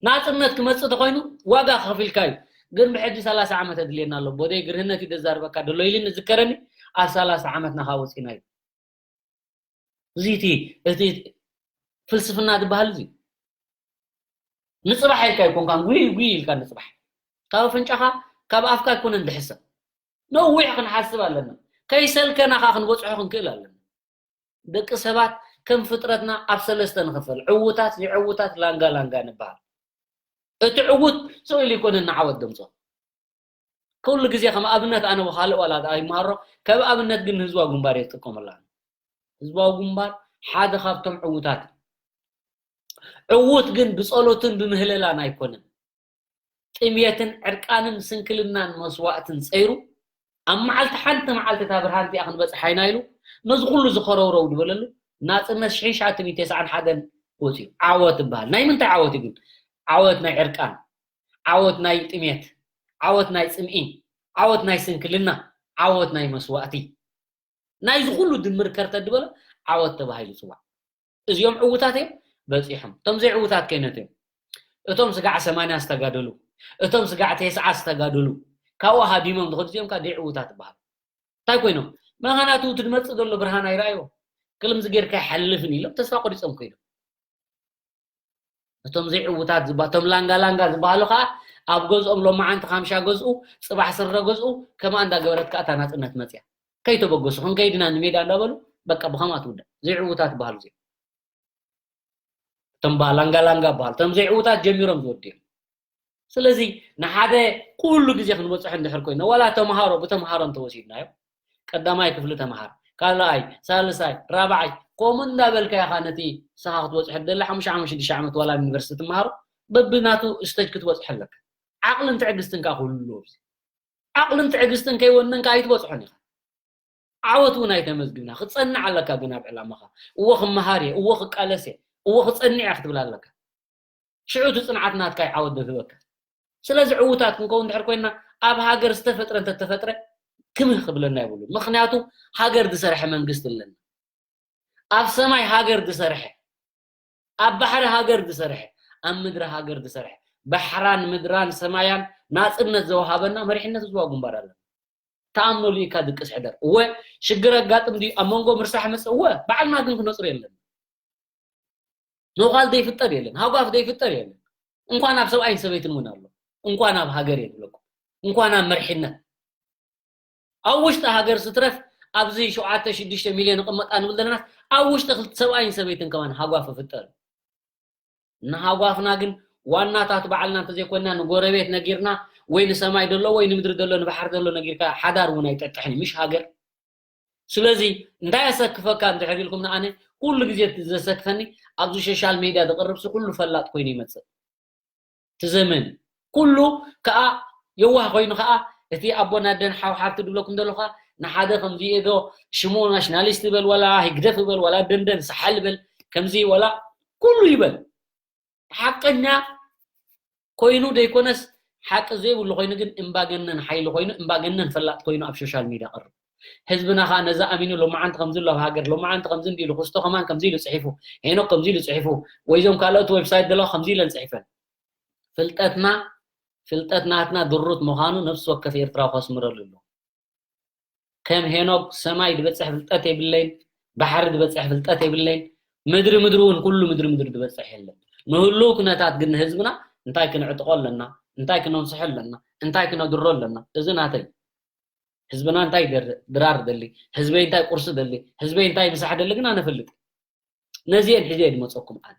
ናጽነት ክመጽእ ተኾይኑ ዋጋ ከፊልካ እዩ። ግን ብሕጂ ሰላሳ ዓመት ኣድልየና ኣሎ። ቦደይ ግርህነት እዩ ደዛርበካ ደሎ ኢሉ ንዝከረኒ ኣብ ሰላሳ ዓመት ናኻ ወጺና እዩ። እዚ እቲ፣ እቲ ፍልስፍና ዝበሃል እዚ። ንጽባሕ ኢልካ ኣይኮንካን፣ ጉይ ጉይ ኢልካ ንጽባሕ። ካብ ኣፍንጫኻ፣ ካብ ኣፍካ ኣይኮነን ዝሕሰብ። ነዊሕ ክንሓስብ ኣለና። ከይሰልከና ኸኣ ክንበጽሖ ክንክእል ኣለና። ደቂ ሰባት ከም ፍጥረትና ኣብ ሰለስተ ንኽፈል። ዕዉታት፣ ዘይዕዉታት፣ ላንጋ ላንጋ ንበሃል። እቲ ዕዉት ስቕ ኢሉ ኣይኮነን ንዓወት ደምጾ። ኩሉ ግዜ ከም ኣብነት ኣነ ብኻልእ ዋላ ኣይመሃሮ፣ ከም ኣብነት ግን ንህዝባዊ ግንባር እየ ዝጥቀመላ። ህዝባዊ ግንባር ሓደ ካብቶም ዕዉታት። ዕዉት ግን ብጸሎትን ብምህለላን ኣይኮነን። ጥምየትን ዕርቃንን ስንክልናን መስዋእትን ጸይሩ፣ ኣብ መዓልቲ ሓንቲ መዓልቲ እታ ብርሃን እቲኣ ክንበጽሓ ኢና ኢሉ፣ ነዚ ኩሉ ዝኸረውረው ዝበለሉ፣ ናጽነት ሽሕን ትሽዓተ ሚእትን ተስዓን ሓደን ወጺኡ። ዓወት ይበሃል። ናይ ምንታይ ዓወት እዩ ግን? ዓወት ናይ ዕርቃን፣ ዓወት ናይ ጥምየት፣ ዓወት ናይ ጽምኢ፣ ዓወት ናይ ስንክልና፣ ዓወት ናይ መስዋእቲ። ናይዚ ኩሉ ድምር ከርተት ዝበሎ ዓወት ተባሂሉ ይጽዋዕ። እዚኦም ዕዉታት እዮም፣ በጺሖም። እቶም ዘይዕዉታት ከይነት እዮም። እቶም ስጋዕ ሰማንያ ዝተጋደሉ፣ እቶም ስጋዕ ተስዓ ዝተጋደሉ፣ ካብኡ ሃዲሞም ዝኸዱ እዚኦም ከኣ ዘይዕዉታት ይበሃሉ። እንታይ ኮይኖም? ምኽንያቱ እቲ ዝመጽእ ዘሎ ብርሃን ኣይረኣይዎ። ክልምዚ ጌርካ ኣይሓልፍን ኢሎም ተስፋ ቆሪጾም ኮይኖም። እቶም ዘይዕዉታት ዝባ-፣ እቶም ላንጋ ላንጋ ዝበሃሉ ኸኣ ኣብ ገዝኦም ሎማዓንቲ ካምሻ ገዝኡ፣ ጽባሕ ስረ ገዝኡ፣ ከምኣ እንዳገበረት ከኣ እታ ናጽነት መጽያ። ከይተበገሱ፣ ክንከይድ ኢና ንሜዳ እንዳበሉ፣ በቃ ብኸምኣ ትውዳእ። ዘይዕዉታት ዝበሃሉ እዚኦም። እቶም ባ-፣ ላንጋ ላንጋ ዝበሃሉ፣ እቶም ዘይዕዉታት ጀሚሮም ዝወዱ እዮም። ስለዚ ንሓደ ኩሉ ግዜ ክንበጽሖ እንድሕር ኮይና፣ ዋላ ተምሃሮ ብተምሃሮ እንተወሲድናዮ፣ ቀዳማይ ክፍሊ ተምሃር፣ ካልኣይ፣ ሳልሳይ፣ ራብዓይ፣ ከምኡ እንዳበልካ ኢኻ ነቲ ንስኻ ክትበጽሖ ትደሊ ሓሙሽተ ዓመት፣ ሽዱሽተ ዓመት ዋላ ኣብ ዩኒቨርሲቲ ትምሃሮ፣ በብናቱ ስቴጅ ክትበጽሖ ኣለካ። ዓቕልን ትዕግስትን ከኣ ክህሉ ኣለዎ ኣብዚ። ዓቕልን ትዕግስትን ከይወነንካ ኣይትበጽሖን ኢኻ። ዓወት እውን ኣይተመዝግብና። ክትጸንዕ ኣለካ ግን ኣብ ዕላማኻ። እወ ክመሃር እየ፣ እወ ክቃለስ እየ፣ እወ ክጸንዕ እየ ክትብል ኣለካ። ሽዑ እቲ ጽንዓት ናትካ እዩ ዓወት ዘህበካ። ስለዚ ዕዉታት ክንከውን እንድሕር ኮይንና፣ ኣብ ሃገር ዝተፈጥረ እንተተፈጥረ ክምህ ክብለና የብሉን። ምኽንያቱ ሃገር ዝሰርሐ መንግስቲ ኣለና። ኣብ ሰማይ ሃገር ዝሰርሐ፣ ኣብ ባሕሪ ሃገር ዝሰርሐ፣ ኣብ ምድሪ ሃገር ዝሰርሐ፣ ባሕራን ምድራን ሰማያን ናጽነት ዘወሃበና መሪሕነት ህዝባዊ ግንባር ኣለና። ተኣምኖ ልኢካ ድቅስ ሕደር። እወ፣ ሽግር ኣጋጥም ድዩ? ኣብ መንጎ ምርሳሕ መጽእ? እወ፣ ባዕልና ግን ክነጽሮ የለን። ነዃል ዘይፍጠር የለን፣ ሃጓፍ ዘይፍጠር የለን። እንኳን ኣብ ሰብኣይን ሰበይትን እውን ኣሎ። እንኳን ኣብ ሃገር እየ ዝብለኩም። እንኳን ኣብ መሪሕነት። ኣብ ውሽጢ ሃገር ስትረፍ ኣብዚ ሸውዓተ ሽዱሽተ ሚልዮን ይቕመጣ ንብል ዘለና፣ ኣብ ውሽጢ ክልተ ሰብኣይን ሰበይትን ከማን ሃጓፍ ይፍጠር። ንሃጓፍና ግን ዋናታት ባዕልና እንተዘይኮንና ንጎረቤት ነጊርና ወይ ንሰማይ ዘሎ ወይ ንምድሪ ዘሎ ንባሕሪ ዘሎ ነጊርካ ሓዳር እውን ኣይጠጥሕን እዩ፣ ምሽ ሃገር። ስለዚ እንታይ ኣሰክፈካ እንድሕር ኢልኩም ንኣነ ኩሉ ግዜ ዘሰክፈኒ ኣብዚ ሶሻል ሜድያ ዝቕርብሲ ኩሉ ፈላጥ ኮይኑ ይመፅእ። ትዘመን ኩሉ ከዓ የዋህ ኮይኑ ከዓ እቲ ኣቦን ኣደን ሓው ሓብቲ ድብለኩም ዘለኹ ንሓደ ከምዚ እየ ዶ ሽሙ ናሽናሊስት ይበል ዋላ ህግደፍ ይበል ዋላ ደንደን ሰሓል ይበል ከምዚ ዋላ ኩሉ ይበል ሓቀኛ ኮይኑ ዘይኮነስ ሓቂ ዘይብሉ ኮይኑ ግን እምባገነን ሓይሊ ኮይኑ እምባገነን ፈላጥ ኮይኑ ኣብ ሶሻል ሚድያ ቀርብ ህዝብና ከዓ ነዛ ኣሚኑ ሎማዓንቲ ከምዚ ኣሎ ኣብ ሃገር ሎማዓንቲ ከምዚ እንዲሉ ክስቶ ከማን ከምዚ ኢሉ ፅሒፉ ሄኖክ ከምዚ ኢሉ ፅሒፉ ወይዞም ካልኦት ዌብሳይት ዘለዋ ከምዚ ኢለን ፅሒፈን ፍልጠትና ፍልጠት ናትና ድሩት ምዃኑ ነፍሲ ወከፍ ኤርትራዊ ከስምረሉ ኣለዎ ከም ሄኖክ ሰማይ ዝበፅሕ ፍልጠት የብለይን ባሕሪ ዝበፅሕ ፍልጠት የብለይን ምድሪ ምድሪ እውን ኩሉ ምድሪ ምድሪ ዝበፅሕ የለን ንህሉ ኩነታት ግን ንህዝብና እንታይ ክንዕጥቆ ኣለና እንታይ ክነምስሖ ኣለና እንታይ ክነድሮ ኣለና እዚ ናተይ ህዝብና እንታይ ድራር ደሊ ህዝበይ እንታይ ቁርሲ ደሊ ህዝበይ እንታይ ምሳሕ ደሊ ግን ኣነፈልጥ ነዚአን ሒዘ ድመፀኩም ኣነ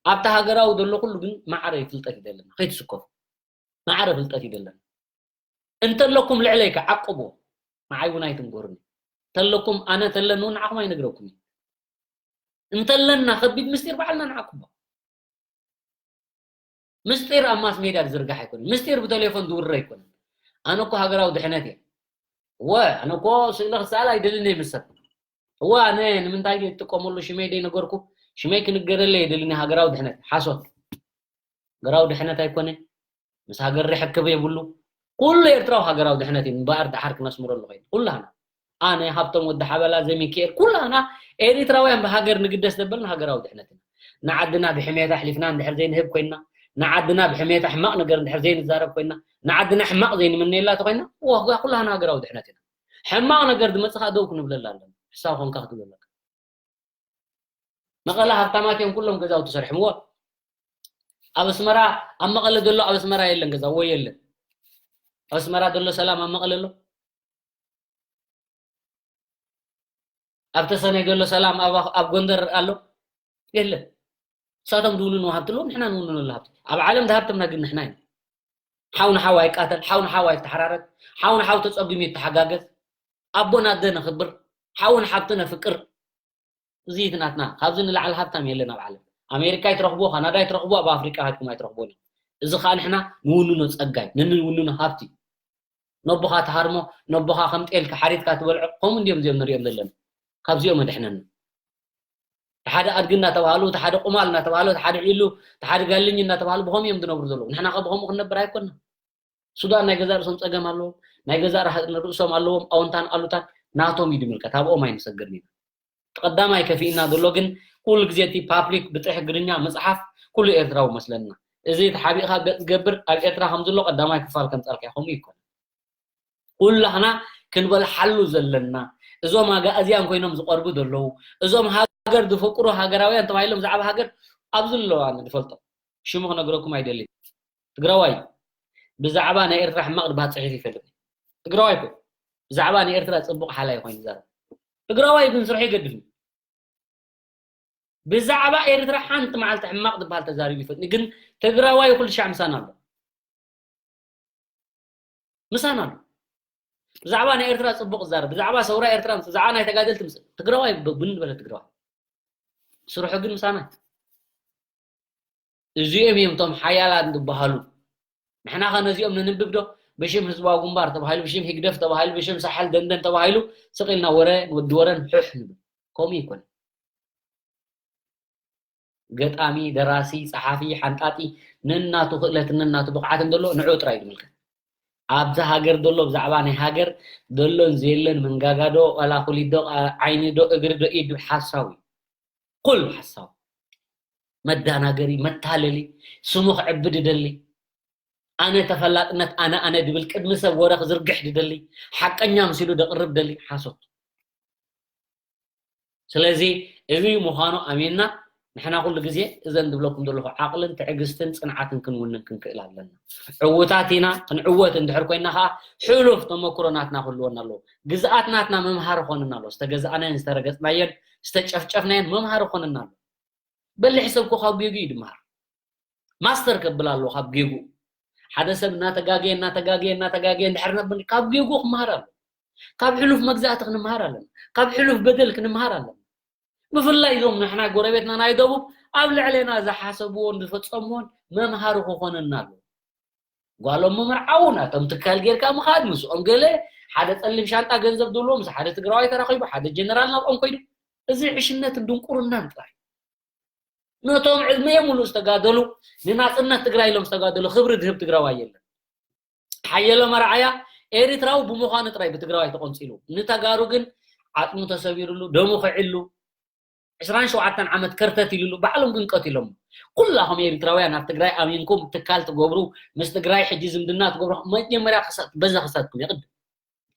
ኣብቲ ሃገራዊ ዘሎ ኩሉ ግን ማዕረ ፍልጠት ይደለና ከይትስከፉ ማዕረ ፍልጠት ይደለና እንተለኩም ልዕለይ ከዓቅቡ ንዓይ እውን ኣይትንገሩኒ እንተለኩም ኣነ ተለኒ እውን ንዓኹም ኣይነግረኩም እንተለና ከቢድ ምስጢር ባዕልና ንዓቅቦ ምስጢር ኣብ ማስ ሜድያ ዝርጋሕ ኣይኮነን ምስጢር ብቴሌፎን ዝውረ ኣይኮነን ኣነ እኮ ሃገራዊ ድሕነት እየ እወ ኣነ እኮ ስእሊ ክሰኣል ኣይደልን እየ ምስ ሰብ እወ ኣነ ንምንታይ እየ ዝጥቀመሉ ሽመይ ደይነገርኩ ሽመይ ክንገረለ የደልን እየ ሃገራዊ ድሕነት ሓሶት ሃገራዊ ድሕነት ኣይኮነ ምስ ሃገር ርሕክብ የብሉ ኩሉ ኤርትራዊ ሃገራዊ ድሕነት እዩ እምበኣር ደሓር ክነስምረሉ ኮይኑ ኩላህና ኣነ ሃብቶም ወዲ ሓበላ ዘሚክኤል ኩላህና ኤሪትራውያን ብሃገር ንግደስ ዘበልና ሃገራዊ ድሕነት ኢና ንዓድና ብሕሜታ ኣሕሊፍና እንድሕር ዘይንህብ ኮይንና ንዓድና ብሕሜታ ሕማቕ ነገር እንድሕር ዘይንዛረብ ኮይንና ንዓድና ሕማቕ ዘይንምነየላ ተኮይንና ዋጋ ኩላህና ሃገራዊ ድሕነት ኢና ሕማቕ ነገር ዝመፅኻ ደው ክንብለላ ኣለና ሕሳብ ኮንካ ክትብለካ መቐለ ሃብታማት እዮም ኩሎም ገዛውቲ ሰሪሖምዎ ኣብ ኣስመራ ኣብ መቐለ ዘሎ ኣብ ኣስመራ የለን ገዛ ወይ የለን ኣብ ኣስመራ ዘሎ ሰላም ኣብ መቐለ ኣሎ ኣብ ተሰነይ ዘሎ ሰላም ኣብ ጎንደር ኣሎ የለን እሳቶም ዝውንኑ ሃብቲ ኣለዎም ንሕና ንውንኑ ኣሎ ሃብቲ ኣብ ዓለም ዝሃብተምና ግን ንሕና ኢና ሓው ንሓው ኣይቃተል ሓው ንሓው ኣይተሓራረድ ሓው ንሓው ተፀጊሙ ይተሓጋገዝ ኣቦን ኣደ ነኽብር ሓው ንሓብቲ ነፍቅር እዚ እቲ ናትና ካብዚ ንላዕሊ ሃብታም የለን ኣብ ዓለም ኣሜሪካ ይትረኽቦ ካናዳ ይትረኽቦ ኣብ ኣፍሪቃ ሃድኩም ኣይትረኽቦን እዚ ከዓ ንሕና ንውንኖ ፀጋይ ንንውንኖ ሃብቲ ነቦኻ ትሃርሞ ነቦኻ ከም ጤል ሓሪድካ ትበልዖ ከምኡ እንዲዮም እዚኦም ንሪኦም ዘለና ካብዚኦም ኣድሕነና ሓደ ኣድጊ እናተባሃሉ ሓደ ቁማል እናተባሃሉ ሓደ ዒሉ ሓደ ጋልኝ እናተባሃሉ ብኸምኡ እዮም ዝነብሩ ዘለዉ ንሕና ከ ብኸምኡ ክንነብር ኣይኮንና ሱዳን ናይ ገዛእ ርእሶም ጸገም ኣለዎም ናይ ገዛእ ርእሶም ኣለዎም ኣወንታን ኣሉታን ናቶም እዩ ዝምልከት ኣብኦም ኣይንሰግርን ኢና እቲ ቀዳማይ ከፊእና ዘሎ ግን ኩሉ ግዜ እቲ ፓብሊክ ብጥሕ ግርኛ ምጽሓፍ ኩሉ ኤርትራዊ መስለና እዚ ተሓቢእካ ገጽ ዝገብር ኣብ ኤርትራ ከም ዘሎ ቀዳማይ ክፋል ከምጻልካ ከምኡ ይኮነ ኩላህና ክንበልሓሉ ዘለና እዞም ኣጋእዝያን ኮይኖም ዝቐርቡ ዘለዉ እዞም ሃገር ዝፈቅሩ ሃገራውያን ተባሂሎም ብዛዕባ ሃገር ኣብዚ ኣለዋ ዝፈልጦ ሽሙ ክነግረኩም ኣይደልን ትግራዋይ ብዛዕባ ናይ ኤርትራ ሕማቕ ድባሃል ፅሒፍ ይፈልጥ ትግራዋይ ኮ ብዛዕባ ናይ ኤርትራ ፅቡቕ ሓላይ ኮይኑ ይዛረብ ትግራዋይ ግን ስርሑ ይገድፍ ብዛዕባ ኤርትራ ሓንቲ መዓልቲ ሕማቕ ዝበሃል ተዛሪቡ ይፈልጥኒ ግን ትግራዋይ ኩሉ ሻዕ ምሳና ኣሎ ምሳና ኣሎ ብዛዕባ ናይ ኤርትራ ፅቡቕ ዛረብ ብዛዕባ ሰውራ ኤርትራ ምስ ብዛዕባ ናይ ተጋደልቲ ምስ ትግራዋይ ብን ዝበለ ትግራዋይ ስርሑ ግን ምሳና እዚኦም እዮም እቶም ሓያላት ዝበሃሉ ንሕና ኸ ነዚኦም ነንብብ ዶ ብሽም ህዝባዊ ግንባር ተባሂሉ ብሽም ሂግደፍ ተባሂሉ ብሽም ሳሕል ደንደን ተባሂሉ ስቕ ኢልና ወረ ንወዲ ወረን ሑሕ ንብል ከምኡ ይኮነ ገጣሚ ደራሲ ጸሓፊ ሓንጣጢ ነናቱ ክእለትን ነናቱ ብቕዓትን ዘሎ ንዑ ጥራይ ዝምልከት ኣብዛ ሃገር ዘሎ ብዛዕባ ናይ ሃገር ዘሎን ዘየለን መንጋጋ ዶ ዋላ ኩሊት ዶ ዓይኒ ዶ እግሪ ዶ ኢድ ሓሳዊ ኩሉ ሓሳዊ መዳናገሪ መታለሊ ስሙ ክዕቢ ድደሊ ኣነ ተፈላጥነት ኣነ ኣነ ድብል ቅድሚ ሰብ ወረ ክዝርግሕ ድደሊ ሓቀኛ ምሲሉ ደቕርብ ደሊ ሓሶት ስለዚ እዚ ምዃኑ ኣሚንና ንሕና ኩሉ ግዜ እዘን ዝብለኩም ዘለኹ ዓቕልን ትዕግስትን ፅንዓትን ክንውንን ክንክእል ኣለና ዕውታት ኢና ክንዕወት እንድሕር ኮይና ከዓ ሕሉፍ ተመክሮ ናትና ክህልወና ኣለዎ ግዝኣት ናትና መምሃሪ ኮንና ኣሎ ዝተገዛእናየን ዝተረገፅናየን ዝተጨፍጨፍናየን መምሃሪ ኮንና ኣሎ በሊሕ ሰብ እኮ ካብ ጌጉ እዩ ድምሃር ማስተር ከብል ኣለዎ ካብ ጌጉ ሓደ ሰብ እናተጋገየ እናተጋገየ እናተጋገየ እንድሕር ነብር ካብ ጌጉ ክመሃር ኣሎ። ካብ ሕሉፍ መግዛእቲ ክንመሃር ኣለና። ካብ ሕሉፍ በደል ክንመሃር ኣለና። ብፍላይ እዞም ንሕና ጎረቤትና ናይ ደቡብ ኣብ ልዕሌና ዝሓሰብዎን ዝፈጸምዎን መምሃሪ ክኾነና ኣሎ። ጓሎም ምምርዓው ናቶም ትካል ጌርካ ምኻድ ምስኦም ገለ ሓደ ጸሊም ሻንጣ ገንዘብ ድልዎ ምስ ሓደ ትግራዋይ ተራኺቡ ሓደ ጀነራል ናብኦም ኮይዱ እዚ ዕሽነትን ድንቁርናን ጥራይ። ነቶም ዕድመ ሙሉእ ዝተጋደሉ ንናጽነት ትግራይ ኢሎም ዝተጋደሉ ክብሪ ድህብ ትግራዋይ የለን። ሓየሎም ኣርኣያ ኤሪትራዊ ብምዃኑ ጥራይ ብትግራዋይ ተቆንጺሉ። ንተጋሩ ግን ዓጽሙ ተሰቢሩሉ፣ ደሙ ክዕሉ፣ ዕስራን ሸውዓተን ዓመት ከርተት ኢሉሉ፣ ባዕሎም ግን ቀቲሎም። ኩላኹም ኤሪትራውያን ኣብ ትግራይ ኣሚንኩም ትካል ትገብሩ፣ ምስ ትግራይ ሕጂ ዝምድና ትገብሩ፣ መጀመርያ ክሳት በዛ ክሳትኩም የቕድም።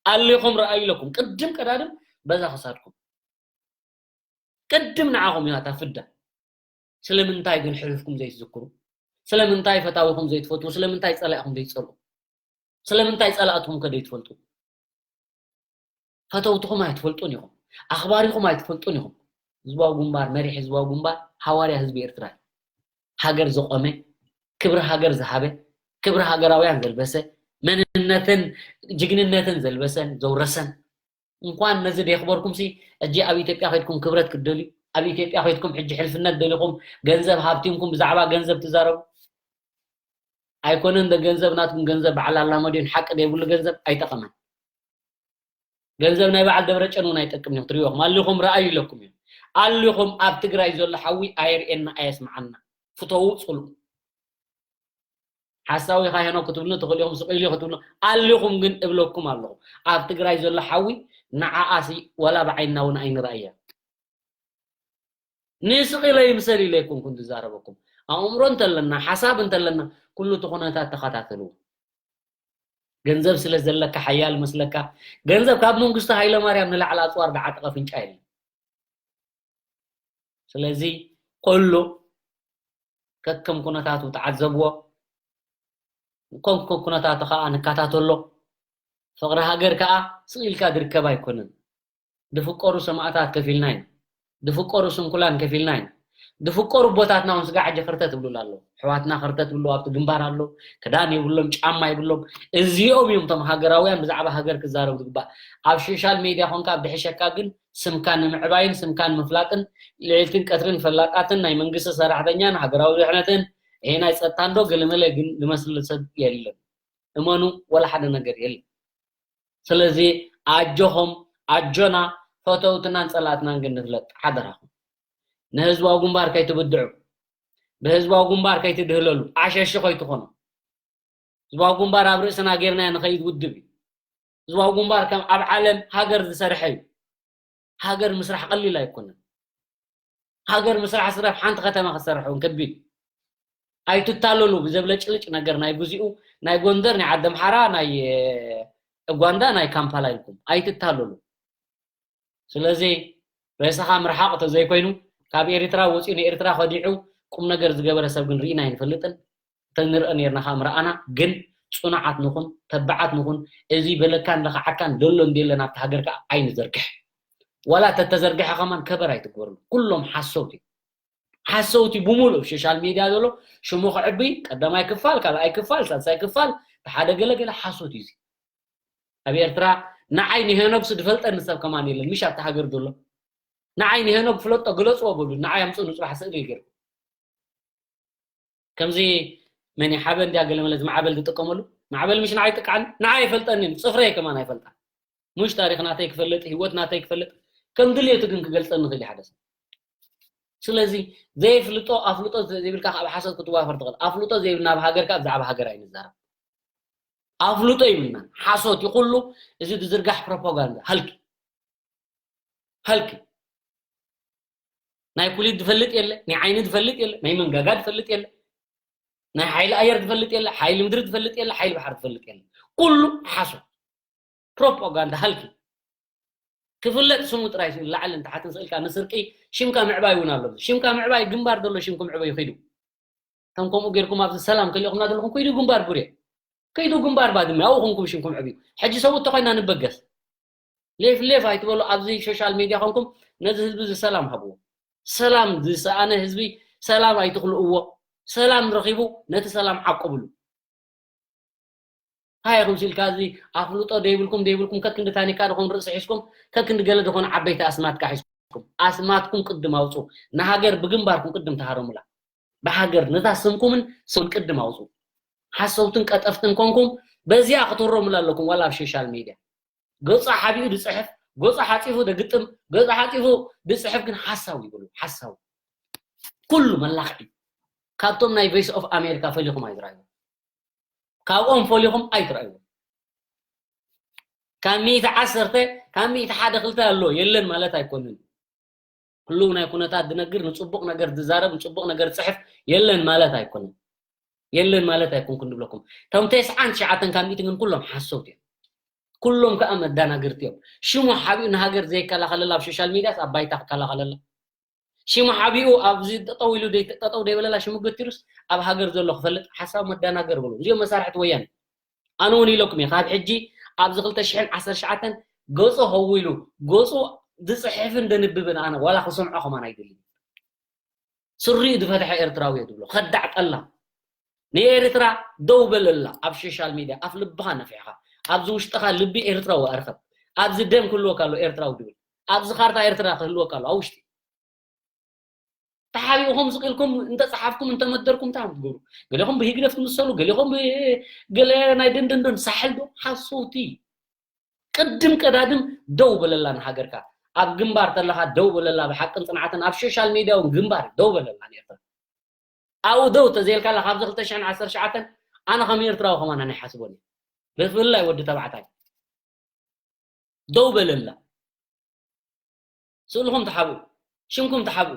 ኣሊኹም ረኣዩ ኢለኩም ቅድም ቀዳድም በዛ ክሳትኩም። ቅድም ንዓኹም እያ እታ ፍዳ። ስለምንታይ ግን ሕሉፍኩም ዘይትዝክሩ? ስለምንታይ ፈታዊኹም ዘይትፈትዉ? ስለምንታይ ጸላኢኹም ዘይትጸልኡ? ስለምንታይ ጸላእትኹም ከ ዘይትፈልጡ? ፈተውትኹም ኣይትፈልጡን ኢኹም። ኣኽባሪኹም ኣይትፈልጡን ኢኹም። ህዝባዊ ግንባር፣ መሪሕ ህዝባዊ ግንባር፣ ሃዋርያ ህዝቢ ኤርትራ እዩ። ሃገር ዘቆመ፣ ክብሪ ሃገር ዝሃበ፣ ክብሪ ሃገራውያን ዘልበሰ፣ መንነትን ጅግንነትን ዘልበሰን ዘውረሰን፣ እንኳን ነዚ ደየኽበርኩም ሲ፣ ሕጂ ኣብ ኢትዮጵያ ከይድኩም ክብረት ክትደልዩ፣ ኣብ ኢትዮጵያ ከይድኩም ሕጂ ሕልፍነት ደሊኹም፣ ገንዘብ ሃብቲምኩም ብዛዕባ ገንዘብ ትዛረቡ። ኣይኮነን ደ ገንዘብ ናትኩም ገንዘብ በዓል ኣላመዲን ሓቂ ደይብሉ ገንዘብ ኣይጠቐመን። ገንዘብ ናይ በዓል ደብረጨን እውን ኣይጠቅም እዮም። ትሪእኹም ኣሊኹም ረኣዩ ኢለኩም እዮም። ኣሊኹም ኣብ ትግራይ ዘሎ ሓዊ ኣየርእየና ኣየስምዓና። ፍተዉ ጽልኡ። ሓሳዊ ኢኻ ሄኖክ ክትብሉ ትኽእሉ ኢኹም፣ ስቕ ኢሉ ክትብሉ ኣሊኹም ግን እብለኩም ኣለኹ። ኣብ ትግራይ ዘሎ ሓዊ ንዓኣሲ ወላ ብዓይንና እውን ኣይንረኣያ። ንስቕ ኢለ ይምሰል ኢለ ኣይኮንኩን ዝዛረበኩም። ኣእምሮ እንተለና፣ ሓሳብ እንተለና፣ ኩሉ እቲ ኩነታት ተኸታተልዎ። ገንዘብ ስለ ዘለካ ሓያል መስለካ፣ ገንዘብ ካብ መንግስቱ ሃይለማርያም ንላዕሊ ኣፅዋር ዝዓጠቐ ፍንጫ የለን። ስለዚ ኩሉ ከከም ኩነታቱ ተዓዘብዎ፣ ከከም ኩነታቱ ከዓ ንከታተሎ። ፍቕሪ ሃገር ከዓ ስቕ ኢልካ ዝርከብ ኣይኮነን። ዝፍቀሩ ሰማእታት ከፊልና ኢና። ዝፍቀሩ ስንኩላን ከፊልና ኢና። ዝፍቀሩ ኣቦታትና እውን ስጋዕ ሕጂ ክርተት ይብሉላ ኣለዉ። ኣሕዋትና ክርተት ይብሉ ኣብቲ ግንባር ኣሎ። ክዳን የብሎም፣ ጫማ የብሎም። እዚኦም እዮም እቶም ሃገራውያን ብዛዕባ ሃገር ክዛረቡ ዝግባእ። ኣብ ሶሻል ሜድያ ኮንካ ኣብ ድሕሸካ ግን ስምካ ንምዕባይን ስምካ ንምፍላጥን ልዕልትን ቀትርን ፈላጣትን ናይ መንግስቲ ሰራሕተኛን ሃገራዊ ድሕነትን ይሄ ናይ ጸጥታ እንዶ ገለመለ ግን ዝመስል ሰብ የለን። እመኑ፣ ወላ ሓደ ነገር የለን። ስለዚ ኣጆኹም፣ ኣጆና፣ ፈተውትናን ጸላእትናን ግን ንፍለጥ፣ ሓደራኹም። ንህዝባዊ ግንባር ከይትብድዑ፣ ብህዝባዊ ግንባር ከይትድህለሉ፣ ዓሸሺ ከይትኾኑ። ህዝባዊ ግንባር ኣብ ርእስና ጌርና ንኸይድ ውድብ እዩ። ህዝባዊ ግንባር ከም ኣብ ዓለም ሃገር ዝሰርሐ እዩ። ሃገር ምስራሕ ቀሊል ኣይኮነን። ሃገር ምስራሕ ስረፍ ሓንቲ ከተማ ክትሰርሕ እውን ከቢድ እዩ። ኣይትታለሉ ብዘብለጭልጭ ነገር ናይ ግዚኡ ናይ ጎንደር፣ ናይ ዓዲ ኣምሓራ፣ ናይ እ፣ ኡጋንዳ፣ ናይ ካምፓላ ኢልኩም ኣይትታለሉ። ስለዚ ሬሳኻ ምርሓቕ ተዘይኮይኑ ካብ ኤርትራ ወፂኡ ንኤርትራ ከዲዑ ቁም ነገር ዝገበረ ሰብ ግን ርኢና ኣይንፈልጥን። እንተንርአ ነርና ከዓ ምረኣና። ግን ፅኑዓት ንኹን፣ ተባዓት ንኹን። እዚ በለካን ለኽዓካን ደሎ እንዴለን ኣብቲ ሃገር ከዓ ኣይንዘርግሕ። ዋላ ተተዘርግሐ ከማን ከበር ኣይትግበርሉ። ኩሎም ሓሰውቲ ሓሰውቲ ብምሉእ ሶሻል ሚድያ ዘሎ ሽሙ ክዕብይ ቀዳማይ ክፋል ካልኣይ ክፋል ሳልሳይ ክፋል ሓደ ገለ ገለ ሓሶት እዩ። እዚ ኣብ ኤርትራ ንዓይ ንሄኖክስ ዝፈልጠኒ ሰብ ከማን የለን። ምሽ ኣብቲ ሃገር ዘሎ ንዓይ ንሄኖክ ፍለጦ ግለፅዎ በሉ። ንዓይ ኣምፅኡ ንፅባሕ ስእሊ ገይሩ ከምዚ መን ሓበ እንዲያ ገለመለ ዝማዕበል ዝጥቀመሉ ማዕበል ምሽ ንዓይ ጥቃዕን ንዓይ ኣይፈልጠንን። ፅፍረይ ከማን ኣይፈልጣ። ሙሽ ታሪኽ ናተይ ክፈልጥ ህይወት ናተይ ክፈልጥ ከም ድልየቱ ግን ክገልፀኒ ይኽእል ሓደ ሰብ። ስለዚ ዘይፍልጦ ኣፍልጦ ዘይብልካ ካብ ሓሶት ክትዋፈር ትኽእል። ኣፍልጦ ዘይብልና ኣብ ሃገርካ ብዛዕባ ሃገር ኣይንዛረብ። ኣፍልጦ ይብልና ሓሶት ይኹሉ። እዚ ዝዝርጋሕ ፕሮፓጋንዳ ሃልኪ ሃልኪ ናይ ኩሊት ዝፈልጥ የለ፣ ናይ ዓይኒ ዝፈልጥ የለ፣ ናይ መንጋጋ ዝፈልጥ የለ፣ ናይ ሓይሊ ኣየር ዝፈልጥ የለ፣ ሓይሊ ምድሪ ዝፈልጥ የለ፣ ሓይሊ ባሕሪ ዝፈልጥ የለ። ኩሉ ሓሶት ፕሮፓጋንዳ ሃልኪ። ክፍለጥ ስሙ ጥራይ ላዕልን ታሕትን ስእልካ ንስርቂ ሽምካ ምዕባይ እውን ኣሎ። ሽምካ ምዕባይ ግንባር ዘሎ ሽምኩም ዕበዩ ኪዱ። ከም ከምኡ ጌርኩም ኣብዚ ሰላም ከሊኹምና ዘለኹም ከይዱ ግንባር ቡሬ። ከይዱ ግንባር ባድመ ኣብኡ ኮንኩም ሽምኩም ዕብዩ። ሕጂ ሰብኡት ተኾይና ንበገስ። ሌፍ ሌፍ ኣይትበሉ ኣብዚ ሶሻል ሚድያ ኮንኩም ነዚ ህዝቢ እዚ ሰላም ሃብዎ። ሰላም ዝሰኣነ ህዝቢ ሰላም ኣይትኽልእዎ። ሰላም ረኺቡ ነቲ ሰላም ዓቅብሉ። እንታይ ኢኹም ሲልካ እዚ ኣፍልጦ ደይብልኩም ደይብልኩም ከክንዲ ታኒካ ድኾን ርእሲ ሒዝኩም ከክንዲ ገለ ድኾን ዓበይቲ ኣስማትካ ሒዝኩም ኣስማትኩም ቅድም ኣውፁ። ንሃገር ብግንባርኩም ቅድም ተሃረሙላ። ብሃገር ነታ ስምኩምን ስም ቅድም ኣውፁ። ሓሰውትን ቀጠፍትን ኮንኩም በዚኣ ክትህረሙላ ኣለኩም ዋላ ኣብ ሶሻል ሚድያ። ገፁ ሓቢኡ ድፅሕፍ፣ ገፁ ሓፂፉ ደግጥም፣ ገፁ ሓፂፉ ድፅሕፍ ግን ሓሳዊ ይብሉ። ሓሳዊ ኩሉ መላኽዒ። ካብቶም ናይ ቮይስ ኦፍ ኣሜሪካ ፈሊኹም ኣይትረኣዩ። ካብኦም ፈሊኹም ኣይትረኣዩ። ካብ ሚእቲ ዓሰርተ ካብ ሚእቲ ሓደ ክልተ ኣሎ የለን ማለት ኣይኮንን። ህሉው ናይ ኩነታት ዝነግር ንፅቡቕ ነገር ዝዛረብ ንፅቡቕ ነገር ዝፅሕፍ የለን ማለት ኣይኮንን። የለን ማለት ኣይኮንኩን ድብለኩም። እቶም ተስዓን ትሽዓተን ካብ ሚእቲ ግን ኩሎም ሓሰውቲ እዮም። ኩሎም ከዓ መዳናግርቲ እዮም። ሽሙ ሓቢኡ ንሃገር ዘይከላኸለላ ኣብ ሶሻል ሚድያስ ኣብ ባይታ ክከላኸለላ ሽሙ ሓቢኡ ኣብዚ ጠጠው ኢሉ ደይ- ጠጠው ደይበለላ ሽሙ ገቲሩስ ኣብ ሃገር ዘሎ ክፈልጥ ሓሳብ መዳናገር ብሉ። እዚኦም መሳርሕቲ ወያነ። ኣነ እውን ኢለኩም እየ ካብ ሕጂ ኣብዚ ክልተ ሽሕን ዓሰርተ ትሽዓተን ገፁ ከው ኢሉ ገፁ ዝፅሕፍን ደንብብን ኣነ ዋላ ክሰምዖ ከማን ኣይደልን። ስሪኡ ዝፈትሐ ኤርትራዊ እየ ድብሎ ከዳዕ ጠላም ንኤርትራ ደው በለላ ኣብ ሶሻል ሚድያ ኣፍ ልብኻ ነፊሕኻ ኣብዚ ውሽጥኻ ልቢ ኤርትራዊ ኣርከብ ኣብዚ ደም ክህልወካ ኣሎ ኤርትራዊ ድብል ኣብዚ ካርታ ኤርትራ ክህልወካ ኣሎ ኣብ ውሽጢ ተሓቢእኹም ስቕ ኢልኩም እንተፀሓፍኩም እንተመደርኩም እንታይ ትገብሩ ገሌኹም ብሂግደፍ ትምሰሉ ገሌኹም ገለ ናይ ደንደንዶን ሳሕል ዶ ሓሰውቲ ቅድም ቀዳድም ደው በለላ ንሃገርካ ኣብ ግንባር ተለኻ ደው በለላ ብሓቅን ፅንዓትን ኣብ ሶሻል ሚድያ እውን ግንባር ደው በለላ ንኤርትራ ኣብኡ ደው ተዘይልካላ ካብዚ ክልተ ሽሕን ዓሰርተ ትሽዓተን ኣነ ከም ኤርትራዊ ከማን ኣይሓስቦን እየ ብፍላይ ወዲ ተባዕታይ ደው በለላ ስእልኹም ተሓብኡ ሽምኩም ተሓብኡ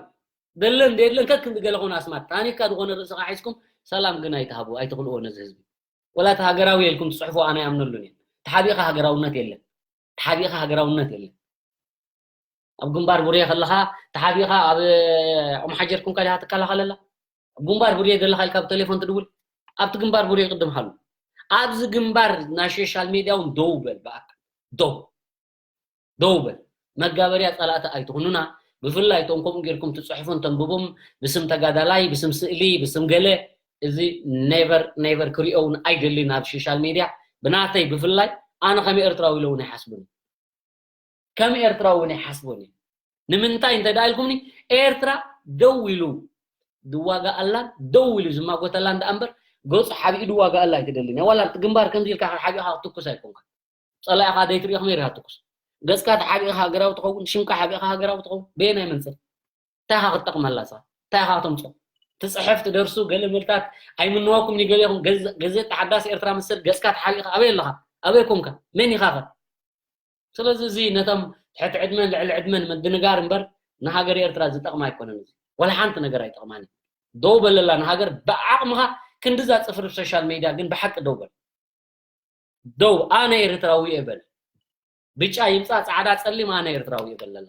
ደለን ደየድለን ከክንዲ ገለ ኮነ ኣስማት ታኒካ ዝኾነ ርእስኻ ሒዝኩም ሰላም ግን ኣይትሃቡ ኣይትኽልዎ ነዚ ህዝቢ ወላ እቲ ሃገራዊ ኢልኩም ትፅሕፉ ኣነ ኣይኣምነሉን እየ ተሓቢእኻ ሃገራውነት የለን ተሓቢእኻ ሃገራውነት የለን ኣብ ግንባር ቡሬ ከለኻ ተሓቢእኻ ኣብ ኦም ሓጀር ኩንካ ዲኻ ትከላኸለላ ኣብ ግንባር ቡሬ ዘለኻ ኢልካ ብቴሌፎን ትድውል ኣብቲ ግንባር ቡሬ ቅድም ሃሉ ኣብዚ ግንባር ናይ ሶሻል ሚድያ እውን ደው በል ብኣካ ደው ደው በል መጋበርያ ፀላእቲ ኣይትኹኑና ብፍላይ እቶም ከምኡ ጌርኩም ትፅሕፉን ተንብቡም ብስም ተጋዳላይ ብስም ስእሊ ብስም ገለ እዚ never never ክሪኦ እውን ኣይደልን ኣብ ሶሻል ሚድያ ብናተይ ብፍላይ ኣነ ከም ኤርትራዊ ኢለ እውን ኣይሓስብን ከም ኤርትራዊ እውን ኣይሓስቦን እየ ንምንታይ እንተ ደኣ ኢልኩምኒ ኤርትራ ደው ኢሉ ድዋጋኣላን ደው ኢሉ ዝማጎተላን ደኣ እምበር ገፁ ሓቢኡ ድዋጋኣላ ኣይትደልን እያ ዋላ እቲ ግንባር ከምዚ ኢልካ ሓቢእኻ ክትትኩስ ኣይኮንካ ፀላኢኻ ዘይትሪኦ ከመይ ኢልካ ትኩስ ገፅካ ተሓቢእኻ ሃገራዊ ትኸውን ሽምካ ሓቢእኻ ሃገራዊ ትኸውን በየናይ መንፅር እንታይ ኢኻ ክትጠቕመላ እሳ እንታይ ኢኻ ክተምፅኦ ትፅሕፍ ትደርሱ ገለ መልታት ኣይምንዋኩም ገሌኹም ገዘ ተሓዳሲ ኤርትራ መሰል ገፅካ ተሓቢእኻ ኣበይ ኣለኻ ኣበይ ኮንካ መን ኢኻ ኸ ስለዚ እዚ ነቶም ትሕቲ ዕድመን ልዕሊ ዕድመን ምድንጋር እምበር ንሃገር ኤርትራ ዝጠቕማ ኣይኮነን እዚ ወላ ሓንቲ ነገር ኣይጠቕማን ደው በለላ ንሃገር ብዓቕምኻ ክንድዛ ፅፍሪ ሶሻል ሜድያ ግን ብሓቂ ደው በል ደው ኣነ ኤርትራዊ እየ በል ብጫ ይምፃ ፃዕዳ ፀሊም ኣነ ኤርትራዊ እየ በለላ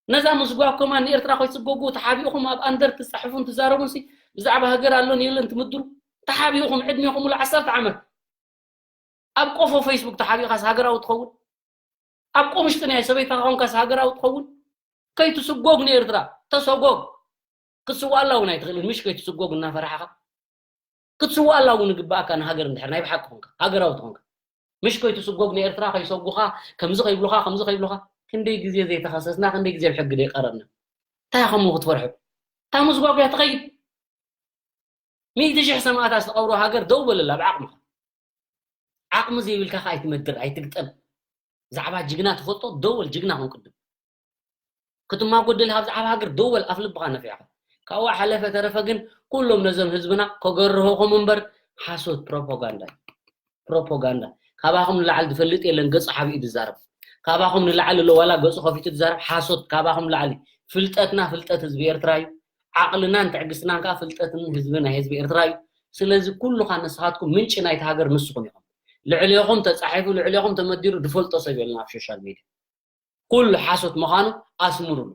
ነዛ ምስጓ ኮማ ንኤርትራ ኮይትስጎጉ ተሓቢእኹም ኣብ ኣንደር ትፃሕፉን ትዛረቡን ሲ ብዛዕባ ሃገር ኣሎን የለን ትምድሩ ተሓቢእኹም ዕድሜኹም ሉ ዓሰርተ ዓመት ኣብ ቆፎ ፌስቡክ ተሓቢእኻስ ሃገራዊ ትኸውን ኣብ ቆምሽጢ ናይ ሰበይትኻ ኮንካስ ሃገራዊ ትኸውን ከይትስጎግ ንኤርትራ ተሰጎግ ክትስዋላ እውን ኣይትኽእልን ምሽ ከይትስጎግ እናፈራሕኻ ክትስዋላ እውን ይግባኣካ ንሃገር እንድሕር ናይ ብሓቂ ኮንካ ሃገራዊ ትኾንካ ምሽ ከይትስጎግ ንኤርትራ ከይሰጉኻ ከምዚ ከይብሉኻ ከምዚ ከይብሉኻ ክንደይ ግዜ ዘይተኸሰስና ክንደይ ግዜ ብሕጊ ዘይቀረብና እንታይ ከምኡ ክትፈርሑ እታ ምስጓጉያ ትኸይድ ሚእቲ ሽሕ ሰማእታት ዝተቐብሮ ሃገር ደው በለላ ብዓቕምኻ ዓቕሚ ዘይብልካ ከ ኣይትመድር ኣይትግጠም ብዛዕባ ጅግና ትፈልጦ ደው በል ጅግና ኹን ቅድም ክትማጎ ደሊኻ ብዛዕባ ሃገር ደው በል ኣፍ ልብኻ ነፊዕኻ ካብኡ ሓለፈ ተረፈ ግን ኩሎም ነዞም ህዝብና ከገርህኹም እምበር ሓሶት ፕሮፓጋንዳ እዩ ፕሮፓጋንዳ ካባኹም ንላዕሊ ዝፈልጥ የለን ገፁ ሓቢኡ ዝዛረብ ካባኹም ንላዕሊ ኣሎ ዋላ ገፁ ከፊቱ ዝዛረብ ሓሶት ካባኹም ንላዕሊ ፍልጠትና ፍልጠት ህዝቢ ኤርትራ እዩ ዓቕልናን ትዕግስትናን ከዓ ፍልጠትን ህዝቢ ናይ ህዝቢ ኤርትራ እዩ ስለዚ ኩሉኻ ንስኻትኩም ምንጪ ናይቲ ሃገር ንስኹም ኢኹም ልዕሌኹም ተፃሒፉ ልዕሌኹም ተመዲሩ ዝፈልጦ ሰብ የለን ኣብ ሶሻል ሚድያ ኩሉ ሓሶት ምዃኑ ኣስምሩሉ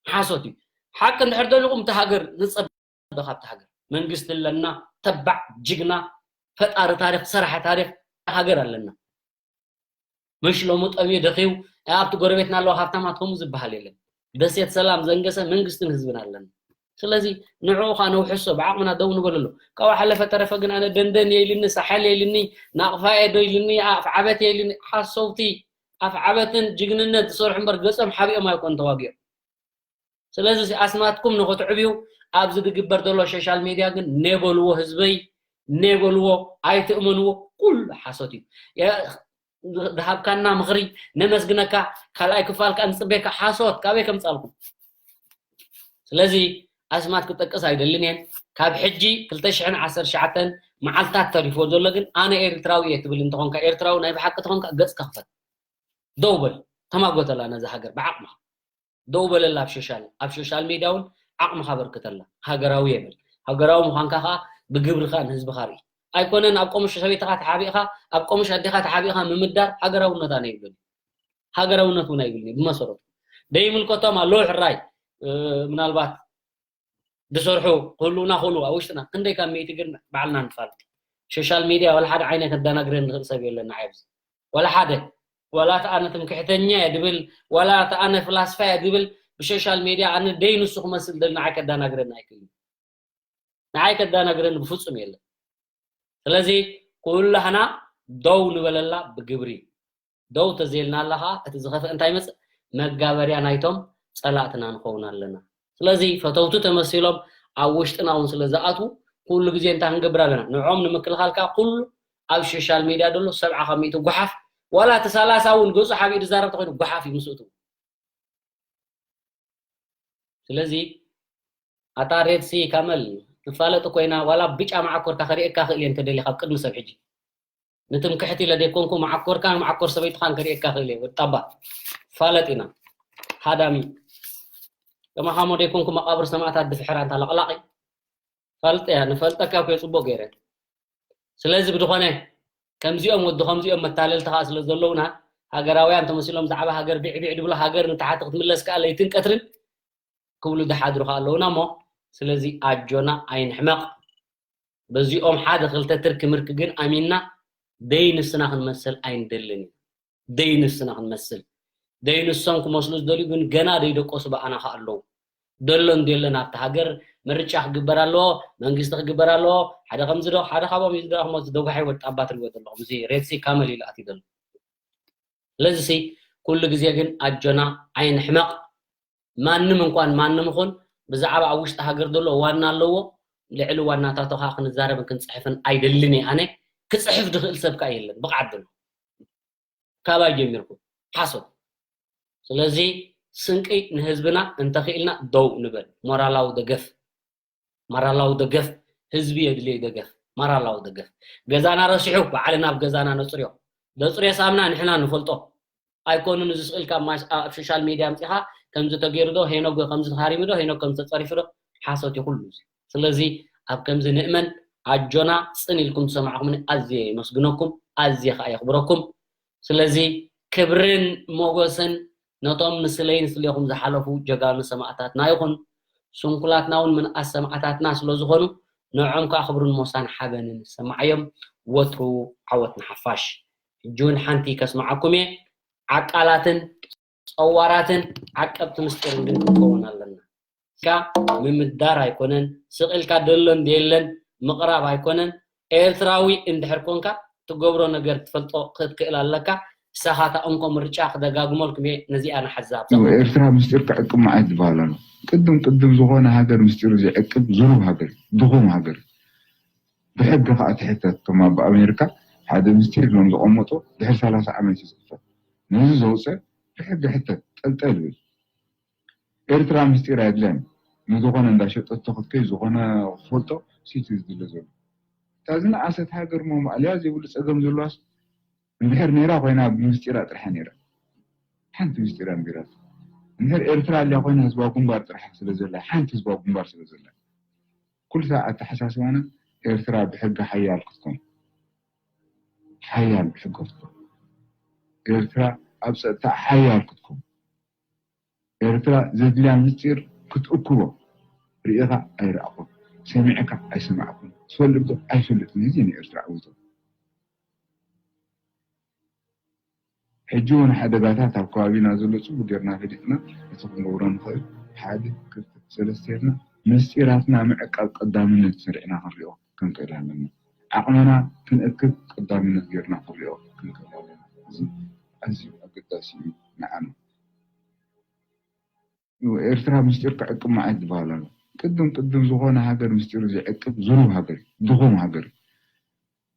ሓሶት እዩ ሓቂ እንድሕር ደሊኹም እቲ ሃገር ንፀበ ካብቲ ሃገር መንግስቲ ኣለና ተባዕ ጅግና ፈጣሪ ታሪክ ሰራሒ ታሪክ ሃገር ኣለና መሽ ሎሚ ጠምዩ ደኺው ኣብቲ ጎረቤትና ኣለዋ ሃብታማት ከምኡ ዝበሃል የለን ደሴት ሰላም ዘንገሰ መንግስትን ህዝብን ኣለና ስለዚ ንዕኡ ኸዓ ነውሕሶ፣ ብዓቕምና ደው ንበለሉ። ካብኡ ሓለፈ ተረፈ ግን ኣነ ደንደን እየ ኢልኒ፣ ሳሕል እየ ኢልኒ፣ ናቕፋ እየ ዶ ኢልኒ፣ ኣፍ ዓበት እየ ኢልኒ፣ ሓሰውቲ። ኣፍ ዓበትን ጅግንነት ዝሰርሑ እምበር ገጾም ሓቢኦም ኣይኮን ተዋጊኦም። ስለዚ ኣስማትኩም ንኽትዕብዩ ኣብዚ ዝግበር ዘሎ ሶሻል ሜድያ ግን ኔበልዎ ህዝበይ፣ ኔበልዎ፣ ኣይትእመንዎ። ኩሉ ሓሶት እዩ። የ- ዝሃብካና ምኽሪ ነመስግነካ፣ ካልኣይ ክፋል ከኣ ንጽበየካ። ሓሶት ካበይ ከምጻልኩም? ስለዚ ኣስማት ክጠቅስ ኣይደልን እየ። ካብ ሕጂ ክልተ ሽሕን ዓሰርተ ትሽዓተን መዓልታት ተሪፎ ዘሎ ግን ኣነ ኤርትራዊ እየ ትብል እንተኾንካ፣ ኤርትራዊ ናይ ብሓቂ ተኾንካ ገጽ ከኽፈት። ደው በል፣ ተማጎተላ ነዛ ሃገር ብዓቕምኻ። ደው በለላ ኣብ ሶሻል፣ ኣብ ሶሻል ሜድያ እውን ዓቕምኻ በርክተላ። ሃገራዊ እየ በል። ሃገራዊ ምዃንካ ከኣ ብግብርኻ ንህዝብኻ ርኢ። ኣይኮነን ኣብ ቆምሽ ሰበይትኻ ተሓቢእኻ፣ ኣብ ቆምሽ ኣዴኻ ተሓቢእኻ ምምዳር ሃገራውነት ኣነ ይብለኒ። ሃገራውነት እውን ኣይብልኒ ብመሰረቱ። ደይምልከቶም ኣለዉ ሕራይ፣ እ፣ ምናልባት ዝሰርሑ ክህልውና ክእሉ ኣብ ውሽጥና። ክንደይ ካብ ሚእቲ ግን ባዕልና ንፋልጥ። ሶሻል ሜድያ ዋላ ሓደ ዓይነ ከዳናግረን ዝኽእል ሰብ የለን ንዓይ ኣብዚ። ዋላ ሓደ። ዋላ እቲ ኣነ ትምክሕተኛ እየ ድብል፣ ዋላ እቲ ኣነ ፍላስፋ እየ ድብል፣ ብሶሻል ሜድያ ኣነ ደይ ንሱ ክመስል ደል ንዓይ ከዳናግረን ኣይክእልን። ንዓይ ከዳናግረን ብፍጹም የለን። ስለዚ ኩላህና ደው ንበለላ ብግብሪ። ደው ተዘይልና ኣለኻ፣ እቲ ዝኸፍእ እንታይ ይመጽእ? መጋበርያ ናይቶም ጸላእትና ንኸውን ኣለና። ስለዚ ፈተውቲ ተመሲሎም ኣብ ውሽጥና እውን ስለ ዝኣትዉ፣ ኩሉ ግዜ እንታይ ክንገብር ኣለና? ንዕኦም ንምክልኻል ከኣ ኩሉ ኣብ ሶሻል ሜድያ ዘሎ ሰብዓ ካብ ሚእቲ ጓሓፍ፣ ዋላ እቲ ሰላሳ እውን ገጹ ሓቢኡ ዝዛረብ ተኾይኑ ጓሓፍ እዩ ምስኡ ትብሉ። ስለዚ ኣታ ሬድሲ ካመል ንፋለጥ ኮይና ዋላ ብጫ መዓኮርካ ከርእየካ ክእል እየ እንተደሊኻ ኣብ ቅድሚ ሰብ ሕጂ። ንትምክሕቲ ኢለ ዘይኮንኩ መዓኮርካን መዓኮር ሰበይትኻን ከርእየካ ክእል እየ። ወጣባ ፋለጥ ኢና። ሃዳሚ ከማኻ ሞ ዘይኮንኩ መቃብር ሰማእታት ድፍሕር ኣንታ ለቕላቒ። ፋልጥ እያ፣ ንፈልጠካ እኮ እየ ጽቡቕ ገይረ። ስለዚ ብድኾነ ከምዚኦም ወዲ ከምዚኦም መታለልቲ ኸኣ ስለ ዘለውና ሃገራውያን ተመሲሎም ዛዕባ ሃገር ቢዕቢዕ ድብሉ፣ ሃገር ንታሕቲ ክትምለስ ከኣ ለይትን ቀትርን ክብሉ ዝሓድሩ ከኣ ኣለውና እሞ፣ ስለዚ ኣጆና ኣይንሕመቕ። በዚኦም ሓደ ክልተ ትርኪ ምርኪ ግን ኣሚንና ደይ ንስና ክንመስል ኣይንደልን ኢና። ደይ ንስና ክንመስል። ደይ ንሶም ክመስሉ ዝደልዩ ግን ገና ደይደቀሱ ብኣና ከኣ ኣለዉ። ደሎ እንድየለን ኣብቲ ሃገር ምርጫ ክግበር ኣለዎ፣ መንግስቲ ክግበር ኣለዎ፣ ሓደ ከምዚ ዶ፣ ሓደ ካብኦም እዩ ዝደረኽሞ፣ እዚ ደጓሒ ወጣባ ትሪእዎ ዘለኹም፣ እዚ ሬድሲ ካመል ኢሉ ኣትዩ ዘሎ። ስለዚሲ ኩሉ ግዜ ግን ኣጆና ኣይንሕመቕ። ማንም እንኳን ማንም ይኹን ብዛዕባ ኣብ ውሽጢ ሃገር ዘሎ ዋና ኣለዎ። ልዕሊ ዋናታቱ ኸዓ ክንዛረብን ክንጽሕፍን ኣይደልን እየ ኣነ። ክጽሕፍ ዝኽእል ሰብ ከኣ የለን ብቕዓት ዘሎ። ካባይ ጀሚርኩም ሓሶት። ስለዚ ስንቂ ንህዝብና እንተኽኢልና ደው ንበል። ሞራላዊ ደገፍ፣ ሞራላዊ ደገፍ፣ ህዝቢ የድልዮ ደገፍ፣ ሞራላዊ ደገፍ። ገዛና ረሲሑ ባዕልና ኣብ ገዛና ነጽርዮ። ዘጽርዮ ሳምና ንሕና ንፈልጦ። ኣይኮኑን እዚ ስእል ካብ ማሽ-፣ ኣብ ሶሻል ሜድያ ኣምጺኻ ከምዚ ተገይሩ ዶ፣ ሄኖግ ከምዚ ተሃሪሙ ዶ፣ ሄኖግ ከምዚ ተጸሪፉ ዶ፣ ሓሶት እዩ ኩሉ እዚ። ስለዚ ኣብ ከምዚ ንእመን፣ ኣጆና ጽን ኢልኩም ዝሰማዕኩምኒ ኣዝየ የመስግነኩም፣ ኣዝየ ከኣ የኽብረኩም። ስለዚ ክብርን ሞገስን ነቶም ንስለይን ስለኹም ዝሓለፉ ጀጋኑ ሰማእታትና ይኹን። ስንኩላትና እውን ምንኣስ ሰማእታትና ስለ ዝኾኑ ንዕኦም ከኣ ክብርን ሞሳን ሓበንን ይሰማዓዮም። ወትሩ ዓወት ንሓፋሽ። ሕጂ እውን ሓንቲ ከስምዓኩም እየ። ዓቃላትን ጸዋራትን ዓቀብቲ ምስጢርን ግን ክንከውን ኣለና። ኢልካ ምምዳር ኣይኮነን፣ ስቕ ኢልካ ደሎ እንድየለን ምቕራብ ኣይኮነን። ኤርትራዊ እንድሕር ኮንካ ትገብሮ ነገር ትፈልጦ ክትክእል ኣለካ። ንስኻ እታ እንኮ ምርጫ ክደጋግመልኩም እየ፣ ነዚኣ ንሓዛ ኣብ ጸባ። ኤርትራ ምስጢር ክዕቅብ መዓት ዝበሃል ኣሎ። ቅድም ቅድም ዝኾነ ሃገር ምስጢሩ ዘይዕቅብ ዝሩብ ሃገር እዩ፣ ድኹም ሃገር እዩ። ብሕጊ ከኣ ትሕተት። ከም ኣብ ኣሜሪካ ሓደ ምስጢር ኢሎም ዘቐመጦ ድሕሪ ሰላሳ ዓመት እዩ ዝኽፈት። ነዚ ዘውፀ ብሕጊ ሕተት፣ ጠልጠል ይብል። ኤርትራ ምስጢር ኣየድልያን። ንዝኾነ እንዳሸጠቶ ክትከይ ዝኾነ ክፈልጦ ሲቲ ዝድለ ዘሎ። እታ ዝነኣሰት ሃገር ሞ ማእለያ ዘይብሉ ጸገም ዘለዋስ እንድሕር ነይራ ኮይና ብምስጢራ ጥርሓ ነይራ። ሓንቲ ምስጢር ኣንቢራት። እንድሕር ኤርትራ ኣልያ ኮይና ህዝባዊ ግንባር ጥራሕ ስለ ዘላ፣ ሓንቲ ህዝባዊ ግንባር ስለ ዘላ። ኩሉ ሰዓት ኣተሓሳስባና ኤርትራ ብሕጊ ሓያል ክትኮን። ሓያል ብሕጊ ክትኮን። ኤርትራ ኣብ ጸጥታ ሓያል ክትኮን። ኤርትራ ዘድልያ ምስጢር ክትእክቦ ርኢኻ ኣይረኣኹን፣ ሰሚዕካ ኣይሰማዕኩን፣ ትፈልጥ ዶ ኣይፈልጥን። እዚ ንኤርትራ ዕውቶ። ሕጂ እውን ሓደጋታት ኣብ ከባቢና ዘሎ ጽቡቅ ጌርና ፈሊጥና እቲ ክንገብሮ ንኽእል ሓደ ክልተ ሰለስተ ጌርና ምስጢራትና ምዕቃብ ቀዳምነት ሰሪዕና ክንሪኦ ክንክእል ኣለና። ዓቕምና ክንእክብ ቀዳምነት ጌርና ክንሪኦ ክንክእል ኣለና። እዚ ኣዝዩ ኣገዳሲ እዩ ንዓና። ኤርትራ ምስጢር ክዕቅብ መዓት ዝበሃል ኣሎ። ቅድም ቅድም ዝኾነ ሃገር ምስጢሩ ዘይዕቅብ ዝሩብ ሃገር እዩ፣ ድኹም ሃገር እዩ።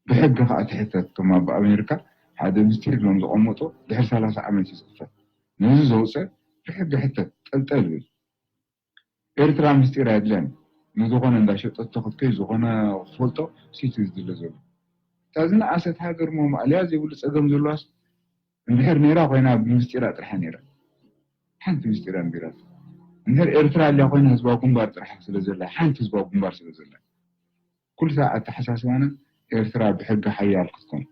ብሕጊ ከዓ ትሕተት። ከም ኣብ ኣሜሪካ ሓደ ምስጢር ኢሎም ዘቐመጦ ድሕሪ ሰላሳ ዓመት እዩ ዝኽፈት። ነዚ ዘውፀ ብሕጊ ሕተት፣ ጠልጠል ይብል። ኤርትራ ምስጢር ኣይድለን። ንዝኾነ እንዳሸጠቶ ክትከይ ዝኾነ ክፈልጦ ሲቲ ዝድለ ዘሎ። እታ ዝነኣሰት ሃገር ሞ ማእለያ ዘይብሉ ፀገም ዘለዋስ እንድሕር ነይራ ኮይና ብምስጢራ ጥርሓ ነይራ። ሓንቲ ምስጢር ኣንቢራት። እንድሕር ኤርትራ ኣልያ ኮይና ህዝባዊ ግንባር ጥራሕ ስለ ዘላ፣ ሓንቲ ህዝባዊ ግንባር ስለ ዘላ። ኩሉ ሰዓት ኣተሓሳስባና ኤርትራ ብሕጊ ሓያል ክትኮን።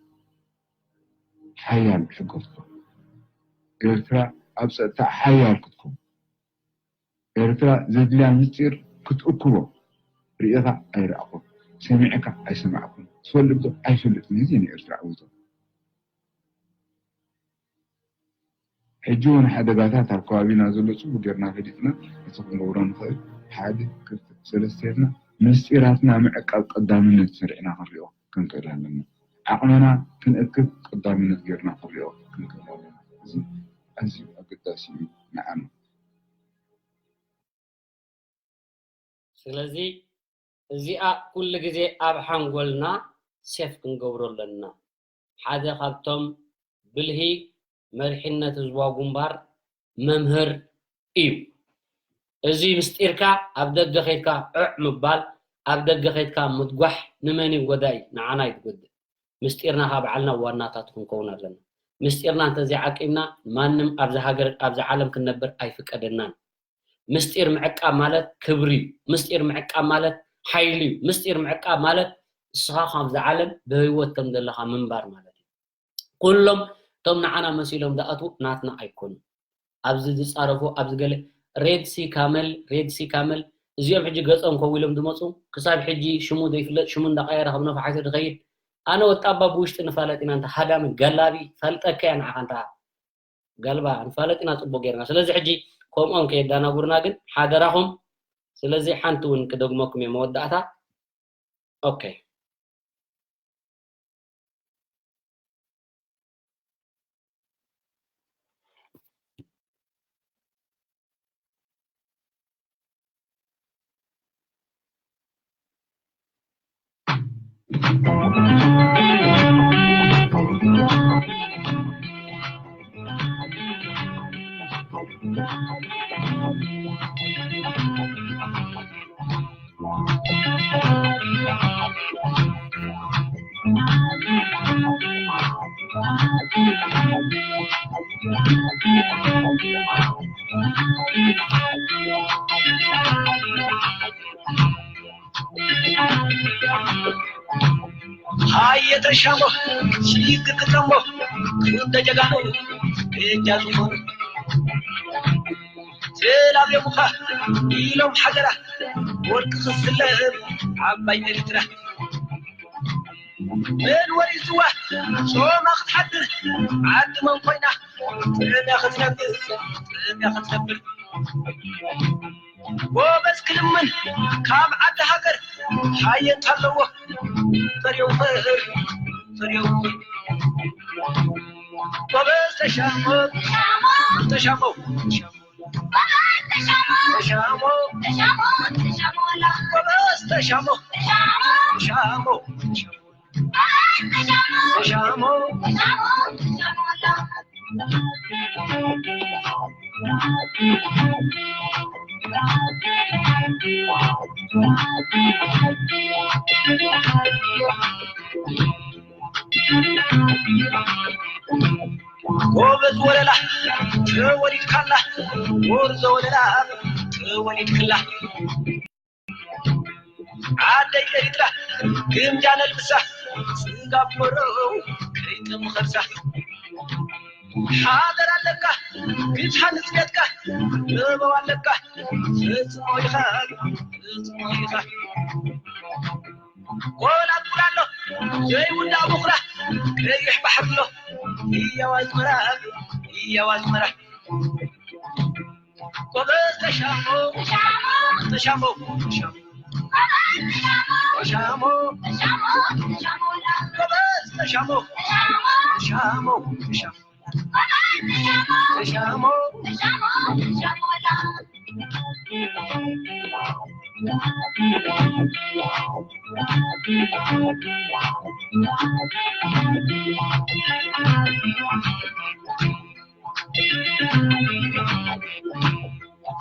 ሓያል ብሕጊ ክትኮን። ኤርትራ ኣብ ጸጥታ ሓያል ክትኮን። ኤርትራ ዘድልያ ምስጢር ክትእክቦ። ርኢኻ ኣይረኣኹን። ሰሚዕካ ኣይሰማዕኩን። ትፈልጥ ዶ? ኣይፈልጥን። እዚ ንኤርትራ ዕውቶ። ሕጂ እውን ሓደጋታት ኣብ ከባቢና ዘሎ ጽቡቕ ጌርና ፈሊጥና እቲ ክንገብሮ ንኽእል ሓደ ክልተ ሰለስተ ጌርና ምስጢራትና ምዕቃብ ቀዳምነት ሰሪዕና ክንሪኦ ክንክእል ኣለና። ዓቕምና ክንእክብ ቀዳምነት ጌርና ክንሪኦ ክንክእል ኣለና። እዚ ኣዝዩ ኣገዳሲ እዩ ንዓና። ስለዚ እዚኣ ኩሉ ግዜ ኣብ ሓንጎልና ሴፍ ክንገብሮ ኣለና። ሓደ ካብቶም ብልሂ መሪሕነት ህዝባዊ ግንባር መምህር እዩ። እዚ ምስጢርካ ኣብ ደገ ከይድካ ዑዕ ምባል፣ ኣብ ደገ ከይድካ ምድጓሕ ንመን እዩ ጎዳኢ? ንዓና እዩ ዝጎድእ። ምስጢርና ካብ ባዕልና ዋናታት ክንከውን ኣለና። ምስጢርና እንተዘይዓቂብና ማንም ኣብዚ ሃገር ኣብዚ ዓለም ክንነብር ኣይፍቀደናን። ምስጢር ምዕቃብ ማለት ክብሪ እዩ። ምስጢር ምዕቃብ ማለት ሓይሊ እዩ። ምስጢር ምዕቃብ ማለት ንስኻ ካብዚ ዓለም ብህይወት ከም ዘለኻ ምንባር ማለት እዩ። ኩሎም እቶም ንዓና መሲሎም ዝኣትዉ ናትና ኣይኮኑን። ኣብዚ ዝፃረፉ ኣብዚ ገለ ሬድ ሲ ካመል ሬድ ሲ ካመል እዚኦም ሕጂ ገፆም ከው ኢሎም ዝመፁ ክሳብ ሕጂ ሽሙ ዘይፍለጥ ሽሙ እንዳቀየረ ከም ነፋሒቶ ዝኸይድ ኣነ ወጣባ ብውሽጢ ንፋለጥ ኢና እንተ ሃዳሚ ገላቢ ፈልጠካ እያ ንዓኻ እንተ ጋልባ ንፋለጥ ኢና ጽቡቅ ጌርና ስለዚ ሕጂ ከምኦም ከየዳናጉርና ግን ሓደራኹም ስለዚ ሓንቲ እውን ክደግመኩም እየ መወዳእታ ኦኬ ሃየ ተሻሞ ሲግግጠሞ ክልተ ጀጋኑ እጃ ዝኾኑ ዝላብዮምኻ ኢሎም ሓደራ ወርቂ ክፍለ ዓባይ ኤርትራ መን ወሪስዋ ጾማ ክትሓድር ዓዲ መን ኮይና ጥምያ ክትነብር ጥምያ ክትነብር ጎበዝ ክልምን ካብ ዓዲ ሃገር ሓየት ኣለዎ በሬው ኽር በሬው ኽር ጎበዝ ተሻሞ ተሻሞ ተሻሞ ተሻሞ ጎበዝ ተሻሞ ተሻሞ ተሻሞ ጎበዝ ወለላ ተወሊድካላ ወርዘ ወለላ ተወሊድክላ ዓደይ ኤሪትራ ግምጃ ነልብሳ ስጋብ መረው ከይጥም ኸርሳ ሓደር ኣለካ ግድሓን ንፅገትካ ጥበብ ኣለካ ፈፅሞ ኢኻ ፈፅሞ ኢኻ ቆላ ቁላሎ ዘይውዳእ ምኹራ ቀይሕ ባሕሪ ኣሎ ህያው ኣዝመራ ህያው ኣዝመራ ጎበዝ ተሻሞ ተሻሞ፣ ተሻሞ፣ ተሻሞ፣ ጎበዝ፣ ተሻሞ፣ ተሻሞ፣ ተሻሞ፣ ተሻሞ።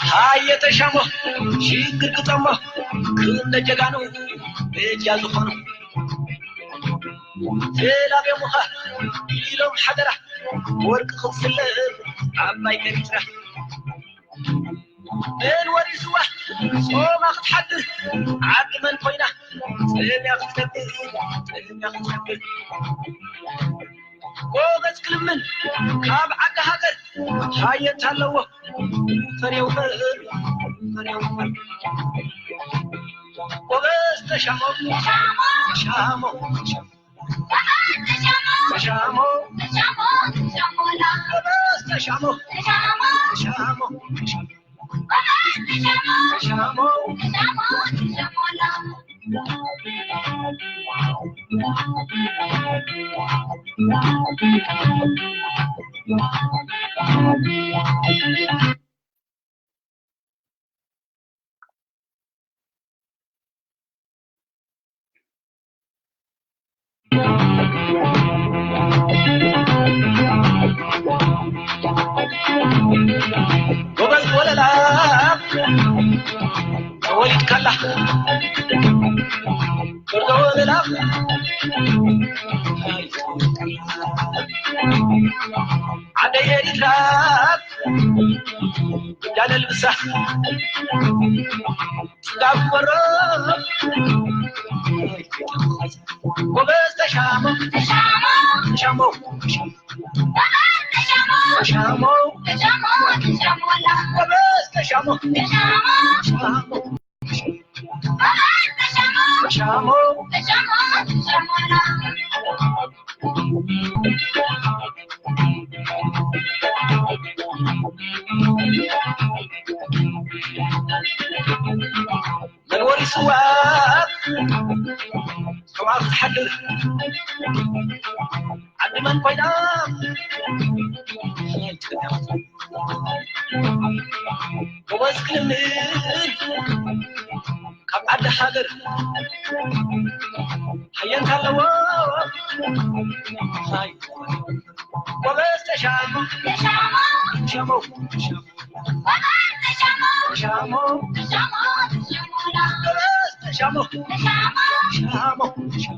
ሃየ ተሻሞ ሽግር ግጠሞ፣ ክንደ ጀጋኑ በጃ ዝኾኑ፣ ተላብዮምኻ ኢሎም ሓደራ፣ ወርቂ ክትስለብ ዓባይ ኤርትራ። መን ወሪስዋ ጾማ ክትሓድር፣ ዓዲ መን ኮይና ጥምያ ክትነብር፣ ጥምያ ክትነብር። ጎበዝ ክልምን ካብ ዓዲ ሃገር፣ ሃየ እንተለዎ፣ ፈርየው በር፣ ፈርየው በር። ጎበዝ ተሻሞ፣ ተሻሞ፣ ተሻሞ፣ ተሻሞ፣ ጎበዝ ተሻሞ፣ ተሻሞ፣ ተሻሞ፣ ተሻሞ። ጎበዝ ወለላ ተወሊድካላ፣ ጎርዞ ወለላ ዓደይ ኤሪትራ፣ ጉዳይ ለልብሳ ጽጋብ ወሮ፣ ጎበዝ ተሻሞ፣ ተሻሞ፣ ተሻሞ፣ ተሻሞ፣ ተሻሞ፣ ጎበዝ ተሻሞ፣ ተሻሞ፣ ተሻሞ፣ ተሻሞ፣ ተሻሞ፣ ተሻሞ። መን ወሪስዋ፣ ከማን ክትሓድር፣ ዓዲ መን ኮይና፣ ጎበዝ ክልምን ካብ ዓዲ ሃገር፣ ሃየንታ ኣለዎ። ሃይ፣ ጎበዝ ተሻሞ፣ ተሻሞ፣ ተሻሞ፣ ተሻሞ፣ ጎበዝ ተሻሞ፣ ተሻሞ፣ ተሻሞ፣ ተሻሞ።